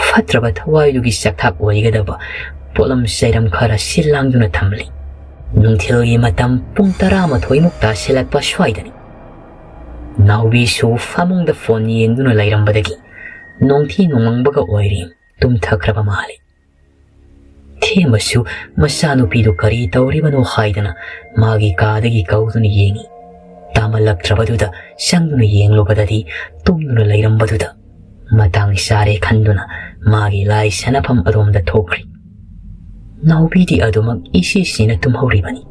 ꯐꯠꯇ꯭ꯔꯕ ꯊꯋꯥꯏꯗꯨꯒꯤ ꯆꯥꯛꯊꯥꯛ ꯑꯣꯏꯒꯗꯕ ꯄꯣꯠꯂꯝ ꯆꯩꯔꯝ ꯈꯔ ꯁꯤꯜ ꯂꯥꯡꯗꯨꯅ ꯊꯝꯂꯤ꯫ ꯅꯨꯡꯊꯤꯜꯒꯤ ꯃꯇꯝ ꯄꯨꯡ ꯇꯔꯥꯃꯥꯊꯣꯏꯃꯨꯛ ꯇꯥꯁꯤꯜꯂꯛꯄ ꯁ꯭ꯋꯥꯏꯗꯅꯤ꯫ ꯅꯥꯎꯕꯤꯁꯨ ꯐꯃꯨꯡꯗ ꯐꯣꯟ ꯌꯦꯡꯗꯨꯅ ꯂꯩꯔꯝꯕꯗꯒꯤ ꯅꯣꯡꯊꯤ ꯅꯣꯡꯃꯪꯕꯒ ꯑꯣꯏꯔꯤ ꯇꯨꯝꯊꯈ꯭ꯔꯕ ꯃꯥꯜꯂꯤ꯫ ꯊꯦꯝꯕꯁꯨ ꯃꯆꯥꯅꯨꯄꯤꯗꯨ ꯀꯔꯤ ꯇꯧꯔꯤꯕꯅꯣ ꯍꯥꯏꯗꯅ ꯃꯥꯒꯤ ꯀꯥꯗꯒꯤ ꯀꯧꯗꯨꯅ ꯌꯦꯡꯉꯤ꯫ ꯇꯥꯃꯜꯂꯛꯇ꯭ꯔꯕꯗꯨꯗ ꯆꯪꯗꯨꯅ ꯌꯦꯡꯂꯨꯕꯗꯗꯤ ꯇꯨꯝꯗꯨꯅ ꯂꯩꯔꯝꯕꯗꯨꯗ ꯃꯇꯥꯡ ꯆꯥꯔꯦ ꯈꯟꯗꯨꯅ ꯃꯥꯒꯤ ꯂꯥꯏ ꯁꯥꯟꯅꯐꯝ ꯑꯗꯣꯝꯗ ꯊꯣꯛꯈ꯭ꯔꯤ꯫ ꯅꯥꯎꯕꯤꯗꯤ ꯑꯗꯨꯃꯛ ꯏꯁꯤꯁꯤꯅ ꯇꯨꯝꯍꯧꯔꯤꯕꯅꯤ꯫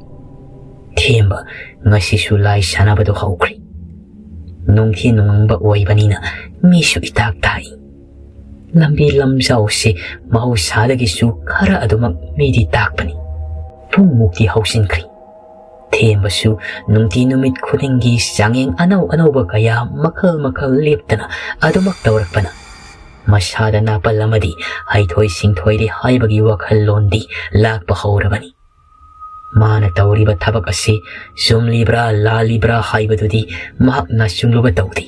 ꯊꯦꯝꯕ ꯉꯁꯤꯁꯨ ꯂꯥꯏ ꯁꯥꯟꯅꯕꯗꯨ ꯍꯧꯈ꯭ꯔꯦ꯫ ꯅꯨꯡꯊꯤ ꯅꯨꯡꯃꯪꯕ ꯑꯣꯏꯕꯅꯤꯅ ꯃꯤꯁꯨ ꯏꯇꯥꯛ ꯇꯥꯏ꯫ ꯂꯝꯕꯤ ꯂꯝꯖꯥꯎꯁꯦ ꯃꯍꯧꯁꯥꯗꯒꯤꯁꯨ ꯈꯔ ꯑꯗꯨꯃꯛ ꯃꯤꯗꯤ ꯇꯥꯛꯄꯅꯤ꯫ ꯄꯨꯡꯃꯨꯛꯇꯤ ꯍꯧꯖꯤꯟꯈ꯭ꯔꯦ꯫ ꯊꯦꯝꯕꯁꯨ ꯅꯨꯡꯇꯤ ꯅꯨꯃꯤꯠ ꯈꯨꯗꯤꯡꯒꯤ ꯆꯥꯡꯌꯦꯡ ꯑꯅꯧ ꯑꯅꯧꯕ ꯀꯌꯥ ꯃꯈꯜ ꯃꯈꯜ ꯂꯦꯞꯇꯅ ꯑꯗꯨꯃꯛ ꯇꯧꯔꯛꯄꯅ ꯃꯁꯥꯗ ꯅꯥꯄꯜ ꯑꯃꯗꯤ ꯍꯩꯊꯣꯏ ꯁꯤꯡꯊꯣꯏꯔꯦ ꯍꯥꯏꯕꯒꯤ ꯋꯥꯈꯜꯂꯣꯟꯗꯤ ꯂꯥꯛꯄ ꯍꯧꯔꯕꯅꯤ꯫ ꯃꯥꯅ ꯇꯧꯔꯤꯕ ꯊꯕꯛ ꯑꯁꯤ ꯆꯨꯝꯂꯤꯕ꯭ꯔꯥ ꯂꯥꯜꯂꯤꯕ꯭ꯔꯥ ꯍꯥꯏꯕꯗꯨꯗꯤ ꯃꯍꯥꯛꯅ ꯆꯨꯝꯂꯨꯕ ꯇꯧꯗꯦ꯫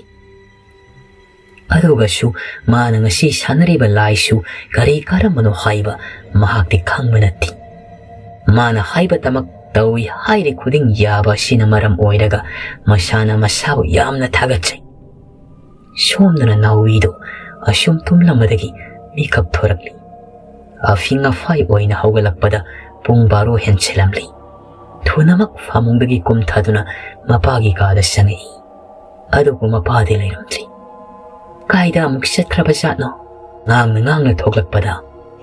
ꯑꯗꯨꯒꯁꯨ ꯃꯥꯅ ꯉꯁꯤ ꯁꯥꯟꯅꯔꯤꯕ ꯂꯥꯏꯁꯨ ꯀꯔꯤ ꯀꯔꯝꯕꯅꯣ ꯍꯥꯏꯕ ꯃꯍꯥꯛꯇꯤ ꯈꯪꯕ ꯅꯠꯇꯦ꯫ ꯃꯥꯅ ꯍꯥꯏꯕꯇꯃꯛ ꯇꯧꯏ ꯍꯥꯏꯔꯤ ꯈꯨꯗꯤꯡ ꯌꯥꯕ ꯑꯁꯤꯅ ꯃꯔꯝ ꯑꯣꯏꯔꯒ ꯃꯁꯥꯅ ꯃꯁꯥꯕꯨ ꯌꯥꯝꯅ ꯊꯥꯒꯠꯆꯩ꯫ ꯁꯣꯝꯗꯅ ꯅꯥꯎꯕꯤꯗꯨ ꯑꯁꯨꯝ ꯇꯨꯝꯂꯝꯕꯗꯒꯤ ꯃꯤꯀꯞ ꯊꯣꯔꯛꯂꯤ꯫ ꯑꯐꯤꯡ ꯑꯐꯥꯏ ꯑꯣꯏꯅ ꯍꯧꯒꯠꯂꯛꯄꯗ ꯄꯨꯡ ꯕꯥꯔꯣ ꯍꯦꯟꯁꯤꯜꯂꯝꯂꯤ꯫ ꯊꯨꯅꯃꯛ ꯐꯃꯨꯡꯗꯒꯤ ꯀꯨꯝꯊꯗꯨꯅ ꯃꯄꯥꯒꯤ ꯀꯥꯗ ꯆꯪꯉꯛꯏ꯫ ꯑꯗꯨꯕꯨ ꯃꯄꯥꯗꯤ ꯂꯩꯔꯝꯗ꯭ꯔꯤ꯫ ꯀꯥꯏꯗ ꯑꯃꯨꯛ ꯆꯠꯈ꯭ꯔꯕ ꯖꯥꯠꯅꯣ? ꯉꯥꯡꯅ ꯉꯥꯡꯅ ꯊꯣꯛꯂꯛꯄꯗ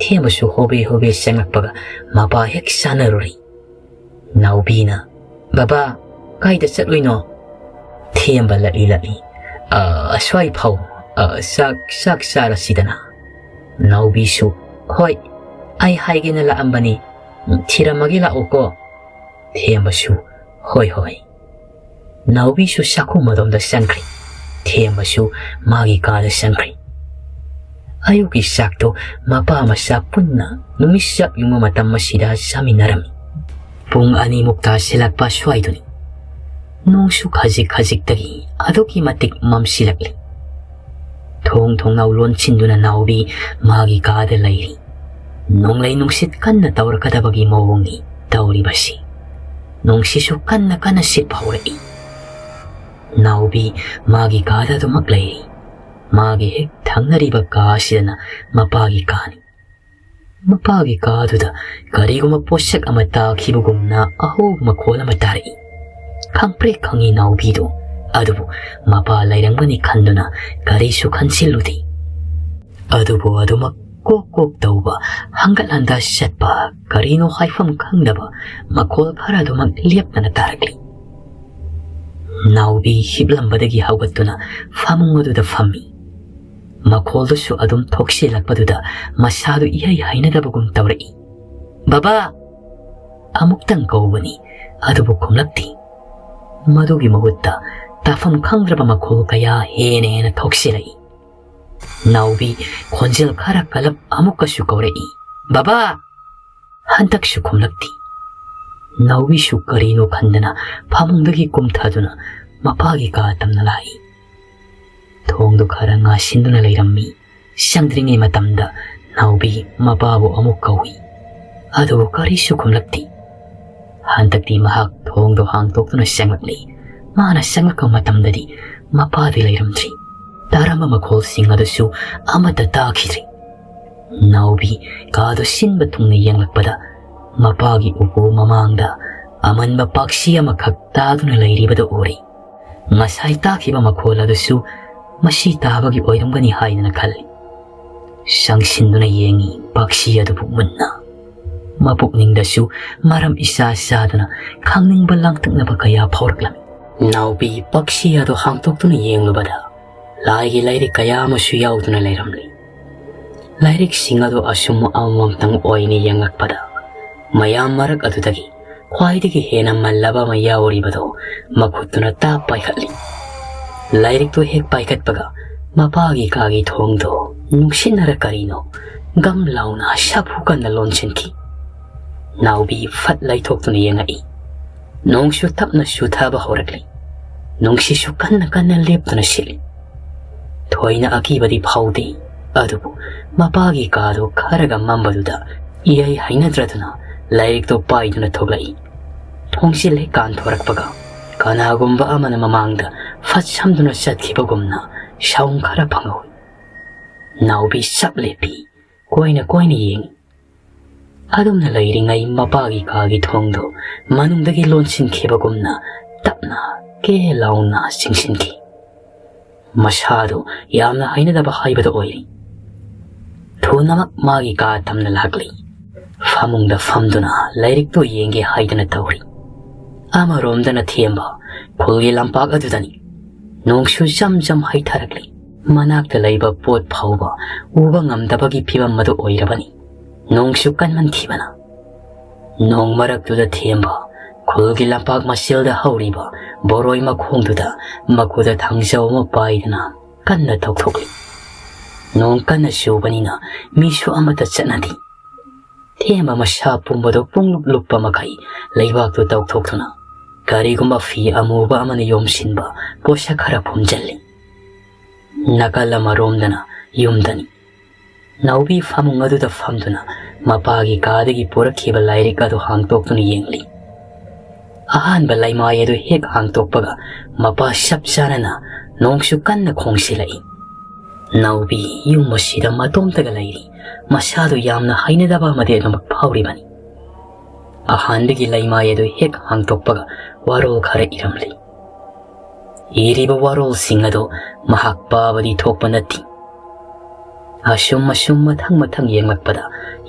ꯊꯦꯝꯕꯁꯨ ꯍꯣꯕꯦ ꯍꯣꯕꯦ ꯆꯪꯂꯛꯄꯒ ꯃꯄꯥ ꯍꯦꯛ ꯆꯥꯅꯔꯨꯔꯤ꯫ ꯅꯥꯎꯕꯤꯅ, "ꯕꯕꯥ, ꯀꯥꯏꯗ ꯆꯠꯂꯨꯏꯅꯣ?" ꯊꯦꯝꯕ ꯂꯛꯂꯤ ꯂꯛꯂꯤ, "ꯑ, ꯑꯁ꯭ꯋꯥꯏ ꯐꯥꯎ, ꯑ, ꯆꯥꯛ, ꯆꯥꯛ ꯆꯥꯔꯁꯤꯗꯅ꯫" ꯅꯥꯎꯕꯤꯁꯨ, "ꯍꯣꯏ, ꯑꯩ ꯍꯥꯏꯒꯦꯅ ꯂꯥꯛꯑꯝꯕꯅꯤ, ꯊꯤꯔꯝꯃꯒꯦ ꯂꯥꯛꯎꯀꯣ꯫" ꯊꯦꯝꯕꯁꯨ, "ꯍꯣꯏ, ꯍꯣꯏ꯫" ꯅꯥꯎꯕꯤꯁꯨ ꯆꯥꯛꯈꯨꯝ ꯑꯗꯣꯝꯗ ꯆꯪꯈ꯭ꯔꯦ꯫ ꯊꯦꯝꯕꯁꯨ ꯃꯥꯒꯤ ꯀꯥꯗ ꯆꯪꯈ꯭ꯔꯦ꯫ ꯑꯌꯨꯛꯀꯤ ꯆꯥꯛꯇꯣ ꯃꯄꯥ ꯃꯆꯥ ꯄꯨꯟꯅ ꯅꯨꯃꯤꯠ ꯆꯞ ꯌꯨꯡꯕ ꯃꯇꯝ ꯑꯁꯤꯗ ꯆꯥꯃꯤꯟꯅꯔꯝꯃꯤ꯫ ꯄꯨꯡ ꯑꯅꯤꯃꯨꯛ ꯇꯥꯁꯤꯜꯂꯛꯄ ꯁ꯭ꯋꯥꯏꯗꯨꯅꯤ꯫ ꯅꯣꯡꯁꯨ ꯈꯖꯤꯛ ꯈꯖꯤꯛꯇꯒꯤ ꯑꯗꯨꯛꯀꯤ ꯃꯇꯤꯛ ꯃꯝꯁꯤꯜꯂꯛꯂꯤ꯫ ꯊꯣꯡ ꯊꯣꯡꯅꯥꯎ ꯂꯣꯟꯁꯤꯟꯗꯨꯅ ꯅꯥꯎꯕꯤ ꯃꯥꯒꯤ ꯀꯥꯗ ꯂꯩꯔꯤ꯫ ꯅꯣꯡꯂꯩ ꯅꯨꯡꯁꯤꯠ ꯀꯟꯅ ꯇꯧꯔꯛꯀꯗꯕꯒꯤ ꯃꯑꯣꯡꯅꯤ ꯇꯧꯔꯤꯕꯁꯤ꯫ ꯅꯨꯡꯁꯤꯠꯁꯨ ꯀꯟꯅ ꯀꯟꯅ ꯁꯤꯠꯄ ꯍꯧꯔꯛꯏ꯫ ꯅꯥꯎꯕꯤ ꯃꯥꯒꯤ ꯀꯥꯗ ꯑꯗꯨꯃꯛ ꯂꯩꯔꯤ꯫ ꯃꯥꯒꯤ ꯍꯦꯛ ꯊꯪꯅꯔꯤꯕ ꯀꯥ ꯑꯁꯤꯗꯅ ꯃꯄꯥꯒꯤ ꯀꯥꯅꯤ꯫ ꯃꯄꯥꯒꯤ ꯀꯥꯗꯨꯗ ꯀꯔꯤꯒꯨꯝꯕ ꯄꯣꯠꯁꯛ ꯑꯃ ꯇꯥꯈꯤꯕꯒꯨꯝꯅ ꯑꯍꯧꯕ ꯃꯈꯣꯜ ꯑꯃ ꯇꯥꯔꯛꯏ꯫ ꯈꯪꯄ꯭ꯔꯦꯛ ꯈꯪꯉꯤ ꯅꯥꯎꯕꯤꯗꯨ, ꯑꯗꯨꯕꯨ ꯃꯄꯥ ꯂꯩꯔꯝꯒꯅꯤ ꯈꯟꯗꯨꯅ ꯀꯔꯤꯁꯨ ꯈꯟꯖꯤꯜꯂꯨꯗꯦ꯫ ꯑꯗꯨꯕꯨ ꯑꯗꯨꯃꯛ ꯀꯣꯛ ꯀꯣꯛ ꯇꯧꯕ, ꯍꯪꯒꯠ ꯍꯟꯗ ꯆꯠꯄ, ꯀꯔꯤꯅꯣ ꯍꯥꯏꯐꯝ ꯈꯪꯗꯕ ꯃꯈꯣꯜ ꯈꯔ ꯑꯗꯨꯃꯛ ꯂꯦꯞꯇꯅ ꯇꯥꯔꯛꯂꯤ꯫ ꯅꯥꯎꯕꯤ ꯍꯤꯞꯂꯝꯕꯗꯒꯤ ꯍꯧꯒꯠꯇꯨꯅ ꯐꯃꯨꯡ ꯑꯗꯨꯗ ꯐꯝꯃꯤ꯫ ꯃꯈꯣꯜꯗꯨꯁꯨ ꯑꯗꯨꯝ ꯊꯣꯛꯁꯤꯜꯂꯛꯄꯗꯨꯗ ꯃꯁꯥꯗꯨ ꯏꯍꯩ ꯍꯩꯅꯗꯕꯒꯨꯝ ꯇꯧꯔꯛꯏ꯫ "ꯕꯕꯥ!" ꯑꯃꯨꯛꯇꯪ ꯀꯧꯕꯅꯤ, ꯑꯗꯨꯕꯨ ꯈꯨꯝꯂꯛꯇꯦ꯫ ꯃꯗꯨꯒꯤ ꯃꯍꯨꯠꯇ ꯇꯥꯐꯝ ꯈꯪꯗ꯭ꯔꯕ ꯃꯈꯣꯜ ꯀꯌꯥ ꯍꯦꯟꯅ ꯍꯦꯟꯅ ꯊꯣꯛꯁꯤꯜꯂꯛꯏ꯫ ꯅꯥꯎꯕꯤ ꯈꯣꯟꯖꯦꯜ ꯈꯔ ꯀꯜꯂꯞ ꯑꯃꯨꯛꯀꯁꯨ ꯀꯧꯔꯛꯏ, "ꯕꯕꯥ!" ꯍꯟꯗꯛꯁꯨ ꯈꯨꯝꯂꯛꯇꯦ꯫ ꯅꯥꯎꯕꯤꯁꯨ ꯀꯔꯤꯅꯣ ꯈꯟꯗꯅ ꯐꯃꯨꯡꯗꯒꯤ ꯀꯨꯝꯊꯗꯨꯅ ꯃꯄꯥꯒꯤ ꯀꯥ ꯇꯝꯅ ꯂꯥꯛꯏ꯫ ꯊꯣꯡꯗꯨ ꯈꯔ ꯉꯥꯁꯤꯟꯗꯨꯅ ꯂꯩꯔꯝꯃꯤ꯫ ꯆꯪꯗ꯭ꯔꯤꯉꯩ ꯃꯇꯝꯗ ꯅꯥꯎꯕꯤ ꯃꯄꯥꯕꯨ ꯑꯃꯨꯛ ꯀꯧꯏ, ꯑꯗꯨꯕꯨ ꯀꯔꯤꯁꯨ ꯈꯨꯝꯂꯛꯇꯦ꯫ ꯍꯟꯗꯛꯇꯤ ꯃꯍꯥꯛ ꯊꯣꯡꯗꯨ ꯍꯥꯡꯗꯣꯛꯇꯨꯅ ꯆꯪꯂꯛꯂꯤ꯫ ꯃꯥꯅ ꯆꯪꯂꯛꯄ ꯃꯇꯝꯗꯗꯤ ꯃꯄꯥꯗꯤ ꯂꯩꯔꯝꯗ꯭ꯔꯤ꯫ ꯇꯥꯔꯝꯕ ꯃꯈꯣꯜꯁꯤꯡ ꯑꯗꯨꯁꯨ ꯑꯃꯠꯇ ꯇꯥꯈꯤꯗ꯭ꯔꯤ꯫ ꯅꯥꯎꯕꯤ ꯀꯥꯗꯨ ꯁꯤꯟꯕ ꯊꯨꯡꯅ ꯌꯦꯡꯂꯛꯄꯗ ꯃꯄꯥꯒꯤ ꯎꯄꯨ ꯃꯃꯥꯡꯗ ꯑꯃꯟꯕ ꯄꯥꯛꯁꯤ ꯑꯃꯈꯛ ꯇꯥꯗꯨꯅ ꯂꯩꯔꯤꯕꯗꯨ ꯎꯔꯦ꯫ ꯉꯁꯥꯏ ꯇꯥꯈꯤꯕ ꯃꯈꯣꯜ ꯑꯗꯨꯁꯨ ꯃꯁꯤ ꯇꯥꯕꯒꯤ ꯑꯣꯏꯔꯝꯒꯅꯤ ꯍꯥꯏꯗꯅ ꯈꯜꯂꯤ꯫ ꯆꯪꯁꯤꯟꯗꯨꯅ ꯌꯦꯡꯉꯤ ꯄꯥꯛꯁꯤ ꯑꯗꯨꯕꯨ ꯃꯨꯟꯅ꯫ ꯃꯄꯨꯛꯅꯤꯡꯗꯁꯨ ꯃꯔꯝ ꯏꯆꯥ ꯆꯥꯗꯅ ꯈꯪꯅꯤꯡꯕ ꯂꯥꯡꯇꯛꯅꯕ ꯀꯌꯥ ꯐꯥꯎꯔꯛꯂꯝꯃꯤ꯫ ꯅꯥꯎꯕꯤ ꯄꯥꯛꯁꯤ ꯑꯗꯨ ꯍꯥꯡꯇꯣꯛꯇꯨꯅ ꯌꯦꯡꯂꯨꯕꯗ ꯂꯥꯏꯒꯤ ꯂꯥꯏꯔꯤꯛ ꯀꯌꯥ ꯑꯃꯁꯨ ꯌꯥꯎꯗꯨꯅ ꯂꯩꯔꯝꯂꯤ꯫ ꯂꯥꯏꯔꯤꯛꯁꯤꯡ ꯑꯗꯨ ꯑꯁꯨꯝ ꯑꯃꯃꯝꯇꯪ ꯑꯣꯏꯅ ꯌꯦꯡꯂꯛꯄꯗ ꯃꯌꯥꯝ ꯃꯔꯛ ꯑꯗꯨꯗꯒꯤ ꯈ꯭ꯋꯥꯏꯗꯒꯤ ꯍꯦꯟꯅ ꯃꯜꯂꯕ ꯑꯃ ꯌꯥꯎꯔꯤꯕꯗꯨ ꯃꯈꯨꯠꯇꯨꯅ ꯇꯥꯞ ꯄꯥꯏꯈꯠꯂꯤ꯫ ꯂꯥꯏꯔꯤꯛꯇꯨ ꯍꯦꯛ ꯄꯥꯏꯈꯠꯄꯒ ꯃꯄꯥꯒꯤ ꯀꯥꯒꯤ ꯊꯣꯡꯗꯣ ꯅꯨꯡꯁꯤꯠꯅꯔ ꯀꯔꯤꯅꯣ ꯒꯝ ꯂꯥꯎꯅ ꯁꯥꯐꯨ ꯀꯟꯅ ꯂꯣꯟꯁꯤꯟꯈꯤ꯫ ꯅꯥꯎꯕꯤ ꯐꯠ ꯂꯩꯊꯣꯛꯇꯨꯅ ꯌꯦꯡꯉꯛꯏ꯫ ꯅꯣꯡꯁꯨ ꯇꯞꯅ ꯆꯨꯊꯕ ꯍꯧꯔꯛꯂꯤ꯫ ꯅꯨꯡꯁꯤꯠꯁꯨ ꯀꯟꯅ ꯀꯟꯅ ꯂꯦꯞꯇꯨꯅ ꯁꯤꯠꯂꯤ꯫ ꯊꯣꯏꯅ ꯑꯀꯤꯕꯗꯤ ꯐꯥꯎꯗꯦ, ꯑꯗꯨꯕꯨ ꯃꯄꯥꯒꯤ ꯀꯥꯗꯨ ꯈꯔꯒ ꯃꯝꯕꯗꯨꯗ ꯏꯍꯩ ꯍꯩꯅꯗ꯭ꯔꯗꯨꯅ ꯂꯥꯏꯔꯤꯛꯇꯨ ꯄꯥꯏꯗꯨꯅ ꯊꯣꯛꯂꯛꯏ꯫ ꯊꯣꯡꯖꯤꯜ ꯍꯦꯛ ꯀꯥꯟꯊꯣꯔꯛꯄꯒ ꯀꯅꯥꯒꯨꯝꯕ ꯑꯃꯅ ꯃꯃꯥꯡꯗ ꯐꯠ ꯁꯝꯗꯨꯅ ꯆꯠꯈꯤꯕꯒꯨꯝꯅ ꯁꯥꯎꯟ ꯈꯔ ꯐꯪꯍꯧꯏ꯫ ꯅꯥꯎꯕꯤ ꯆꯞ ꯂꯦꯞꯄꯤ, ꯀꯣꯏꯅ ꯀꯣꯏꯅ ꯌꯦꯡꯏ꯫ ꯑꯗꯨꯝꯅ ꯂꯩꯔꯤꯉꯩ ꯃꯄꯥꯒꯤ ꯀꯥꯒꯤ ꯊꯣꯡꯗꯨ ꯃꯅꯨꯡꯗꯒꯤ ꯂꯣꯟꯁꯤꯟꯈꯤꯕꯒꯨꯝꯅ ꯇꯞꯅ ꯀꯦ ꯂꯥꯎꯅ ꯆꯤꯡꯁꯤꯟꯈꯤ꯫ ꯃꯁꯥꯗꯨ ꯌꯥꯝꯅ ꯍꯩꯅꯗꯕ ꯍꯥꯏꯕꯗꯨ ꯑꯣꯏꯔꯤ꯫ ꯊꯨꯅꯃꯛ ꯃꯥꯒꯤ ꯀꯥ ꯇꯝꯅ ꯂꯥꯛꯂꯤ꯫ ꯐꯃꯨꯡꯗ ꯐꯝꯗꯨꯅ ꯂꯥꯏꯔꯤꯛꯇꯨ ꯌꯦꯡꯒꯦ ꯍꯥꯏꯗꯅ ꯇꯧꯔꯤ꯫ ꯑꯃꯔꯣꯝꯗꯅ ꯊꯦꯝꯕ ꯈꯨꯜꯒꯤ ꯂꯝꯄꯥꯛ ꯑꯗꯨꯗꯅꯤ꯫ ꯅꯣꯡꯁꯨ ꯖꯝ ꯖꯝ ꯍꯩꯊꯔꯛꯂꯤ꯫ ꯃꯅꯥꯛꯇ ꯂꯩꯕ ꯄꯣꯠ ꯐꯥꯎꯕ ꯎꯕ ꯉꯝꯗꯕꯒꯤ ꯐꯤꯕꯝ ꯑꯗꯨ ꯑꯣꯏꯔꯕꯅꯤ꯫ ꯅꯣꯡꯁꯨ ꯀꯟꯃꯟꯈꯤꯕꯅ꯫ ꯅꯣꯡ ꯃꯔꯛꯇꯨꯗ ꯊꯦꯝꯕ ꯈꯨꯜꯒꯤ ꯂꯝꯄꯥꯛ ꯃꯁꯦꯜꯗ ꯍꯧꯔꯤꯕ ꯕꯣꯔꯣꯏ ꯃꯈꯣꯡꯗꯨꯗ ꯃꯈꯨꯠꯇ ꯊꯥꯡꯖꯧ ꯑꯃ ꯄꯥꯏꯗꯨꯅ ꯀꯟꯅ ꯇꯧꯊꯣꯛꯂꯤ꯫ ꯅꯣꯡ ꯀꯟꯅ ꯆꯨꯕꯅꯤꯅ ꯃꯤꯁꯨ ꯑꯃꯠꯇ ꯆꯠꯅꯗꯦ꯫ ꯊꯦꯝꯕ ꯃꯁꯥ ꯄꯨꯝꯕꯗꯨ ꯄꯨꯡꯂꯨꯞ ꯂꯨꯞꯄ ꯃꯈꯩ ꯂꯩꯕꯥꯛꯇꯨ ꯇꯧꯊꯣꯛꯇꯨꯅ ꯀꯔꯤꯒꯨꯝꯕ ꯐꯤ ꯑꯃꯨꯕ ꯑꯃꯅ ꯌꯣꯝꯁꯤꯟꯕ ꯄꯣꯠꯁꯛ ꯈꯔ ꯈꯣꯝꯖꯤꯜꯂꯤ꯫ ꯅꯥꯀꯜ ꯑꯃꯔꯣꯝꯗꯅ ꯌꯨꯝꯗꯅꯤ꯫ ꯅꯥꯎꯕꯤ ꯐꯃꯨꯡ ꯑꯗꯨꯗ ꯐꯝꯗꯨꯅ ꯃꯄꯥꯒꯤ ꯀꯥꯗꯒꯤ ꯄꯨꯔꯛꯈꯤꯕ ꯂꯥꯏꯔꯤꯛ ꯑꯗꯨ ꯍꯥꯡꯇꯣꯛꯇꯨꯅ ꯌꯦꯡꯂꯤ꯫ ꯑꯍꯥꯟꯕ ꯂꯩꯃꯥꯏ ꯑꯗꯨ ꯍꯦꯛ ꯍꯥꯡꯇꯣꯛꯄꯒ ꯃꯄꯥ ꯆꯞ ꯆꯥꯅꯅ ꯅꯣꯡꯁꯨ ꯀꯟꯅ ꯈꯣꯡꯁꯤꯜꯂꯛꯏ꯫ ꯅꯥꯎꯕꯤ ꯌꯨꯝ ꯑꯁꯤꯗ ꯃꯇꯣꯝꯇꯒ ꯂꯩꯔꯤ꯫ ꯃꯁꯥꯗꯨ ꯌꯥꯝꯅ ꯍꯩꯅꯗꯕ ꯑꯃꯗꯤ ꯑꯗꯨꯃꯛ ꯐꯥꯎꯔꯤꯕꯅꯤ꯫ ꯑꯍꯥꯟꯕꯒꯤ ꯂꯩꯃꯥꯏ ꯑꯗꯨ ꯍꯦꯛ ꯍꯥꯡꯇꯣꯛꯄꯒ ꯋꯥꯔꯣꯜ ꯈꯔ ꯏꯔꯝꯂꯤ꯫ ꯏꯔꯤꯕ ꯋꯥꯔꯣꯜꯁꯤꯡ ꯑꯗꯨ ꯃꯍꯥꯛ ꯄꯥꯕꯗꯤ ꯊꯣꯛꯄ ꯅꯠꯇꯦ꯫ ꯑꯁꯨꯝ ꯑꯁꯨꯝ ꯃꯊꯪ ꯃꯊꯪ ꯌꯦꯡꯂꯛꯄꯗ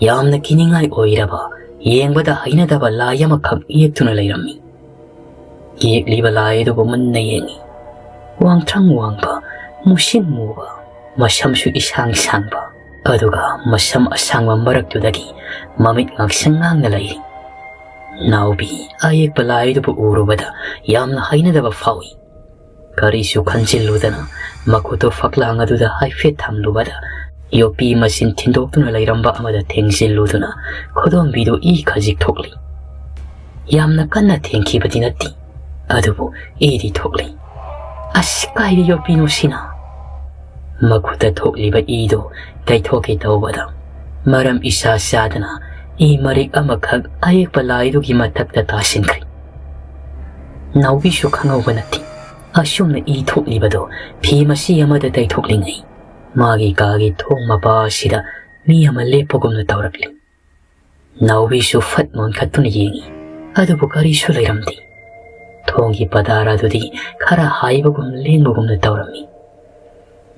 ꯌꯥꯝꯅ ꯀꯤꯅꯤꯡꯉꯥꯏ ꯑꯣꯏꯔꯕ, ꯌꯦꯡꯕꯗ ꯍꯩꯅꯗꯕ ꯂꯥꯏ ꯑꯃꯈꯛ ꯌꯦꯛꯇꯨꯅ ꯂꯩꯔꯝꯃꯤ꯫ ꯌꯦꯛꯂꯤꯕ ꯂꯥꯏ ꯑꯗꯨꯕꯨ ꯃꯨꯟꯅ ꯌꯦꯡꯏ꯫ ꯋꯥꯡꯊ꯭ꯔꯪ ꯋꯥꯡꯕ, ꯃꯨꯁꯤꯟ ꯃꯨꯕ, ꯃꯁꯝꯁꯨ ꯏꯁꯥꯡ ꯁꯥꯡꯕ, ꯑꯗꯨꯒ ꯃꯁꯝ ꯑꯁꯥꯡꯕ ꯃꯔꯛꯇꯨꯗꯒꯤ ꯃꯃꯤꯠ ꯉꯥꯡꯁꯪ ꯉꯥꯡꯅ ꯂꯩꯔꯤ꯫ ꯅꯥꯎꯕꯤ ꯑꯌꯦꯛꯄ ꯂꯥꯏ ꯑꯗꯨꯕꯨ ꯎꯔꯨꯕꯗ ꯌꯥꯝꯅ ꯍꯩꯅꯗꯕ ꯐꯥꯎꯏ꯫ ꯀꯔꯤꯁꯨ ꯈꯟꯖꯤꯜꯂꯨꯗꯅ ꯃꯈꯨꯠꯇꯨ ꯐꯛꯂꯥꯡ ꯑꯗꯨꯗ ꯍꯥꯏꯐꯦꯠ ꯊꯝꯂꯨꯕꯗ ꯌꯣꯠꯄꯤ ꯃꯆꯤꯟ ꯊꯤꯟꯗꯣꯛꯇꯨꯅ ꯂꯩꯔꯝꯕ ꯑꯃꯗ ꯊꯦꯡꯖꯤꯜꯂꯨꯗꯨꯅ ꯈꯨꯗꯣꯝꯕꯤꯗꯨ ꯏ ꯈꯖꯤꯛ ꯊꯣꯛꯂꯤ꯫ ꯌꯥꯝꯅ ꯀꯟꯅ ꯊꯦꯡꯈꯤꯕꯗꯤ ꯅꯠꯇꯦ, ꯑꯗꯨꯕꯨ ꯏꯗꯤ ꯊꯣꯛꯂꯤ꯫ "ꯑꯁ, ꯀꯥꯏꯗ ꯌꯣꯠꯄꯤꯅꯣ ꯁꯤꯅ?" ꯃꯈꯨꯠꯇ ꯊꯣꯛꯂꯤꯕ ꯏꯗꯨ ꯇꯩꯊꯣꯛꯀꯦ ꯇꯧꯕꯗ ꯃꯔꯝ ꯏꯆꯥ ꯆꯥꯗꯅ ꯏ ꯃꯔꯤꯛ ꯑꯃꯈꯛ ꯑꯌꯦꯛꯄ ꯂꯥꯏꯗꯨꯒꯤ ꯃꯊꯛꯇ ꯇꯥꯁꯤꯟꯈ꯭ꯔꯦ꯫ ꯅꯥꯎꯕꯤꯁꯨ ꯈꯪꯍꯧꯕ ꯅꯠꯇꯦ꯫ ꯑꯁꯨꯝꯅ ꯏ ꯊꯣꯛꯂꯤꯕꯗꯨ ꯐꯤ ꯃꯆꯤ ꯑꯃꯗ ꯇꯩꯊꯣꯛꯂꯤꯉꯩ ꯃꯥꯒꯤ ꯀꯥꯒꯤ ꯊꯣꯡ ꯃꯄꯥ ꯑꯁꯤꯗ ꯃꯤ ꯑꯃ ꯂꯦꯞꯄꯒꯨꯝꯅ ꯇꯧꯔꯛꯂꯤ꯫ ꯅꯥꯎꯕꯤꯁꯨ ꯐꯠ ꯅꯣꯟꯈꯠꯇꯨꯅ ꯌꯦꯡꯏ꯫ ꯑꯗꯨꯕꯨ ꯀꯔꯤꯁꯨ ꯂꯩꯔꯝꯗꯦ꯫ ꯊꯣꯡꯒꯤ ꯄꯗꯥꯔ ꯑꯗꯨꯗꯤ ꯈꯔ ꯍꯥꯏꯕꯒꯨꯝ ꯂꯦꯡꯕꯒꯨꯝꯅ ꯇꯧꯔꯝꯃꯤ꯫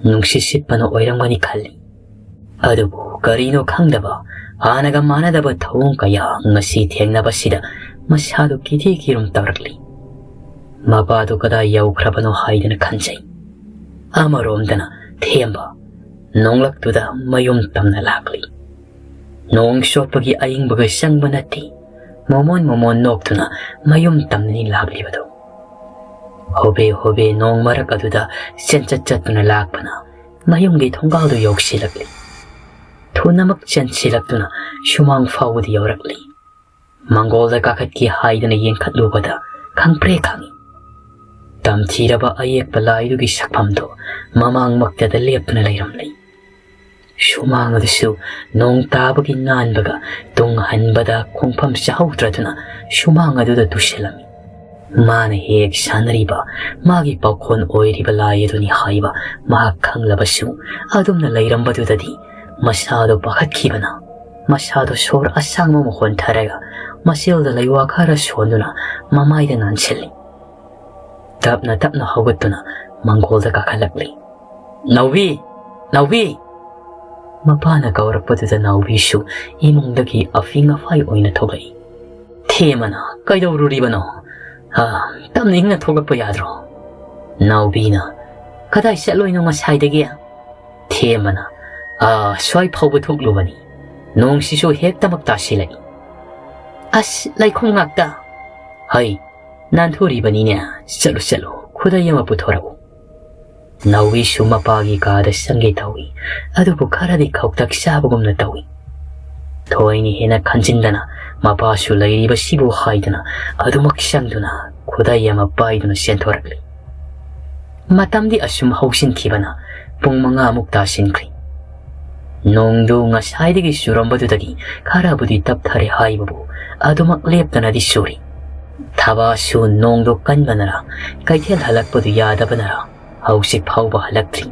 ꯅꯨꯡꯁꯤꯠ ꯁꯤꯠꯄꯅ ꯑꯣꯏꯔꯝꯒꯅꯤ ꯈꯜꯂꯤ꯫ ꯑꯗꯨꯕꯨ ꯀꯔꯤꯅꯣ ꯈꯪꯗꯕ, ꯍꯥꯟꯅꯒ ꯃꯥꯟꯅꯗꯕ ꯊꯧꯑꯣꯡ ꯀꯌꯥ ꯉꯁꯤ ꯊꯦꯡꯅꯕꯁꯤꯗ ꯃꯁꯥꯗꯨ ꯀꯤꯊꯤ ꯀꯤꯔꯨꯝ ꯇꯧꯔꯛꯂꯤ꯫ ꯃꯄꯥꯗꯨ ꯀꯗꯥꯏ ꯌꯧꯈ꯭ꯔꯕꯅꯣ ꯍꯥꯏꯗꯅ ꯈꯟꯖꯩ꯫ ꯑꯃꯔꯣꯝꯗꯅ ꯊꯦꯝꯕ ꯅꯣꯡꯂꯛꯇꯨꯗ ꯃꯌꯨꯝ ꯇꯝꯅ ꯂꯥꯛꯂꯤ꯫ ꯅꯣꯡ ꯆꯣꯠꯄꯒꯤ ꯑꯏꯪꯕꯒ ꯆꯪꯕ ꯅꯠꯇꯦ, ꯃꯣꯃꯣꯟ ꯃꯣꯃꯣꯟ ꯅꯣꯛꯇꯨꯅ ꯃꯌꯨꯝ ꯇꯝꯅꯅꯤ ꯂꯥꯛꯂꯤꯕꯗꯨ꯫ ꯍꯣꯕꯦ ꯍꯣꯕꯦ ꯅꯣꯡ ꯃꯔꯛ ꯑꯗꯨꯗ ꯆꯦꯟꯆꯠ ꯆꯠꯇꯨꯅ ꯂꯥꯛꯄꯅ ꯃꯌꯨꯝꯒꯤ ꯊꯣꯡꯒꯥꯜꯗꯨ ꯌꯧꯁꯤꯜꯂꯛꯂꯤ꯫ ꯊꯨꯅꯃꯛ ꯆꯦꯟꯁꯤꯜꯂꯛꯇꯨꯅ ꯁꯨꯃꯥꯡ ꯐꯥꯎꯕꯗ ꯌꯧꯔꯛꯂꯤ꯫ ꯃꯪꯒꯣꯜꯗ ꯀꯥꯈꯠꯀꯦ ꯍꯥꯏꯗꯅ ꯌꯦꯡꯈꯠꯂꯨꯕꯗ ꯈꯪꯄ꯭ꯔꯦ ꯈꯪꯏ꯫ ꯇꯝꯊꯤꯔꯕ ꯑꯌꯦꯛꯄ ꯂꯥꯏꯗꯨꯒꯤ ꯁꯛꯐꯝꯗꯨ ꯃꯃꯥꯡꯃꯛꯇꯗ ꯂꯦꯞꯇꯨꯅ ꯂꯩꯔꯝꯂꯤ꯫ ꯁꯨꯃꯥꯡ ꯑꯗꯨꯁꯨ ꯅꯣꯡ ꯇꯥꯕꯒꯤ ꯅꯥꯟꯕꯒ ꯇꯨꯡ ꯍꯟꯕꯗ ꯈꯣꯡꯐꯝ ꯆꯥꯍꯧꯗ꯭ꯔꯗꯨꯅ ꯁꯨꯃꯥꯡ ꯑꯗꯨꯗ ꯇꯨꯁꯤꯜꯂꯝꯃꯤ꯫ ꯃꯥꯅ ꯍꯦꯛ ꯁꯥꯟꯅꯔꯤꯕ, ꯃꯥꯒꯤ ꯄꯥꯎꯈꯣꯟ ꯑꯣꯏꯔꯤꯕ ꯂꯥꯏ ꯑꯗꯨꯅꯤ ꯍꯥꯏꯕ ꯃꯍꯥꯛ ꯈꯪꯂꯕꯁꯨ, ꯑꯗꯨꯝꯅ ꯂꯩꯔꯝꯕꯗꯨꯗꯗꯤ ꯃꯁꯥꯗꯣ ꯄꯥꯈꯠꯈꯤꯕꯅ, ꯃꯁꯥꯗꯣ ꯁꯣꯔ ꯑꯁꯥꯡꯕ ꯑꯃ ꯍꯣꯟꯊꯔꯒ ꯃꯆꯦꯜꯗ ꯂꯩꯋꯥ ꯈꯔ ꯁꯣꯟꯗꯨꯅ ꯃꯃꯥꯏꯗ ꯅꯥꯟꯁꯤꯜꯂꯤ꯫ ꯇꯞꯅ ꯇꯞꯅ ꯍꯧꯒꯠꯇꯨꯅ ꯃꯪꯒꯣꯜꯗ ꯀꯥꯈꯠꯂꯛꯂꯤ꯫ "ꯅꯥꯎꯕꯤ! ꯅꯥꯎꯕꯤ!" ꯃꯄꯥꯅ ꯀꯧꯔꯛꯄꯗꯨꯗ ꯅꯥꯎꯕꯤꯁꯨ ꯏꯃꯨꯡꯗꯒꯤ ꯑꯐꯤꯡ ꯑꯐꯥꯏ ꯑꯣꯏꯅ ꯊꯣꯛꯂꯛꯏ꯫ ꯊꯦꯝꯃꯅ, "ꯀꯩꯗꯧꯔꯨꯔꯤꯕꯅꯣ? ꯑꯥ, ꯇꯞꯅ ꯏꯪꯅ ꯊꯣꯛꯂꯛꯄ ꯌꯥꯗ꯭ꯔꯣ?" ꯅꯥꯎꯕꯤꯅ, "ꯀꯗꯥꯏ ꯆꯠꯂꯣꯏꯅꯣ ꯉꯁꯥꯏꯗꯒꯤ?" ꯊꯦꯝꯃꯅ, "ꯑꯥ, ꯁ꯭ꯋꯥꯏ ꯐꯥꯎꯕ ꯊꯣꯛꯂꯨꯕꯅꯤ꯫ ꯅꯣꯡꯁꯤꯁꯨ ꯍꯦꯛꯇꯃꯛ ꯇꯥꯁꯤꯜꯂꯛꯏ꯫ ꯑꯁ, ꯂꯩꯈꯣꯝ ꯉꯥꯛꯇ꯫ ꯍꯩ, ꯅꯥꯟꯊꯨꯔꯤꯕꯅꯤꯅꯦ꯫ ꯆꯠꯂꯨ, ꯆꯠꯂꯨ, ꯈꯨꯗꯩ ꯑꯃ ꯄꯨꯊꯣꯔꯛꯎ꯫" ꯅꯥꯎꯕꯤꯁꯨ ꯃꯄꯥꯒꯤ ꯀꯥꯗ ꯆꯪꯒꯦ ꯇꯧꯏ, ꯑꯗꯨꯕꯨ ꯈꯔꯗꯤ ꯈꯧꯇꯛ ꯆꯥꯕꯒꯨꯝꯅ ꯇꯧꯏ꯫ ꯊꯣꯏꯅ ꯍꯦꯟꯅ ꯈꯟꯖꯤꯟꯗꯅ ꯃꯄꯥꯁꯨ ꯂꯩꯔꯤꯕꯁꯤꯕꯨ ꯍꯥꯏꯗꯨꯅ ꯑꯗꯨꯃꯛ ꯆꯪꯗꯨꯅ ꯈꯨꯗꯩ ꯑꯃ ꯄꯥꯏꯗꯨꯅ ꯆꯦꯟꯊꯣꯔꯛꯂꯤ꯫ ꯃꯇꯝꯗꯤ ꯑꯁꯨꯝ ꯍꯧꯖꯤꯟꯈꯤꯕꯅ ꯄꯨꯡ ꯃꯉꯥꯃꯨꯛ ꯇꯥꯁꯤꯟꯈ꯭ꯔꯦ꯫ ꯅꯣꯡꯗꯨ ꯉꯁꯥꯏꯗꯒꯤ ꯆꯨꯔꯝꯕꯗꯨꯗꯒꯤ ꯈꯔꯕꯨꯗꯤ ꯇꯞꯊꯔꯦ ꯍꯥꯏꯕꯕꯨ ꯑꯗꯨꯃꯛ ꯂꯦꯞꯇꯅꯗꯤ ꯆꯨꯔꯤ꯫ ꯊꯕꯥꯁꯨ ꯅꯣꯡꯗꯨ ꯀꯟꯕꯅꯔ ꯀꯩꯊꯦꯜ ꯍꯜꯂꯛꯄꯗꯨ ꯌꯥꯗꯕꯅꯔ ꯍꯧꯖꯤꯛ ꯐꯥꯎꯕ ꯍꯜꯂꯛꯇ꯭ꯔꯤ꯫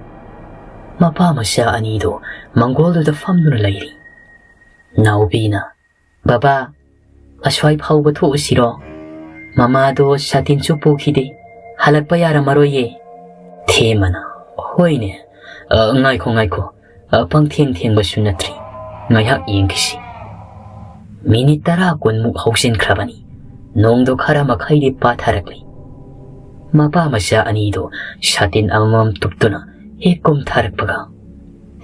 ꯃꯄꯥ ꯃꯆꯥ ꯑꯅꯤꯗꯨ ꯃꯪꯒꯣꯜꯗꯨꯗ ꯐꯝꯗꯨꯅ ꯂꯩꯔꯤ꯫ ꯅꯥꯎꯕꯤꯅ, "ꯕꯕꯥ, ꯑꯁ꯭ꯋꯥꯏ ꯐꯥꯎꯕ ꯊꯣꯛꯎꯁꯤꯔꯣ? ꯃꯃꯥꯗꯣ ꯁꯥꯇꯤꯟꯁꯨ ꯄꯨꯈꯤꯗꯦ, ꯍꯜꯂꯛꯄ ꯌꯥꯔꯝꯃꯔꯣꯏꯌꯦ꯫" ꯊꯦꯝꯃꯅ, "ꯍꯣꯏꯅꯦ, ꯑ, ꯉꯥꯏꯈꯣ, ꯉꯥꯏꯈꯣ, ꯑ, ꯄꯪꯊꯦꯡ ꯊꯦꯡꯕꯁꯨ ꯅꯠꯇ꯭ꯔꯤ꯫ ꯉꯥꯏꯍꯥꯛ ꯌꯦꯡꯈꯤꯁꯤ꯫ ꯃꯤꯅꯤꯠ ꯇꯔꯥ ꯀꯨꯟꯃꯨꯛ ꯍꯧꯖꯤꯟꯈ꯭ꯔꯕꯅꯤ꯫ ꯅꯣꯡꯗꯣ ꯈꯔ ꯃꯈꯩꯗꯤ ꯄꯥꯊꯔꯛꯂꯤ꯫ ꯃꯄꯥ ꯃꯆꯥ ꯑꯅꯤꯗꯣ ꯁꯥꯇꯤꯟ ꯑꯃꯃꯝ ꯇꯨꯞꯇꯨꯅ ꯍꯦꯛ ꯀꯨꯝꯊꯔꯛꯄꯒ,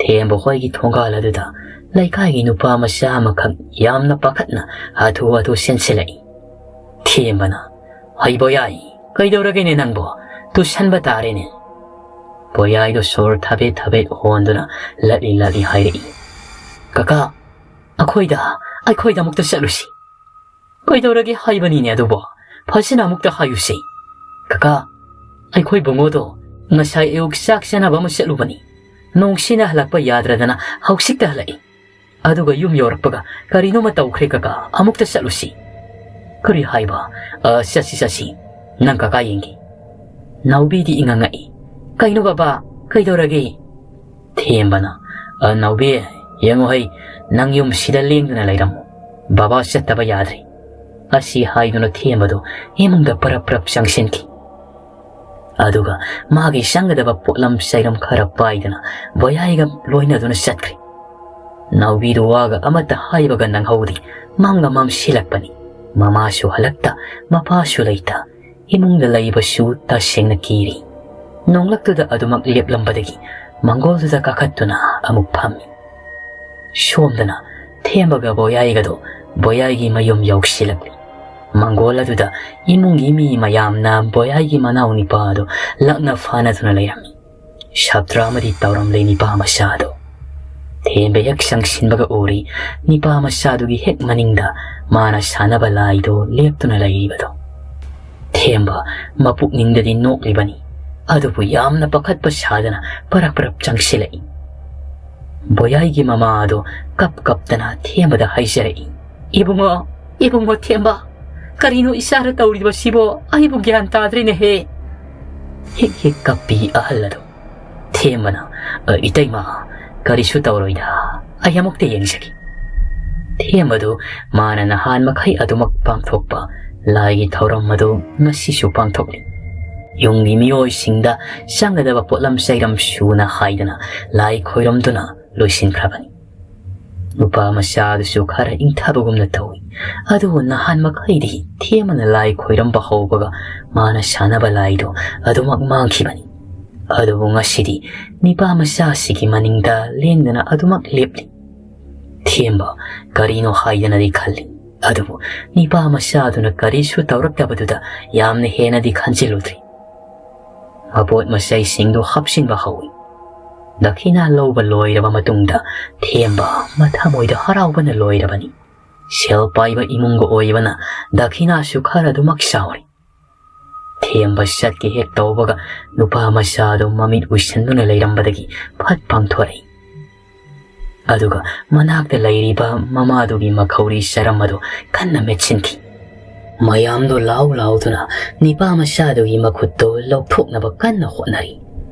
ꯊꯦꯝꯕ ꯍꯣꯏꯒꯤ ꯊꯣꯡꯒꯥꯜ ꯑꯗꯨꯗ ꯂꯩꯀꯥꯏꯒꯤ ꯅꯨꯄꯥ ꯃꯆꯥ ꯑꯃꯈꯛ ꯌꯥꯝꯅ ꯄꯥꯈꯠꯅ ꯍꯥꯊꯨ ꯍꯥꯊꯨ ꯆꯦꯟꯁꯤꯜꯂꯛꯏ꯫ ꯊꯦꯝꯕꯅ, "ꯍꯩ ꯕꯣꯌꯥꯏ, ꯀꯩꯗꯧꯔꯒꯦꯅꯦ ꯅꯪꯕꯣ? ꯇꯨꯁꯟꯕ ꯇꯥꯔꯦꯅꯦ꯫" ꯕꯣꯌꯥꯏꯗꯣ ꯁꯣꯔ ꯊꯕꯦꯠ ꯊꯕꯦꯠ ꯍꯣꯟꯗꯨꯅ ꯂꯠꯂꯤ ꯂꯠꯂꯤ ꯍꯥꯏꯔꯛꯏ, "ꯀꯀꯥ, ꯑꯩꯈꯣꯏꯗ, ꯑꯩꯈꯣꯏꯗ ꯑꯃꯨꯛꯇ ꯆꯠꯂꯨꯁꯤ꯫" "ꯀꯩꯗꯧꯔꯒꯦ ꯍꯥꯏꯕꯅꯤꯅꯦ ꯑꯗꯨꯕꯣ? ꯐꯖꯅ ꯑꯃꯨꯛꯇ ꯍꯥꯏꯌꯨꯁꯦ꯫" "ꯀꯀꯥ, ꯑꯩꯈꯣꯏ ꯕꯨꯡꯉꯣꯗꯣ ꯉꯁꯥꯏ ꯑꯌꯨꯛ ꯆꯥꯛ ꯆꯥꯅꯕ ꯑꯃ ꯆꯠꯂꯨꯕꯅꯤ꯫ ꯅꯣꯡꯁꯤꯅ ꯍꯜꯂꯛꯄ ꯌꯥꯗ꯭ꯔꯗꯅ ꯍꯧꯖꯤꯛꯇ ꯍꯜꯂꯛꯏ꯫ ꯑꯗꯨꯒ ꯌꯨꯝ ꯌꯧꯔꯛꯄꯒ ꯀꯔꯤꯅꯣꯃ ꯇꯧꯈ꯭ꯔꯦ ꯀꯀꯥ, ꯑꯃꯨꯛꯇ ꯆꯠꯂꯨꯁꯤ꯫" "ꯀꯔꯤ ꯍꯥꯏꯕ? ꯑ, ꯆꯠꯁꯤ, ꯆꯠꯁꯤ꯫ ꯅꯪ ꯀꯀꯥ ꯌꯦꯡꯒꯦ꯫" ꯅꯥꯎꯕꯤꯗꯤ ꯏꯉꯛꯉꯛꯏ꯫ "ꯀꯩꯅꯣ ꯕꯕꯥ, ꯀꯩꯗꯧꯔꯒꯦ?" ꯊꯦꯝꯕꯅ, "ꯑ, ꯅꯥꯎꯕꯤ, ꯌꯦꯡꯉꯨ ꯍꯩ, ꯅꯪ ꯌꯨꯝꯁꯤꯗ ꯂꯦꯡꯗꯅ ꯂꯩꯔꯝꯃꯨ꯫ ꯕꯕꯥ ꯆꯠꯇꯕ ꯌꯥꯗ꯭ꯔꯦ꯫" ꯑꯁꯤ ꯍꯥꯏꯗꯨꯅ ꯊꯦꯝꯕꯗꯨ ꯏꯃꯨꯡꯗ ꯄꯔꯞ ꯄꯔꯞ ꯆꯪꯁꯤꯟꯈꯤ꯫ ꯑꯗꯨꯒ ꯃꯥꯒꯤ ꯆꯪꯒꯗꯕ ꯄꯣꯠꯂꯝ ꯆꯩꯔꯝ ꯈꯔ ꯄꯥꯏꯗꯨꯅ ꯕꯣꯌꯥꯏꯒ ꯂꯣꯏꯅꯗꯨꯅ ꯆꯠꯈ꯭ꯔꯦ꯫ ꯅꯥꯎꯕꯤꯗꯨ ꯋꯥꯒ ꯑꯃꯠꯇ ꯍꯥꯏꯕꯒ ꯅꯪꯍꯧꯗꯦ꯫ ꯃꯝꯒ ꯃꯝꯁꯤꯜꯂꯛꯄꯅꯤ꯫ ꯃꯃꯥꯁꯨ ꯍꯜꯂꯛꯇ, ꯃꯄꯥꯁꯨ ꯂꯩꯇ꯫ ꯏꯃꯨꯡꯗ ꯂꯩꯕꯁꯨ ꯇꯁꯦꯡꯅ ꯀꯤꯔꯤ꯫ ꯅꯣꯡꯂꯛꯇꯨꯗ ꯑꯗꯨꯃꯛ ꯂꯦꯞꯂꯝꯕꯗꯒꯤ ꯃꯪꯒꯣꯜꯗꯨꯗ ꯀꯥꯈꯠꯇꯨꯅ ꯑꯃꯨꯛ ꯐꯝꯃꯤ꯫ ꯁꯣꯝꯗꯅ ꯊꯦꯝꯕꯒ ꯕꯣꯌꯥꯏꯒꯗꯣ ꯕꯣꯌꯥꯏꯒꯤ ꯃꯌꯨꯝ ꯌꯧꯁꯤꯜꯂꯛꯂꯤ꯫ ꯃꯪꯒꯣꯜ ꯑꯗꯨꯗ ꯏꯃꯨꯡꯒꯤ ꯃꯤ ꯃꯌꯥꯝꯅ ꯕꯣꯌꯥꯏꯒꯤ ꯃꯅꯥꯎ ꯅꯤꯄꯥ ꯑꯗꯨ ꯂꯛꯅ ꯐꯥꯅꯗꯨꯅ ꯂꯩꯔꯝꯃꯤ꯫ ꯁꯥꯇ꯭ꯔ ꯑꯃꯗꯤ ꯇꯧꯔꯝꯂꯦ ꯅꯤꯄꯥ ꯃꯆꯥ ꯑꯗꯨ꯫ ꯊꯦꯝꯕ ꯍꯦꯛ ꯆꯪꯁꯤꯟꯕꯒ ꯎꯔꯤ, ꯅꯤꯄꯥ ꯃꯆꯥꯗꯨꯒꯤ ꯍꯦꯛ ꯃꯅꯤꯡꯗ ꯃꯥꯅ ꯁꯥꯟꯅꯕ ꯂꯥꯏꯗꯨ ꯂꯦꯞꯇꯨꯅ ꯂꯩꯔꯤꯕꯗꯣ꯫ ꯊꯦꯝꯕ ꯃꯄꯨꯛꯅꯤꯡꯗꯗꯤ ꯅꯣꯛꯂꯤꯕꯅꯤ, ꯑꯗꯨꯕꯨ ꯌꯥꯝꯅ ꯄꯥꯈꯠꯄ ꯁꯥꯗꯅ ꯄꯔꯞ ꯄꯔꯞ ꯆꯪꯁꯤꯜꯂꯛꯏ꯫ ꯕꯣꯌꯥꯏꯒꯤ ꯃꯃꯥ ꯑꯗꯨ ꯀꯞ ꯀꯞꯇꯅ ꯊꯦꯝꯕꯗ ꯍꯥꯏꯖꯔꯛꯏ, "ꯏꯕꯨꯡꯉꯣ, ꯏꯕꯨꯡꯉꯣ ꯊꯦꯝꯕ, ꯀꯔꯤꯅꯣ ꯏꯆꯥꯅ ꯇꯧꯔꯤꯕꯁꯤꯕꯣ? ꯑꯩꯕꯨ ꯒ꯭ꯌꯥꯟ ꯇꯥꯗ꯭ꯔꯦꯅꯦꯍꯦ꯫" ꯍꯤꯛ ꯍꯤꯛ ꯀꯞꯄꯤ ꯑꯍꯜ ꯑꯗꯨ꯫ ꯊꯦꯝꯕꯅ, "ꯑ, ꯏꯇꯩꯃ, ꯀꯔꯤꯁꯨ ꯇꯧꯔꯣꯏꯗ, ꯑꯩ ꯑꯃꯨꯛꯇ ꯌꯦꯡꯖꯒꯦ꯫" ꯊꯦꯝꯕꯗꯨ ꯃꯥꯅ ꯅꯍꯥꯟ ꯃꯈꯩ ꯑꯗꯨꯃꯛ ꯄꯥꯡꯊꯣꯛꯄ ꯂꯥꯏꯒꯤ ꯊꯧꯔꯝ ꯑꯗꯨ ꯉꯁꯤꯁꯨ ꯄꯥꯡꯊꯣꯛꯂꯤ꯫ ꯌꯨꯝꯒꯤ ꯃꯤꯑꯣꯏꯁꯤꯡꯗ ꯆꯪꯒꯗꯕ ꯄꯣꯠꯂꯝ ꯆꯩꯔꯝ ꯁꯨꯅ ꯍꯥꯏꯗꯅ ꯂꯥꯏ ꯈꯣꯏꯔꯝꯗꯨꯅ ꯂꯣꯏꯁꯤꯟꯈ꯭ꯔꯕꯅꯤ꯫ ꯅꯨꯄꯥ ꯃꯆꯥꯗꯨꯁꯨ ꯈꯔ ꯏꯪꯊꯕꯒꯨꯝꯅ ꯇꯧꯏ꯫ ꯑꯗꯨꯕꯨ ꯅꯍꯥꯟ ꯃꯈꯩꯗꯤ ꯊꯦꯝꯕꯅ ꯂꯥꯏ ꯈꯣꯏꯔꯝꯕ ꯍꯧꯕꯒ ꯃꯥꯅ ꯁꯥꯟꯅꯕ ꯂꯥꯏꯗꯣ ꯑꯗꯨꯃꯛ ꯃꯥꯡꯈꯤꯕꯅꯤ꯫ ꯑꯗꯨꯕꯨ ꯉꯁꯤꯗꯤ ꯅꯤꯄꯥ ꯃꯆꯥꯁꯤꯒꯤ ꯃꯅꯤꯡꯗ ꯂꯦꯡꯗꯅ ꯑꯗꯨꯃꯛ ꯂꯦꯞꯂꯤ꯫ ꯊꯦꯝꯕ ꯀꯔꯤꯅꯣ ꯍꯥꯏꯗꯅꯗꯤ ꯈꯜꯂꯤ, ꯑꯗꯨꯕꯨ ꯅꯤꯄꯥ ꯃꯆꯥꯗꯨꯅ ꯀꯔꯤꯁꯨ ꯇꯧꯔꯛꯇꯕꯗꯨꯗ ꯌꯥꯝꯅ ꯍꯦꯟꯅꯗꯤ ꯈꯟꯖꯤꯜꯂꯨꯗ꯭ꯔꯤ꯫ ꯃꯄꯣꯠ ꯃꯆꯩꯁꯤꯡꯗꯨ ꯍꯥꯞꯆꯤꯟꯕ ꯍꯧꯏ꯫ ꯗꯈꯤꯅꯥ ꯂꯧꯕ ꯂꯣꯏꯔꯕ ꯃꯇꯨꯡꯗ ꯊꯦꯝꯕ ꯃꯊꯃꯣꯏꯗ ꯍꯔꯥꯎꯕꯅ ꯂꯣꯏꯔꯕꯅꯤ꯫ ꯁꯦꯜ ꯄꯥꯏꯕ ꯏꯃꯨꯡꯒ ꯑꯣꯏꯕꯅ ꯗꯈꯤꯅꯥꯁꯨ ꯈꯔ ꯑꯗꯨꯃꯛ ꯆꯥꯎꯔꯤ꯫ ꯊꯦꯝꯕ ꯆꯠꯀꯦ ꯍꯦꯛ ꯇꯧꯕꯒ ꯅꯨꯄꯥ ꯃꯆꯥꯗꯨ ꯃꯃꯤꯠ ꯎꯏꯁꯟꯗꯨꯅ ꯂꯩꯔꯝꯕꯗꯒꯤ ꯐꯠ ꯄꯥꯡꯊꯣꯔꯛꯏ꯫ ꯑꯗꯨꯒ ꯃꯅꯥꯛꯇ ꯂꯩꯔꯤꯕ ꯃꯃꯥꯗꯨꯒꯤ ꯃꯈꯧꯔꯤ ꯆꯔꯝ ꯑꯗꯨ ꯀꯟꯅ ꯃꯦꯠꯁꯤꯟꯈꯤ꯫ ꯃꯌꯥꯝꯗꯨ ꯂꯥꯎ ꯂꯥꯎꯗꯨꯅ ꯅꯤꯄꯥ ꯃꯆꯥꯗꯨꯒꯤ ꯃꯈꯨꯠꯇꯨ ꯂꯧꯊꯣꯛꯅꯕ ꯀꯟꯅ ꯍꯣꯠꯅꯔꯤ꯫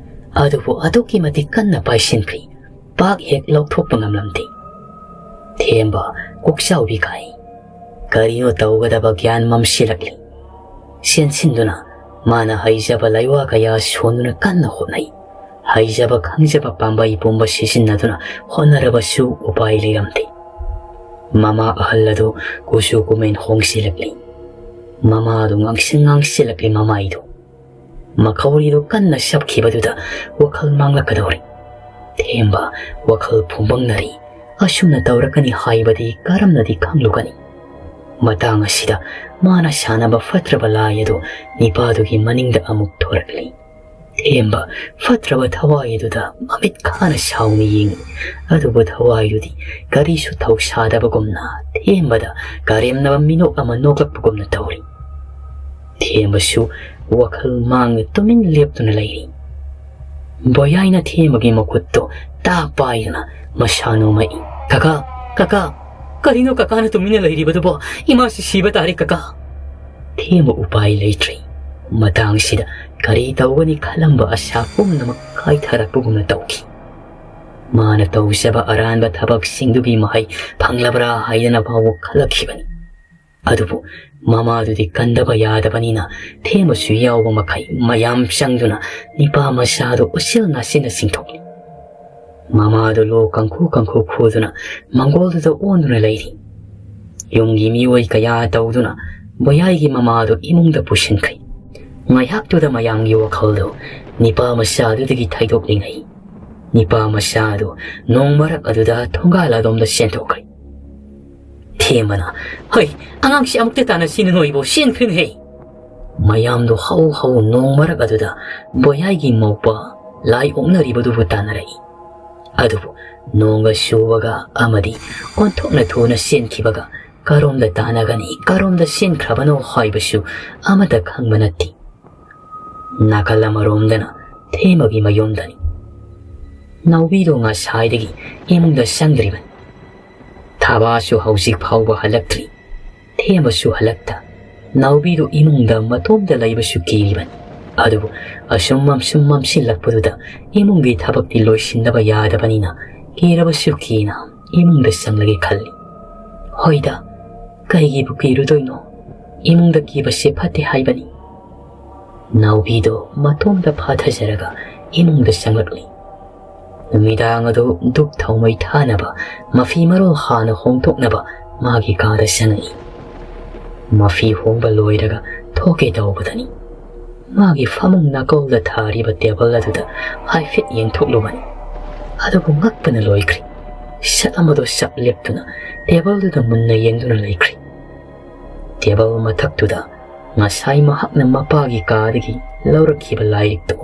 ꯑꯗꯨꯕꯨ ꯑꯗꯨꯛꯀꯤ ꯃꯇꯤꯛ ꯀꯟꯅ ꯄꯥꯏꯁꯤꯟꯈ꯭ꯔꯤ, ꯄꯥꯛ ꯍꯦꯛ ꯂꯧꯊꯣꯛꯄ ꯉꯝꯂꯝꯗꯦ꯫ ꯊꯦꯝꯕ ꯀꯣꯛꯆꯥꯎꯕꯤ ꯀꯥꯏ꯫ ꯀꯔꯤꯅꯣ ꯇꯧꯒꯗꯕ ꯒ꯭ꯌꯥꯟ ꯃꯝꯁꯤꯜꯂꯛꯂꯤ꯫ ꯆꯦꯟꯁꯤꯟꯗꯨꯅ ꯃꯥꯅ ꯍꯩꯖꯕ ꯂꯩꯋꯥ ꯀꯌꯥ ꯁꯣꯟꯗꯨꯅ ꯀꯟꯅ ꯍꯣꯠꯅꯩ꯫ ꯍꯩꯖꯕ ꯈꯪꯖꯕ ꯄꯥꯝꯕꯩ ꯄꯨꯝꯕ ꯁꯤꯖꯤꯟꯅꯗꯨꯅ ꯍꯣꯠꯅꯔꯕꯁꯨ ꯎꯄꯥꯏ ꯂꯩꯔꯝꯗꯦ꯫ ꯃꯃꯥ ꯑꯍꯜ ꯑꯗꯨ ꯀꯨꯆꯨ ꯀꯨꯃꯦꯟ ꯍꯣꯡꯁꯤꯜꯂꯛꯂꯤ꯫ ꯃꯃꯥ ꯑꯗꯨ ꯉꯥꯡꯁꯪ ꯉꯥꯡꯁꯤꯜꯂꯛꯂꯤ ꯃꯃꯥꯏꯗꯨ꯫ ꯃꯈꯧꯔꯤꯗꯨ ꯀꯟꯅ ꯁꯞꯈꯤꯕꯗꯨꯗ ꯋꯥꯈꯜ ꯃꯥꯡꯂꯛꯀꯗꯧꯔꯦ꯫ ꯊꯦꯝꯕ ꯋꯥꯈꯜ ꯐꯨꯝꯕꯪꯅꯔꯤ꯫ ꯑꯁꯨꯝꯅ ꯇꯧꯔꯛꯀꯅꯤ ꯍꯥꯏꯕꯗꯤ ꯀꯔꯝꯅꯗꯤ ꯈꯪꯂꯨꯒꯅꯤ? ꯃꯇꯥꯡ ꯑꯁꯤꯗ ꯃꯥꯅ ꯁꯥꯟꯅꯕ ꯐꯠꯇ꯭ꯔꯕ ꯂꯥꯏ ꯑꯗꯨ ꯅꯤꯄꯥꯗꯨꯒꯤ ꯃꯅꯤꯡꯗ ꯑꯃꯨꯛ ꯊꯣꯔꯛꯂꯤ꯫ ꯊꯦꯝꯕ ꯐꯠꯇ꯭ꯔꯕ ꯊꯋꯥꯏ ꯑꯗꯨꯗ ꯃꯃꯤꯠ ꯈꯥꯅ ꯁꯥꯎꯅ ꯌꯦꯡꯏ꯫ ꯑꯗꯨꯕꯨ ꯊꯋꯥꯏꯗꯨꯗꯤ ꯀꯔꯤꯁꯨ ꯊꯧꯁꯥꯗꯕꯒꯨꯝꯅ ꯊꯦꯝꯕꯗ ꯀꯔꯦꯝꯅꯕ ꯃꯤꯅꯣꯛ ꯑꯃ ꯅꯣꯛꯂꯛꯄꯒꯨꯝꯅ ꯇꯧꯔꯤ꯫ ꯊꯦꯝꯕꯁꯨ ꯋꯥꯈꯜ ꯃꯥꯡꯅ ꯇꯨꯃꯤꯟ ꯂꯦꯞꯇꯨꯅ ꯂꯩꯔꯤ꯫ ꯕꯣꯌꯥꯏꯅ ꯊꯦꯝꯕꯒꯤ ꯃꯈꯨꯠꯇꯨ ꯇꯥꯛ ꯄꯥꯏꯗꯨꯅ ꯃꯁꯥ ꯅꯣꯝꯃꯛꯏ꯫ "ꯀꯀꯥ, ꯀꯀꯥ, ꯀꯔꯤꯅꯣ ꯀꯀꯥꯅ ꯇꯨꯃꯤꯟꯅ ꯂꯩꯔꯤꯕꯗꯨꯕꯣ? ꯏꯃꯥꯁꯤ ꯁꯤꯕ ꯇꯥꯔꯦ ꯀꯀꯥ!" ꯊꯦꯝꯕ ꯎꯄꯥꯏ ꯂꯩꯇ꯭ꯔꯦ꯫ ꯃꯇꯥꯡꯁꯤꯗ ꯀꯔꯤ ꯇꯧꯒꯅꯤ ꯈꯜꯂꯝꯕ ꯑꯁꯥ ꯄꯨꯝꯅꯃꯛ ꯀꯥꯏꯊꯔꯛꯄꯒꯨꯝꯅ ꯇꯧꯈꯤ꯫ ꯃꯥꯅ ꯇꯧꯖꯕ ꯑꯔꯥꯟꯕ ꯊꯕꯛꯁꯤꯡꯗꯨꯒꯤ ꯃꯍꯩ ꯐꯪꯂꯕ꯭ꯔꯥ ꯍꯥꯏꯗꯅ ꯐꯥꯎꯕ ꯈꯜꯂꯛꯈꯤꯕꯅꯤ꯫ ꯑꯗꯨꯕꯨ ꯃꯃꯥꯗꯨꯗꯤ ꯀꯟꯗꯕ ꯌꯥꯗꯕꯅꯤꯅ ꯊꯦꯝꯕꯁꯨ ꯌꯥꯎꯕ ꯃꯈꯩ ꯃꯌꯥꯝ ꯆꯪꯗꯨꯅ ꯅꯤꯄꯥ ꯃꯆꯥꯗꯨ ꯎꯆꯤꯜ ꯅꯥꯆꯤꯟꯅ ꯆꯤꯡꯊꯣꯛꯂꯤ꯫ ꯃꯃꯥꯗꯨ ꯂꯣꯛ ꯀꯥꯡꯈꯨ ꯀꯥꯡꯈꯨ ꯈꯨꯗꯨꯅ ꯃꯪꯒꯣꯜꯗꯨꯗ ꯑꯣꯟꯗꯨꯅ ꯂꯩꯔꯤ꯫ ꯌꯨꯝꯒꯤ ꯃꯤꯑꯣꯏ ꯀꯌꯥ ꯇꯧꯗꯨꯅ ꯕꯣꯌꯥꯏꯒꯤ ꯃꯃꯥꯗꯨ ꯏꯃꯨꯡꯗ ꯄꯨꯁꯤꯟꯈ꯭ꯔꯦ꯫ ꯉꯥꯏꯍꯥꯛꯇꯨꯗ ꯃꯌꯥꯝꯒꯤ ꯋꯥꯈꯜꯗꯨ ꯅꯤꯄꯥ ꯃꯆꯥꯗꯨꯗꯒꯤ ꯊꯩꯗꯣꯛꯂꯤꯉꯩ, ꯅꯤꯄꯥ ꯃꯆꯥꯗꯨ ꯅꯣꯡ ꯃꯔꯛ ꯑꯗꯨꯗ ꯊꯣꯡꯒꯥꯜ ꯑꯗꯣꯝꯗ ꯆꯦꯟꯊꯣꯛꯈ꯭ꯔꯦ꯫ ꯊꯦꯝꯕꯅ, "ꯍꯩ, ꯑꯉꯥꯡꯁꯤ ꯑꯃꯨꯛꯇ ꯇꯥꯟꯅꯁꯤꯅ ꯅꯣꯏꯕꯨ ꯆꯦꯟꯈ꯭ꯔꯦꯅꯦꯍꯦ!" ꯃꯌꯥꯝꯗꯨ ꯍꯧ ꯍꯧ ꯅꯣꯡ ꯃꯔꯛ ꯑꯗꯨꯗ ꯕꯣꯌꯥꯏꯒꯤ ꯃꯧꯄꯥ ꯂꯥꯏ ꯑꯣꯛꯅꯔꯤꯕꯗꯨꯕꯨ ꯇꯥꯟꯅꯔꯛꯏ꯫ ꯑꯗꯨꯕꯨ ꯅꯣꯡꯒ ꯆꯨꯕꯒ ꯑꯃꯗꯤ ꯑꯣꯟꯊꯣꯛꯅ ꯊꯨꯅ ꯆꯦꯟꯈꯤꯕꯒ ꯀꯔꯣꯝꯗ ꯇꯥꯟꯅꯒꯅꯤ, ꯀꯔꯣꯝꯗ ꯆꯦꯟꯈ꯭ꯔꯕꯅꯣ ꯍꯥꯏꯕꯁꯨ ꯑꯃꯠꯇ ꯈꯪꯕ ꯅꯠꯇꯦ꯫ ꯅꯥꯀꯜ ꯑꯃꯔꯣꯝꯗꯅ ꯊꯦꯝꯕꯒꯤ ꯃꯌꯨꯝꯗꯅꯤ꯫ ꯅꯥꯎꯕꯤꯗꯣ ꯉꯁꯥꯏꯗꯒꯤ ꯏꯃꯨꯡꯗ ꯆꯪꯗ꯭ꯔꯤꯕꯅꯤ꯫ ꯊꯥꯕꯥꯁꯨ ꯍꯧꯖꯤꯛ ꯐꯥꯎꯕ ꯍꯜꯂꯛꯇ꯭ꯔꯤ꯫ ꯊꯦꯝꯕꯁꯨ ꯍꯜꯂꯛꯇ꯫ ꯅꯥꯎꯕꯤꯗꯨ ꯏꯃꯨꯡꯗ ꯃꯇꯣꯝꯇ ꯂꯩꯕꯁꯨ ꯀꯤꯔꯤꯕꯅꯤ꯫ ꯑꯗꯨꯕꯨ ꯑꯁꯨꯝ ꯃꯝꯁꯨꯝ ꯃꯝꯁꯤꯜꯂꯛꯄꯗꯨꯗ ꯏꯃꯨꯡꯒꯤ ꯊꯕꯛꯇꯤ ꯂꯣꯏꯁꯤꯟꯗꯕ ꯌꯥꯗꯕꯅꯤꯅ ꯀꯤꯔꯕꯁꯨ ꯀꯤꯅ ꯏꯃꯨꯡꯗ ꯆꯪꯂꯒꯦ ꯈꯜꯂꯤ꯫ ꯍꯣꯏꯗ, ꯀꯩꯒꯤꯕꯨ ꯀꯤꯔꯨꯗꯣꯏꯅꯣ? ꯏꯃꯨꯡꯗ ꯀꯤꯕꯁꯦ ꯐꯠꯇꯦ ꯍꯥꯏꯕꯅꯤ꯫ ꯅꯥꯎꯕꯤꯗꯣ ꯃꯇꯣꯝꯇ ꯐꯥꯊꯖꯔꯒ ꯏꯃꯨꯡꯗ ꯆꯪꯂꯛꯂꯤ꯫ ꯅꯨꯃꯤꯗꯥꯡ ꯑꯗꯨ ꯙꯨꯞ ꯊꯥꯎꯃꯩ ꯊꯥꯅꯕ ꯃꯐꯤ ꯃꯔꯣꯜ ꯍꯥꯟꯅ ꯍꯣꯡꯗꯣꯛꯅꯕ ꯃꯥꯒꯤ ꯀꯥꯗ ꯆꯪꯉꯛꯏ꯫ ꯃꯐꯤ ꯍꯣꯡꯕ ꯂꯣꯏꯔꯒ ꯊꯣꯛꯀꯦ ꯇꯧꯕꯗꯅꯤ ꯃꯥꯒꯤ ꯐꯃꯨꯡ ꯅꯥꯀꯧꯗ ꯊꯥꯔꯤꯕ ꯇꯦꯕꯜ ꯑꯗꯨꯗ ꯍꯥꯏꯐꯦꯠ ꯌꯦꯡꯊꯣꯛꯂꯨꯕꯅꯤ꯫ ꯑꯗꯨꯕꯨ ꯉꯛꯄꯅ ꯂꯣꯏꯈ꯭ꯔꯦ꯫ ꯁꯛ ꯑꯃꯗꯣ ꯆꯞ ꯂꯦꯞꯇꯨꯅ ꯇꯦꯕꯜꯗꯨꯗ ꯃꯨꯟꯅ ꯌꯦꯡꯗꯨꯅ ꯂꯩꯈ꯭ꯔꯦ꯫ ꯇꯦꯕꯜ ꯃꯊꯛꯇꯨꯗ ꯉꯁꯥꯏ ꯃꯍꯥꯛꯅ ꯃꯄꯥꯒꯤ ꯀꯥꯗꯒꯤ ꯂꯧꯔꯛꯈꯤꯕ ꯂꯥꯏꯔꯤꯛꯇꯨ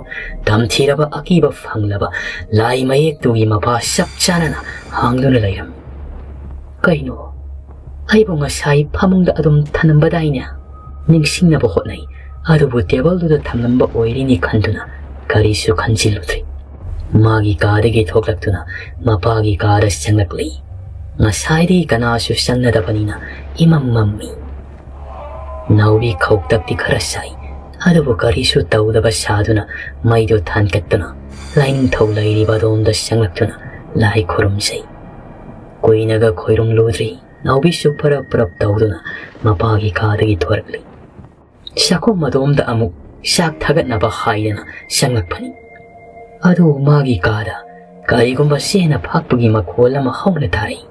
ꯇꯝꯊꯤꯔꯕ ꯑꯀꯤꯕ ꯐꯪꯂꯕ ꯂꯥꯏ ꯃꯌꯦꯛꯇꯨꯒꯤ ꯃꯄꯥ ꯆꯞ ꯆꯥꯅꯅ ꯍꯥꯡꯗꯨꯅ ꯂꯩꯔꯝꯃꯤ꯫ "ꯀꯩꯅꯣ? ꯑꯩꯕꯨ ꯉꯁꯥꯏ ꯐꯃꯨꯡꯗ ꯑꯗꯨꯝ ꯊꯅꯝꯕꯗꯥꯏꯅꯦ?" ꯅꯤꯡꯁꯤꯡꯅꯕ ꯍꯣꯠꯅꯩ, ꯑꯗꯨꯕꯨ ꯇꯦꯕꯜꯗꯨꯗ ꯊꯝꯂꯝꯕ ꯑꯣꯏꯔꯤꯅꯤ ꯈꯟꯗꯨꯅ ꯀꯔꯤꯁꯨ ꯈꯟꯖꯤꯜꯂꯨꯗ꯭ꯔꯦ꯫ ꯃꯥꯒꯤ ꯀꯥꯗꯒꯤ ꯊꯣꯛꯂꯛꯇꯨꯅ ꯃꯄꯥꯒꯤ ꯀꯥꯗ ꯆꯪꯂꯛꯂꯤ꯫ ꯉꯁꯥꯏꯗꯤ ꯀꯅꯥꯁꯨ ꯆꯪꯅꯗꯕꯅꯤꯅ ꯏꯃꯝ ꯃꯝꯃꯤ꯫ ꯅꯥꯎꯕꯤ ꯈꯧꯇꯛꯇꯤ ꯈꯔ ꯁꯥꯏ, ꯑꯗꯨꯕꯨ ꯀꯔꯤꯁꯨ ꯇꯧꯗꯕ ꯁꯥꯗꯨꯅ ꯃꯩꯗꯨ ꯊꯥꯟꯒꯠꯇꯨꯅ ꯂꯥꯏꯅꯤꯡꯊꯧ ꯂꯩꯔꯤꯕ ꯑꯗꯣꯝꯗ ꯆꯪꯂꯛꯇꯨꯅ ꯂꯥꯏ ꯈꯨꯔꯨꯝꯖꯩ꯫ ꯀꯨꯏꯅꯒ ꯈꯣꯏꯔꯨꯝꯂꯨꯗ꯭ꯔꯤ꯫ ꯅꯥꯎꯕꯤꯁꯨ ꯄꯔꯞ ꯄꯔꯞ ꯇꯧꯗꯨꯅ ꯃꯄꯥꯒꯤ ꯀꯥꯗꯒꯤ ꯊꯣꯔꯛꯂꯤ꯫ ꯆꯥꯛꯈꯨꯝ ꯑꯗꯣꯝꯗ ꯑꯃꯨꯛ ꯆꯥꯛ ꯊꯥꯒꯠꯅꯕ ꯍꯥꯏꯗꯅ ꯆꯪꯂꯛꯄꯅꯤ꯫ ꯑꯗꯨ ꯃꯥꯒꯤ ꯀꯥꯗ ꯀꯔꯤꯒꯨꯝꯕ ꯆꯦꯅ ꯐꯥꯛꯄꯒꯤ ꯃꯈꯣꯜ ꯑꯃ ꯍꯧꯅ ꯇꯥꯔꯛꯏ꯫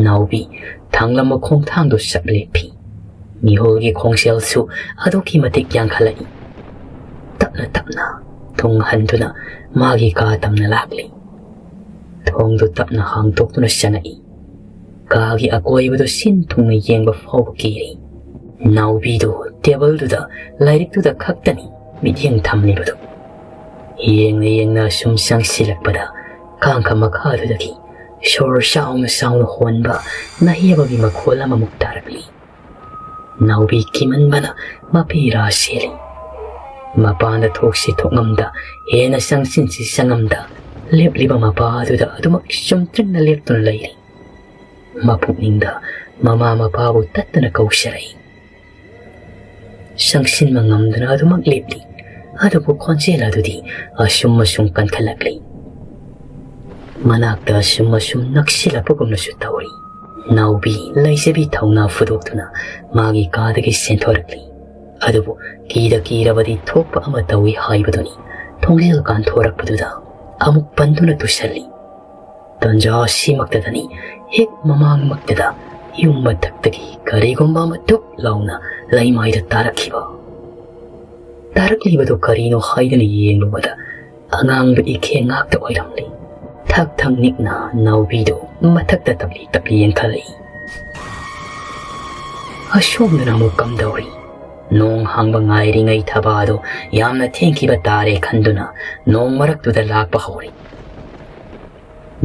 ꯅꯥꯎꯕꯤ ꯊꯥꯡꯂꯝꯕ ꯈꯣꯡꯊꯥꯡꯗꯨ ꯆꯞ ꯂꯦꯞꯈꯤ꯫ ꯃꯤꯍꯨꯜꯒꯤ ꯈꯣꯡꯖꯦꯜꯁꯨ ꯑꯗꯨꯛꯀꯤ ꯃꯇꯤꯛ ꯌꯥꯡꯈꯠꯂꯛꯏ꯫ ꯇꯞꯅ ꯇꯞꯅ ꯊꯣꯡ ꯍꯟꯗꯨꯅ ꯃꯥꯒꯤ ꯀꯥ ꯇꯝꯅ ꯂꯥꯛꯂꯤ꯫ ꯊꯣꯡꯗꯨ ꯇꯞꯅ ꯍꯥꯡꯗꯣꯛꯇꯨꯅ ꯆꯪꯉꯛꯏ꯫ ꯀꯥꯒꯤ ꯑꯀꯣꯏꯕꯗꯨ ꯁꯤꯟ ꯊꯨꯡꯅ ꯌꯦꯡꯕ ꯐꯥꯎꯕ ꯀꯤꯔꯦ꯫ ꯅꯥꯎꯕꯤꯗꯨ ꯇꯦꯕꯜꯗꯨꯗ ꯂꯥꯏꯔꯤꯛꯇꯨꯗ ꯈꯛꯇꯅꯤ ꯃꯤꯠꯌꯦꯡ ꯊꯝꯂꯤꯕꯗꯨ꯫ ꯌꯦꯡꯅ ꯌꯦꯡꯅ ꯁꯨꯝ ꯆꯪꯁꯤꯜꯂꯛꯄꯗ ꯀꯥꯡꯈ ꯃꯈꯥꯗꯨꯗꯒꯤ ꯁꯣꯔ ꯆꯥꯎꯅ ꯆꯥꯎꯅ ꯍꯣꯟꯕ ꯅꯥꯍꯦꯕꯒꯤ ꯃꯈꯣꯜ ꯑꯃꯃꯨꯛ ꯇꯥꯔꯛꯂꯤ꯫ ꯅꯥꯎꯕꯤ ꯀꯤꯃꯟꯕꯅ ꯃꯄꯤ ꯔꯥ ꯁꯦꯜꯂꯤ꯫ ꯃꯄꯥꯟꯗ ꯊꯣꯛꯁꯤ ꯊꯣꯛꯉꯝꯗ, ꯍꯦꯟꯅ ꯆꯪꯁꯤꯟꯁꯤ ꯆꯪꯉꯝꯗ, ꯂꯦꯞꯂꯤꯕ ꯃꯄꯥ ꯑꯗꯨꯗ ꯑꯗꯨꯃꯛ ꯆꯨꯝꯇ꯭ꯔꯤꯡꯅ ꯂꯦꯞꯇꯨꯅ ꯂꯩꯔꯤ꯫ ꯃꯄꯨꯛꯅꯤꯡꯗ ꯃꯃꯥ ꯃꯄꯥꯕꯨ ꯇꯠꯇꯅ ꯀꯧꯖꯔꯛꯏ꯫ ꯆꯪꯁꯤꯟꯕ ꯉꯝꯗꯅ ꯑꯗꯨꯃꯛ ꯂꯦꯞꯂꯤ꯫ ꯑꯗꯨꯕꯨ ꯈꯣꯟꯖꯦꯜ ꯑꯗꯨꯗꯤ ꯑꯁꯨꯝ ꯑꯁꯨꯝ ꯀꯟꯈꯠꯂꯛꯂꯤ꯫ ꯃꯅꯥꯛꯇ ꯑꯁꯨꯝ ꯑꯁꯨꯝ ꯅꯛꯁꯤꯜꯂꯛꯄꯒꯨꯝꯅꯁꯨ ꯇꯧꯔꯤ꯫ ꯅꯥꯎꯕꯤ ꯂꯩꯖꯕꯤ ꯊꯧꯅꯥ ꯐꯨꯗꯣꯛꯇꯨꯅ ꯃꯥꯒꯤ ꯀꯥꯗꯒꯤ ꯆꯦꯟꯊꯣꯔꯛꯂꯤ꯫ ꯑꯗꯨꯕꯨ ꯀꯤꯗ ꯀꯤꯔꯕꯗꯤ ꯊꯣꯛꯄ ꯑꯃ ꯇꯧꯏ ꯍꯥꯏꯕꯗꯨꯅꯤ꯫ ꯊꯣꯡꯖꯦꯜ ꯀꯥꯟꯊꯣꯔꯛꯄꯗꯨꯗ ꯑꯃꯨꯛ ꯄꯟꯗꯨꯅ ꯇꯨꯁꯜꯂꯤ꯫ ꯇꯟꯖꯥ ꯑꯁꯤꯃꯛꯇꯗꯅꯤ ꯍꯦꯛ ꯃꯃꯥꯡꯃꯛꯇꯗ ꯌꯨꯝ ꯃꯊꯛꯇꯒꯤ ꯀꯔꯤꯒꯨꯝꯕ ꯑꯃ ꯇꯨꯞ ꯂꯥꯎꯅ ꯂꯩꯃꯥꯏꯗ ꯇꯥꯔꯛꯈꯤꯕ꯫ ꯇꯥꯔꯛꯂꯤꯕꯗꯨ ꯀꯔꯤꯅꯣ ꯍꯥꯏꯗꯨꯅ ꯌꯦꯡꯂꯨꯕꯗ ꯑꯉꯥꯡꯕ ꯏꯈꯦ ꯉꯥꯛꯇ ꯑꯣꯏꯔꯝꯂꯤ꯫ ꯊꯛ ꯊꯛ ꯅꯤꯛꯅ ꯅꯥꯎꯕꯤꯗꯨ ꯃꯊꯛꯇ ꯇꯞꯂꯤ ꯇꯞꯂꯤ ꯌꯦꯡꯈꯠꯂꯛꯏ꯫ ꯑꯁꯣꯝꯗꯅ ꯑꯃꯨꯛ ꯀꯝꯗꯧꯔꯤ? ꯅꯣꯡ ꯍꯥꯡꯕ ꯉꯥꯏꯔꯤꯉꯩ ꯊꯕꯥꯗꯨ ꯌꯥꯝꯅ ꯊꯦꯡꯈꯤꯕ ꯇꯥꯔꯦ ꯈꯟꯗꯨꯅ ꯅꯣꯡ ꯃꯔꯛꯇꯨꯗ ꯂꯥꯛꯄ ꯍꯧꯔꯤ꯫